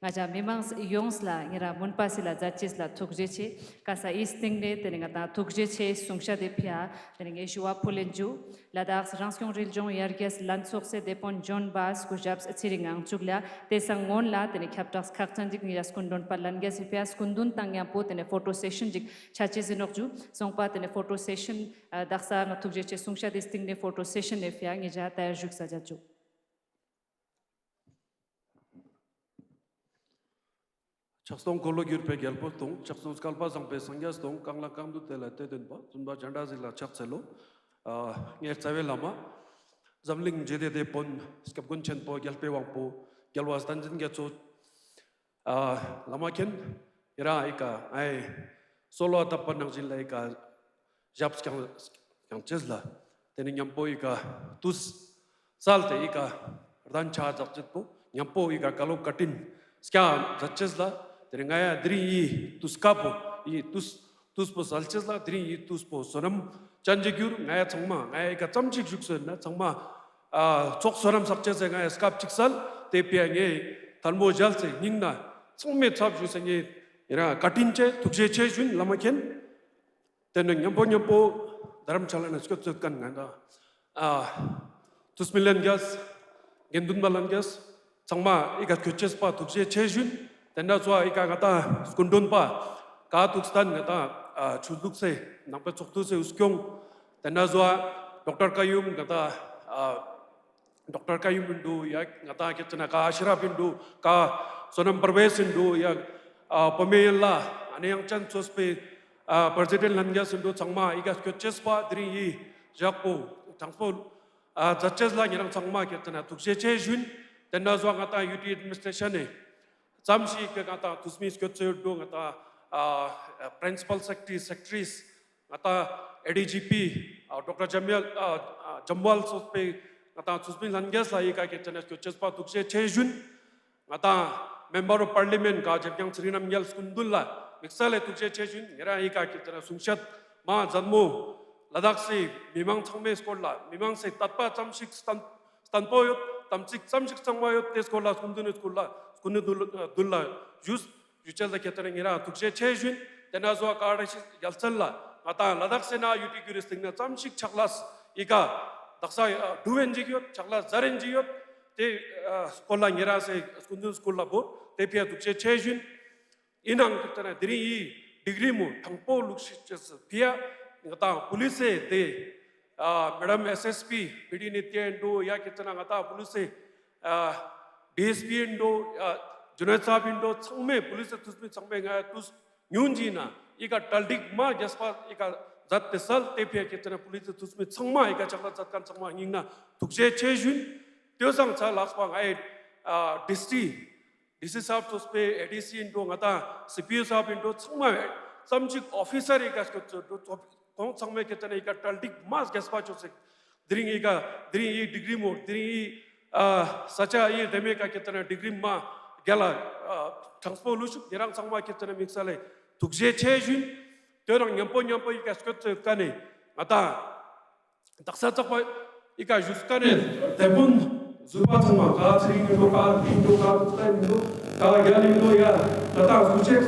ང་ཅག་མི་མང་ཡོངས་ལ་ཉེ་རང་མུན་པ་སེལ་ལ་མཛད་ཅེས་ལ་ཐུགས་རྗེ་ཆེ། ཀ་ས་ཨིས་སྟེང་ནས་དེ་ནས་ང་ཏང་ཐུགས་རྗེ་ཆེ་གསུང་བཤད་དེ་ཕིའ་དེ་ནས་ངས་ཞུ་བ་ཕུལ་ལེན་ཞུ། ལ་དྭགས་རང་སྐྱོང་རི་ལྗོངས་ཡར་རྒྱས་ལྷན་ཚོགས་སི་དེ་དཔོན་ཇོན་བཱས་སྐུ་ཞབས་ཚེ་རིང་ངང་ཚུགས་ལ་དེ་སང་སྔོན་ལ་དེ་ནས་ཁྱབ་བསྒྲགས་ཁག་ཅན་ཅིག་ཉེ་རང་སྐུ་མགྲོན་པ་ལྷན་རྒྱས་སི་ཕིའ་སྐུ་མདུན་དང་མཉམ་པོ་དེ་ནས་ཕོ་ཊོ་སེ་ཤན་ཅིག་ཆ་ཅེས་ཨིན་ནོག་ཞུ། སོང་པ་དེ་ནས་ཕོ་ཊོ་སེ་ཤན་ཨ་དག་ས་ང་ཐུགས་རྗེ་ཆེ་གསུང་བཤད་དེ་སྟིང་ནས་ཕོ་ཊོ་སེ་ཤན་ནས་ཕིའ་ངེད་ཅག་ད་ཡར་བཞུགས་ས་ཆ་ཅུག། ཕྱག་སྟོང་འཁོར་ལོ་སྒྱུར་བའི་རྒྱལ་པོ་སྟོང་། ཕྱག་སྟོང་བསྐལ་པ་བཟང་པོའི་སངས་རྒྱས་སྟོང་། གང་ལ་གང་འདུལ་དེ་ལ་དེ་སྟོན་པ། བཙུན་པ་སྤྱན་རས་གཟིགས་ལ་ཕྱག་འཚལ་ལོ། ཨ་ངའི་རྩ་བའི་བླ་མ་འཛམ་གླིང་འཇིག་རྟེན་དེ་དཔོན་སྐྱབས་མགོན་ཆེན་པོ་རྒྱལ་པོའི་དབང་པོ་རྒྱལ་བ་བསྟན་འཛིན་རྒྱ་མཚོ། ཨ་བླ་མ་མཁན། ཡ་རང་ཨི་ཀ་ཨའི་གསོལ་བ་བཏབ་པ་ནང་བཞིན་ལ་ཨི་ཀ་ཞབས་སྐྱང་སྐྱང་ཅེས་ལ། དེ་ནས་མཉམ་པོ་ཨི་ཀ་དུས་སལ་ཏེ་ཨི་ཀ་རྡན་ཆ་ཛག་ཅེས་པོ་མཉམ་པོ་ཨི་ཀ་བཀའ་སློབ་བཀའ་དྲིན་སྐྱོང་མཛད་ཅེས་ལ། དེ་ནས་ང་ཡ་དེ་རིང་ཨི་དུས་སྐབས་པོ་ཨི་དུས་དུས་པོ་སལ་ཅེས་ལ། དེ་རིང་ཨི་དུས་པོ་བསོད་ནམས་ཅན་ཅིག་གྱུར། ང་ཡ་ཚང་མ་ང་ཡ་ཨི་ཀ་ཙམ་ཅིག་བཞུགས་སོད་ན་ཚང་མ་ཨ་ཚོགས་བསོད་ནམས་བསགས་ཅེས་སི་ང་ཡ་སྐབས་ཅིག་སལ་ཏེ་ཕིའ་ངའི་ཐལ་མོ་སྦྱར་ཏེ་སྙིང་ནེ་ཚང་མའི་ཚབ་ཞུས་སེ་ངའི་ཡ་རང་བཀའ་དྲིན་ཆེ་ཐུགས་རྗེ་ཆེ་ཞུ་ཨིན་བླ་མ་མཁན། དེ་ནས་མཉམ་པོ་མཉམ་པོ་དྷ་རམ་ཤ་ལ་ནེ་སྐྱོད་ཚོད་ཀན་ང་དང་ཨ་དུས་མི་ལྷན་རྒྱས་དགེ་འདུན་པ་ལྷན་རྒྱས་ཚང་མ་ཨི་ཀ་སྐྱོད་ཅེས་པ་ཐུགས་རྗེ་ཆེ་ཞུ་ཨིན། དེ་འདྲ་ཚོ་ཨི་ཀ་ང་དང་སྐུ་མགྲོན་པ་ཀ་ཐུགས་སྟན་ང་དང་ཨ་ཆོས་ལུགས་སི་ནང་པའི་ཚོགས་འདུ་སི་འུ་སྐྱོང་། དེ་འདྲ་ཚོ་ཨ་ཌོག་ཊར་ཀ་ཡུམ་ང་དང་ཨ་ཌོག་ཊར་ཀ་ཡུམ་ཨིན་འདུག་ཡ་ང་དང་ཁྱེད་ཚོ་ན་ཀ་ཨ་ཤི་རབ་ཨིན་འདུག་ཀ་བསོད་ནམས་པར་ཝེས་ཨིན་འདུག་ཡ་ཨ་བུད་མེད་ཡན་ལག་ཨ་ནེ་དབྱངས་ཅན་གཙོས་པའི་ཨ་པྲེ་སི་ཌེན་ཊ་ལྷན་རྒྱས་ཨིན་འདུག་ཚང་མ་ཨི་ཀ་སྐྱོད་ཅེས་པ་དེ་རིང་ཨི་ཞག་པོ་དྲང་པོ་ཨ་མཛད་ཅེས་ལ་ཉེ་རང་ཚང་མ་ཁྱེད་ཚོ་ན་ཐུགས་རྗེ་ཆེ་ཞུ་ཨིན། དེ་འདྲ་ཚོ་ང་དང་ཡུ་ཊི་ཨེཌ་མི་ནི་སི་ཊྲེ་ཤན་ནེ་ཙམ་ཞིག་གི་ང་དང་དུས་མི་སྐྱོད་ཚོད་འདུག་ང་དང་ཨ་པྲིན་སི་པལ་སེ་ཀྲེ་ཊ་རི་སེ་ཀྲེ་ཊ་རིས་ང་དང་ཨེ་ཌི་ཇི་པི་ཨ་ཌོག་ཊར་ཇམ་ཝལ་ཨ་ཨ་ཇམ་ཝལ་སོགས་པའི་ང་དང་ཚུལ་མིན་ལྷན་རྒྱས་ལ་ཨི་ཀ་ཁྱེད་ཚོ་ན་སྐྱོད་ཅེས་པ་ཐུགས་རྗེ་ཆེ་ཞུ་ཨིན། ང་དང་མེམ་བར་ཨོཕ་པར་ལི་མེནཊ་ཀ་ཇེ་རྒྱང་ཚེ་རིང་རྣམ་རྒྱལ་སྐུ་མདུན་ལ་དམིགས་བསལ་ལ་ཐུགས་རྗེ་ཆེ་ཞུ་ཨིན། ཉེ་རང་ཨི་ཀ་ཁྱེད་ཚོ་ན་གསུང་བཤད་མ་མཛད་མོ་ལ་དྭགས་སི་མི་མང་ཚང་མའི་སྐོར་ལ་མི་མང་སི་དད་པ་ཙམ་ཞིག་བརྟན་བརྟན་པོ་ཡོད། དམ་ཚིག་ཙམ་ཞིག་གཙང་མ་ཡོད། དེ་སྐོར་ལ་སྐུ་མདུན་ནི་སྐོར་ལ་སྐུ་མདུན་ལ་ཞུས། ཞུ་ཅེས་ལ་ཁྱེད་ཚོ་ན་ཉེ་རང་ཐུགས་རྗེ་ཆེ་ཞུ་ཨིན། དེ་ནེ་བཟོ་ཀ་ར་ཤི་རྒྱལ་མཚན་ལ་ང་དང་ལ་དྭགས་སི་ན་ཡུ་ཊི་གུ་རི་སྟིང་ནེ་ཙམ་ཞིག་ཆག་ལས་ཨི་ཀ་ དག་ས་ཨ་གྲུབ་ཡིན་ཅིག་ཡོད། ཕྱག་ལས་མཛད་ཡིན་ཅིག་ཡོད། དེ་ཨ་སྐོར་ལ་ཉེ་རང་སེ་སྐུ་མདུན་སྐུ་ལ་བོར་དེ་ཕི་ཡ་ཐུགས་རྗེ་ཆེ་ཞུ་ཡིན། ཨིན་ནའང་ཁྱེད་ཅག་ན་དེ་རིང་འི་ཌིག་རི་མོ་དང་པོ་ལུགས་ཤིག་ཅེས་སི་ཕི་ཡ་ང་ཏང་པུ་ལིས་སེ་དེ་ཨ་མེ་ཌམ་ཨེས་ཨེས་པི་བི་ཌི་ནི་ཏི་ཡ་ཨིན་འགྲོ་ཡ་ཁྱེད་ཅག་ན་ང་ཏང་པུ་ལིས་སེ་ཨ་ཌི་ཨེས་པི་ཨིན་འགྲོ་ཡ་ཇུ་ནེད་སཱབ་ཨིན་འགྲོ་ཚང་མས་པུ་ལིས་སེ་ཐུགས་མི་ཚང་མས་ང་ཡ་ཐུགས་ཉུང་ཅིག་ན་འི་ཀ་གྲ་སྒྲིག་མ་རྒྱས་པ་འི་ཀ་མཛད་དེ་སལ་དེ་ཕི་ཡ་ཁྱེད་ཅག་ན་པུ་ལིས་སེ་ཐུགས་མི་ཚང་མ་འི་ཀ་ཕྱག་ལས་མཛད་མཁན་ཚང་མ་སྙིང་ནེ་ཐུགས་རྗེ་ཆེ་ཞུ་ཡིན། དེ་སང་ཚ་ལགས་པ་ང་ཨེ་ཨ་ཌི་སི་ཊི་ཌི་སི་སཱབ་ཚོགས་པའི་ཨེ་ཌི་སི་ཨིན་འགྲོ་ང་ཏང་སི་པི་ཨོ་སཱབ་ཨིན་འགྲོ་ཚང་མ་ཙམ་ཅིག་ཨོ་ཕི་སར་འི་ཀ་སྐྱོད་ཚོད་འགྲོ་ཚོགས་ཁོང་ཚང་མས་ཁྱེད་ཅག་ན་འི་ཀ་གྲ་སྒྲིག་མ་རྒྱས་པ་ཅོས་སེ་དེ་རིང་འི་ཀ་དེ་རིང་འི་ཌིག་རི་མོ་དེ་རིང་འི་ཨ་ས་ཆ་འི་རེ་མེ་ཀ་ཁྱེད་ཅག་ན་ཌིག་རི་མ་རྒྱལ་ལ་ཨ་དྲང་པོ་ལུས་ཤུགས་ཉེ་རང་ཚང་མ་ཁྱེད་ཅག་ན་དམིགས་བསལ་ལེ་ཐུགས་རྗེ་ཆེ་ཞུ་ཡིན། དེ་རང་མཉམ་པོ་མཉམ་པོ་འི་ཀ་སྐྱོད་ཚོད་ཀ་ནེ་ང་ཏང་དག་ས་ཚག་པ་འི་ཀ་བཞུགས་ཀ་ནེ་དེད་དཔོན་ཟུར་པ་ཚང་མ་ཀ་ཚེ་རིང་ཨིན་འགྲོ་ཀ་ཨིན་འགྲོ་ཀ་ཐུགས་ལྡན་ཨིན་འགྲོ་ཀ་རྒྱལ་ཨིན་འགྲོ་ཡ་ད་ལྟ་སྐུ་ཞབས་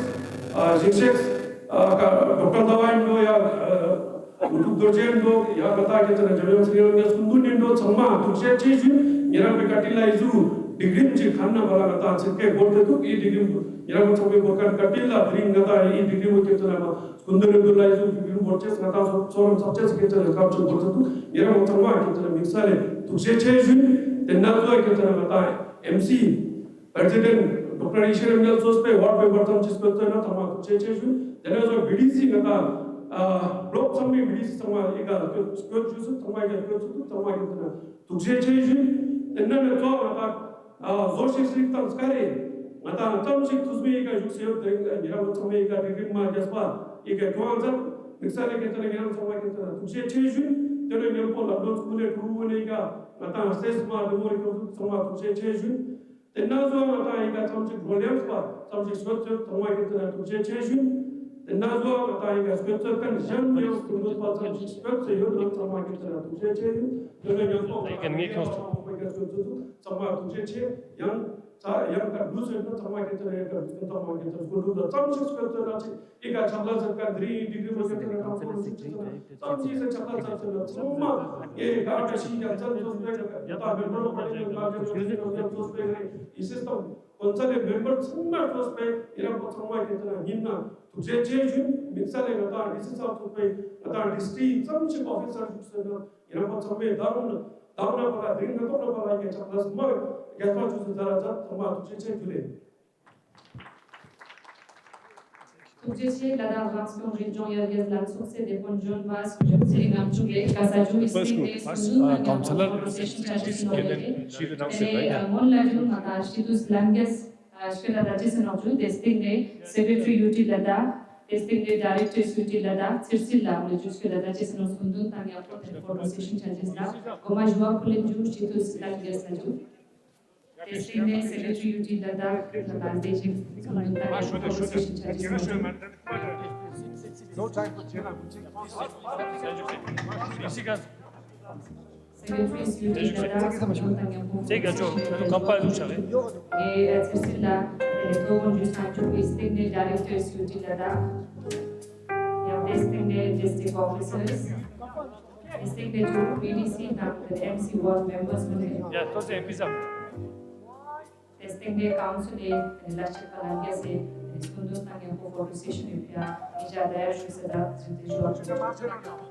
ཨ་ཞིང་གཤེགས་ཨ་ཀ་ཌོག་ཊར་ཟླ་བ་ཨིན་འགྲོ་ཡ་ཨ་འུ་ཐུག་རྡོ་རྗེ་ཨིན་འགྲོ་ཡ་ང་ཏང་ཁྱེད་ཅག་ན་འཇམ་དབྱངས་ཚེ་རིང་ལགས་སྐུ་མདུན་ཨིན་འགྲོ་ཚང་མ་ཐུགས་རྗེ་ཆེ་ཞུ་ཡིན། ཉེ་རང་པའི་བཀའ་དྲིན་ལ་འི་ཟུག་ཌིག་རི་ཅིག་ཁན་ན་བ་ལ་ང་ཏང་ཚིག་སྐད་བོར་ཏེ་འདུག་འི་ཌིག་རི་ཉེ་རང་ཚང་མའི་བོར་ཁན་བཀའ་དྲིན་ལ་དེ་རིང་ང་ཏང་འི་ཌིག་རི་བོ་ཁྱེད་ཅག་ན་མ་སྐུ་མདུན་རེ་འདུག་ལ་ཡི་ཟུག་གི་བོར་ཅེས་ང་ཏང་སོ་སོ་རང་ཚགས་ཅེས་ཁྱེད་ཅག་ལ་སྐབས་ཅིག་བོར་ཚུལ་དུ་ཉེ་རང་ཚང་མ་ཁྱེད་ཅག་ལ་དམིགས་བསལ་ལེ་ཐུགས་རྗེ་ཆེ་ཞུ་ཡིན། དེ་ན་ཟུག་ཁྱེད་ཅག་ལ་ང་ཏང་ཨེམ་སི་པྲེ་སི་ཌེན་ཊ་ཌོག་ཊར་ཡེ་ཤེས་རབ་མཉམ་ཚོགས་པའི་ཝརཌ་མེམ་བར་ཙམ་ཅིག་སྐྱོད་ཚོད་ན་ཚང་མ་ཐུགས་རྗེ་ཆེ་ཞུ་ཡིན། དེ་ན་ཟུག་བི་ཌི་སི་ང་ཏང་ཨ་ལོག་ཚང་མའི་བི་ཌི་སི་ཚང་མ་ཨི་ཀ་སྐྱོད་སྐྱོད་ཞུ་ཚུལ་ཚང་མ་ཨི་ཀ་སྐྱོད་ཚུལ་དུ་ཚང་མ་ཁྱེད་ཅག་ལ་ཐུགས་རྗེ་ཆེ་ཞུ་ཡིན། དེ་ན་ནི་ཚོགས་ང་ཏང་ཨ་བཟོ་ཤེས་སྲིད་དང་སྐ་རེ། ང་ཏང་ཙམ་ཞིག་ཐུགས་མི་ཨི་ཀ་བཞུགས་སེ་ཡོད་དེ་ཉེ་རང་ཚང་མས་ཨི་ཀ་ཌིག་རི་མ་རྒྱས་པ་ཨི་ཀ་ཁྱོང་ང་མཛད་དམིགས་བསལ་ལེ་ཁྱེད་ཅག་ལ་ཉེ་རང་ཚང་མ་ཁྱེད་ཅག་ལ་ཐུགས་རྗེ་ཆེ་ཞུ་ཡིན། དེ་ནས་མཉམ་པོ་ལམ་སྟོན་སྐུ་ལས་གྲུབ་པོ་ནས་ཨི་ཀ་ང་ཏང་སེ་སི་མ་དེ་མོ་རིགས་ཚང་མ་ཐུགས་རྗེ་ཆེ་ཞུ་ཡིན། དེ་ན་ཟུག་ང་ཏང་ཨི་ཀ་ཙམ་ཞིག་རོལ་དབྱངས་པ་ཙམ་ཞིག་སོད་ཚོད་ཚང་མ་ཁྱེད་ཅག་ལ་ཐུགས་རྗེ་ཆེ་ཞུ་ཡིན། དེ་ན་ཟུག་ང་ཏང་ཨི་ཀ་སྐྱོད་ཚོད་ཁན་གཞན་ཡང་སྐུ་མདུན་པ་ཙམ་ཞིག་སྐྱོད་ཚོད་ཡོད་ན་ཚང་མ་ཁྱེད་ཅག་ལ་ཐུགས་རྗེ་ཆེ་ཞུ་ཡིན། དེ་ནས་ཉམ་པོ་ང་ཏང་ཨི་ཀ་ཚང་མ་ཁྱེད་ཅག་ཚང་མ་ཐུགས་རྗེ་ཆེ། ཡང་ཚ་ཡང་ཀ་འདུག་ཟེར་ན་ཚང་མ་ཁྱེད་ཅག་ལ་ཡང་ཀ་འདུག་ཚང་མ་ཁྱེད་ཅག་སྐུ་མདུན་ལ་ཙམ་ཞིག་སྐྱོད་ཚོད་ན་ཅིག་ཨི་ཀ་ཕྱག་ལས་མཛད་ཁན་དེ་རིང་ཌིག་རི་བོ་ཁྱེད་ཅག་ལ་དྲང་པོ་ཞུ་ཅེས་ཙམ་ཞིག་སེ་ཕྱག་ལས་མཛད་ཚོད་ན་ཚང་མ་ཨི་ཀ་ཀ་ཤི་ཀ་ཙམ་ཚོགས་པའི་ཀ་ད་མེམ་བར་ལོ་ཀ་ལེ་ཀ་ཀ་ཤི་ཀ་ཚོགས་པའི་ཀ་ཨི་སི་སི་ཊམ་གོང་ས་ལས་མེམ་བར་ཚང་མ་ཚོགས་པའི་ཨི་རང་པོ་ཚང་མ་ཁྱེད་ཅག་ལ་སྙིང་ནེ་ཐུགས་རྗེ་ཆེ་ཞུ་ཡིན། དམིགས་བསལ་ལས་ང་ཏང་ཌི་སི་ས་ཚོགས་པའི་ང་ཏང་ཌིས་ཊྲིཀ་ཙམ་ཞིག་ཨོ་ཕི་སར་བཞུགས་སེ་ན་ཡིན་ན་པ་ཚང་མས་དང་དང་ན་པ་ལ་དེ་རིང་ང་ཏོག་ན་པ་ལ་ཡ་ཕྱག་ལས་མ་རྒྱས་པ་ཅོས་སེ་མཛད་ར་མཛད་ཚང་མ་ཐུགས་རྗེ་ཆེ་ཞུ་ལེ། ཐུགས་རྗེ་ཆེ། ལ་དྭགས་རང་སྐྱོང་རི་ལྗོངས་ཡར་རྒྱས་ལ་ཚོགས་སའི་དེད་དཔོན་གཞོན་པ་སྐུ་ཞབས་ཚེ་རིང་ལྔ་བཅུ་ལེ་ཀ་ས་ཇུ་ཨི་སྟེང་ནེ་སྐུ་མདུན་ལ་ཡང་ཀོང་སི་ལར་ཨེ་སོ་སི་ཨེ་ཤན་ཆ་ཅེས་སི་ནོག་ལེ། དེ་ནེ་མོན་ལ་ཡུལ་ང་ཏང་སྤྱི་འཐུས་ལྷན་རྒྱས་ཨ་སྐྱོད་ལ་ད་ཅི་སེ་ནོག་ཇུ། དེ་སྟེང་ནེ་སེ་ཀྲེ་ཊ་རི་ཡུ་ཊི་ལ་དྭགས། དེ་སྟེང་ནེ་ཌའི་རེག་ཊར་ཡུ་ཊི་ལ་དྭགས་ཚེ་རིང་ལགས་ལ་ཇུ་སྐྱོད་ལ་ད་ཅི་སེ་ནོག་སྐུ་མདུན་དང་ཡང་ཁོ་ཐེར་ཕོ་རུ་སེ་ཤན་ཆ་ཅེས་ལ་གོ་མ་ཞུ་བ་ཕུལ་ལེན་ཇུ་སྤྱི་འཐུས་ལྷན་རྒྱས་ལ་ཇུ། དེ་སྟེང་ནེ་སེ་ཀྲེ་ཊ་རི་ཡུ་ཊི་ལ་དྭགས་ལ་དྭགས་དེ་ཅིག་སྐུ་མདུན་དང་ཡང་ཁོ་ཐེར་ཕོ་རུ་སེ་ཤན་ཆ་ཅེས་ལ་ཇུ། སེ་ཀྲེ་ཊརིས་ཡུ་ཊི་ལ་དྭགས་སྐུ་མདུན་དང་ཡང་ཁོ་ཐེར་ཕོ་རུ་སེ་ཤན་ཆ་ཅེས་ལ་ཇུ། ཨེ་ཚེ་རིང་ལགས་ཐོ་བོ་ཇུ་སང་ཇུ། དེ་སྟེང་ནེ་ཌའི་རེག་ཊར་ཡུ་ཊི་ལ་དྭགས། ཡང་དེ་སྟེང་ནེ་ཌིས་ཊྲིཀ་ཨོ་ཕི་སར། དེ་སྟེང་ནེ་ཇུ་བི་ཌི་སི་དང་ཨེམ་སི་ཝརཌ་མེམ་བར་སི་མ་ནེ། ཡ་ཏོ་ཙེ་ཨེམ་པི་ཟམ། དེ་སྟེང་ནེ་ཀའུན་སི་ལི་ལས་བྱེད་པ་ལྷན་རྒྱས་སི་སྐུ་མདུན་དང་ཡང་ཁོ་ཐེར་ཕོ་རུ་སེ་ཤན་ཡོད་ཡ་ཨི་ཇ་དར་ཞུ་སེ་ད་ཇུ་དེ་ཞུ་བ་ཞུ།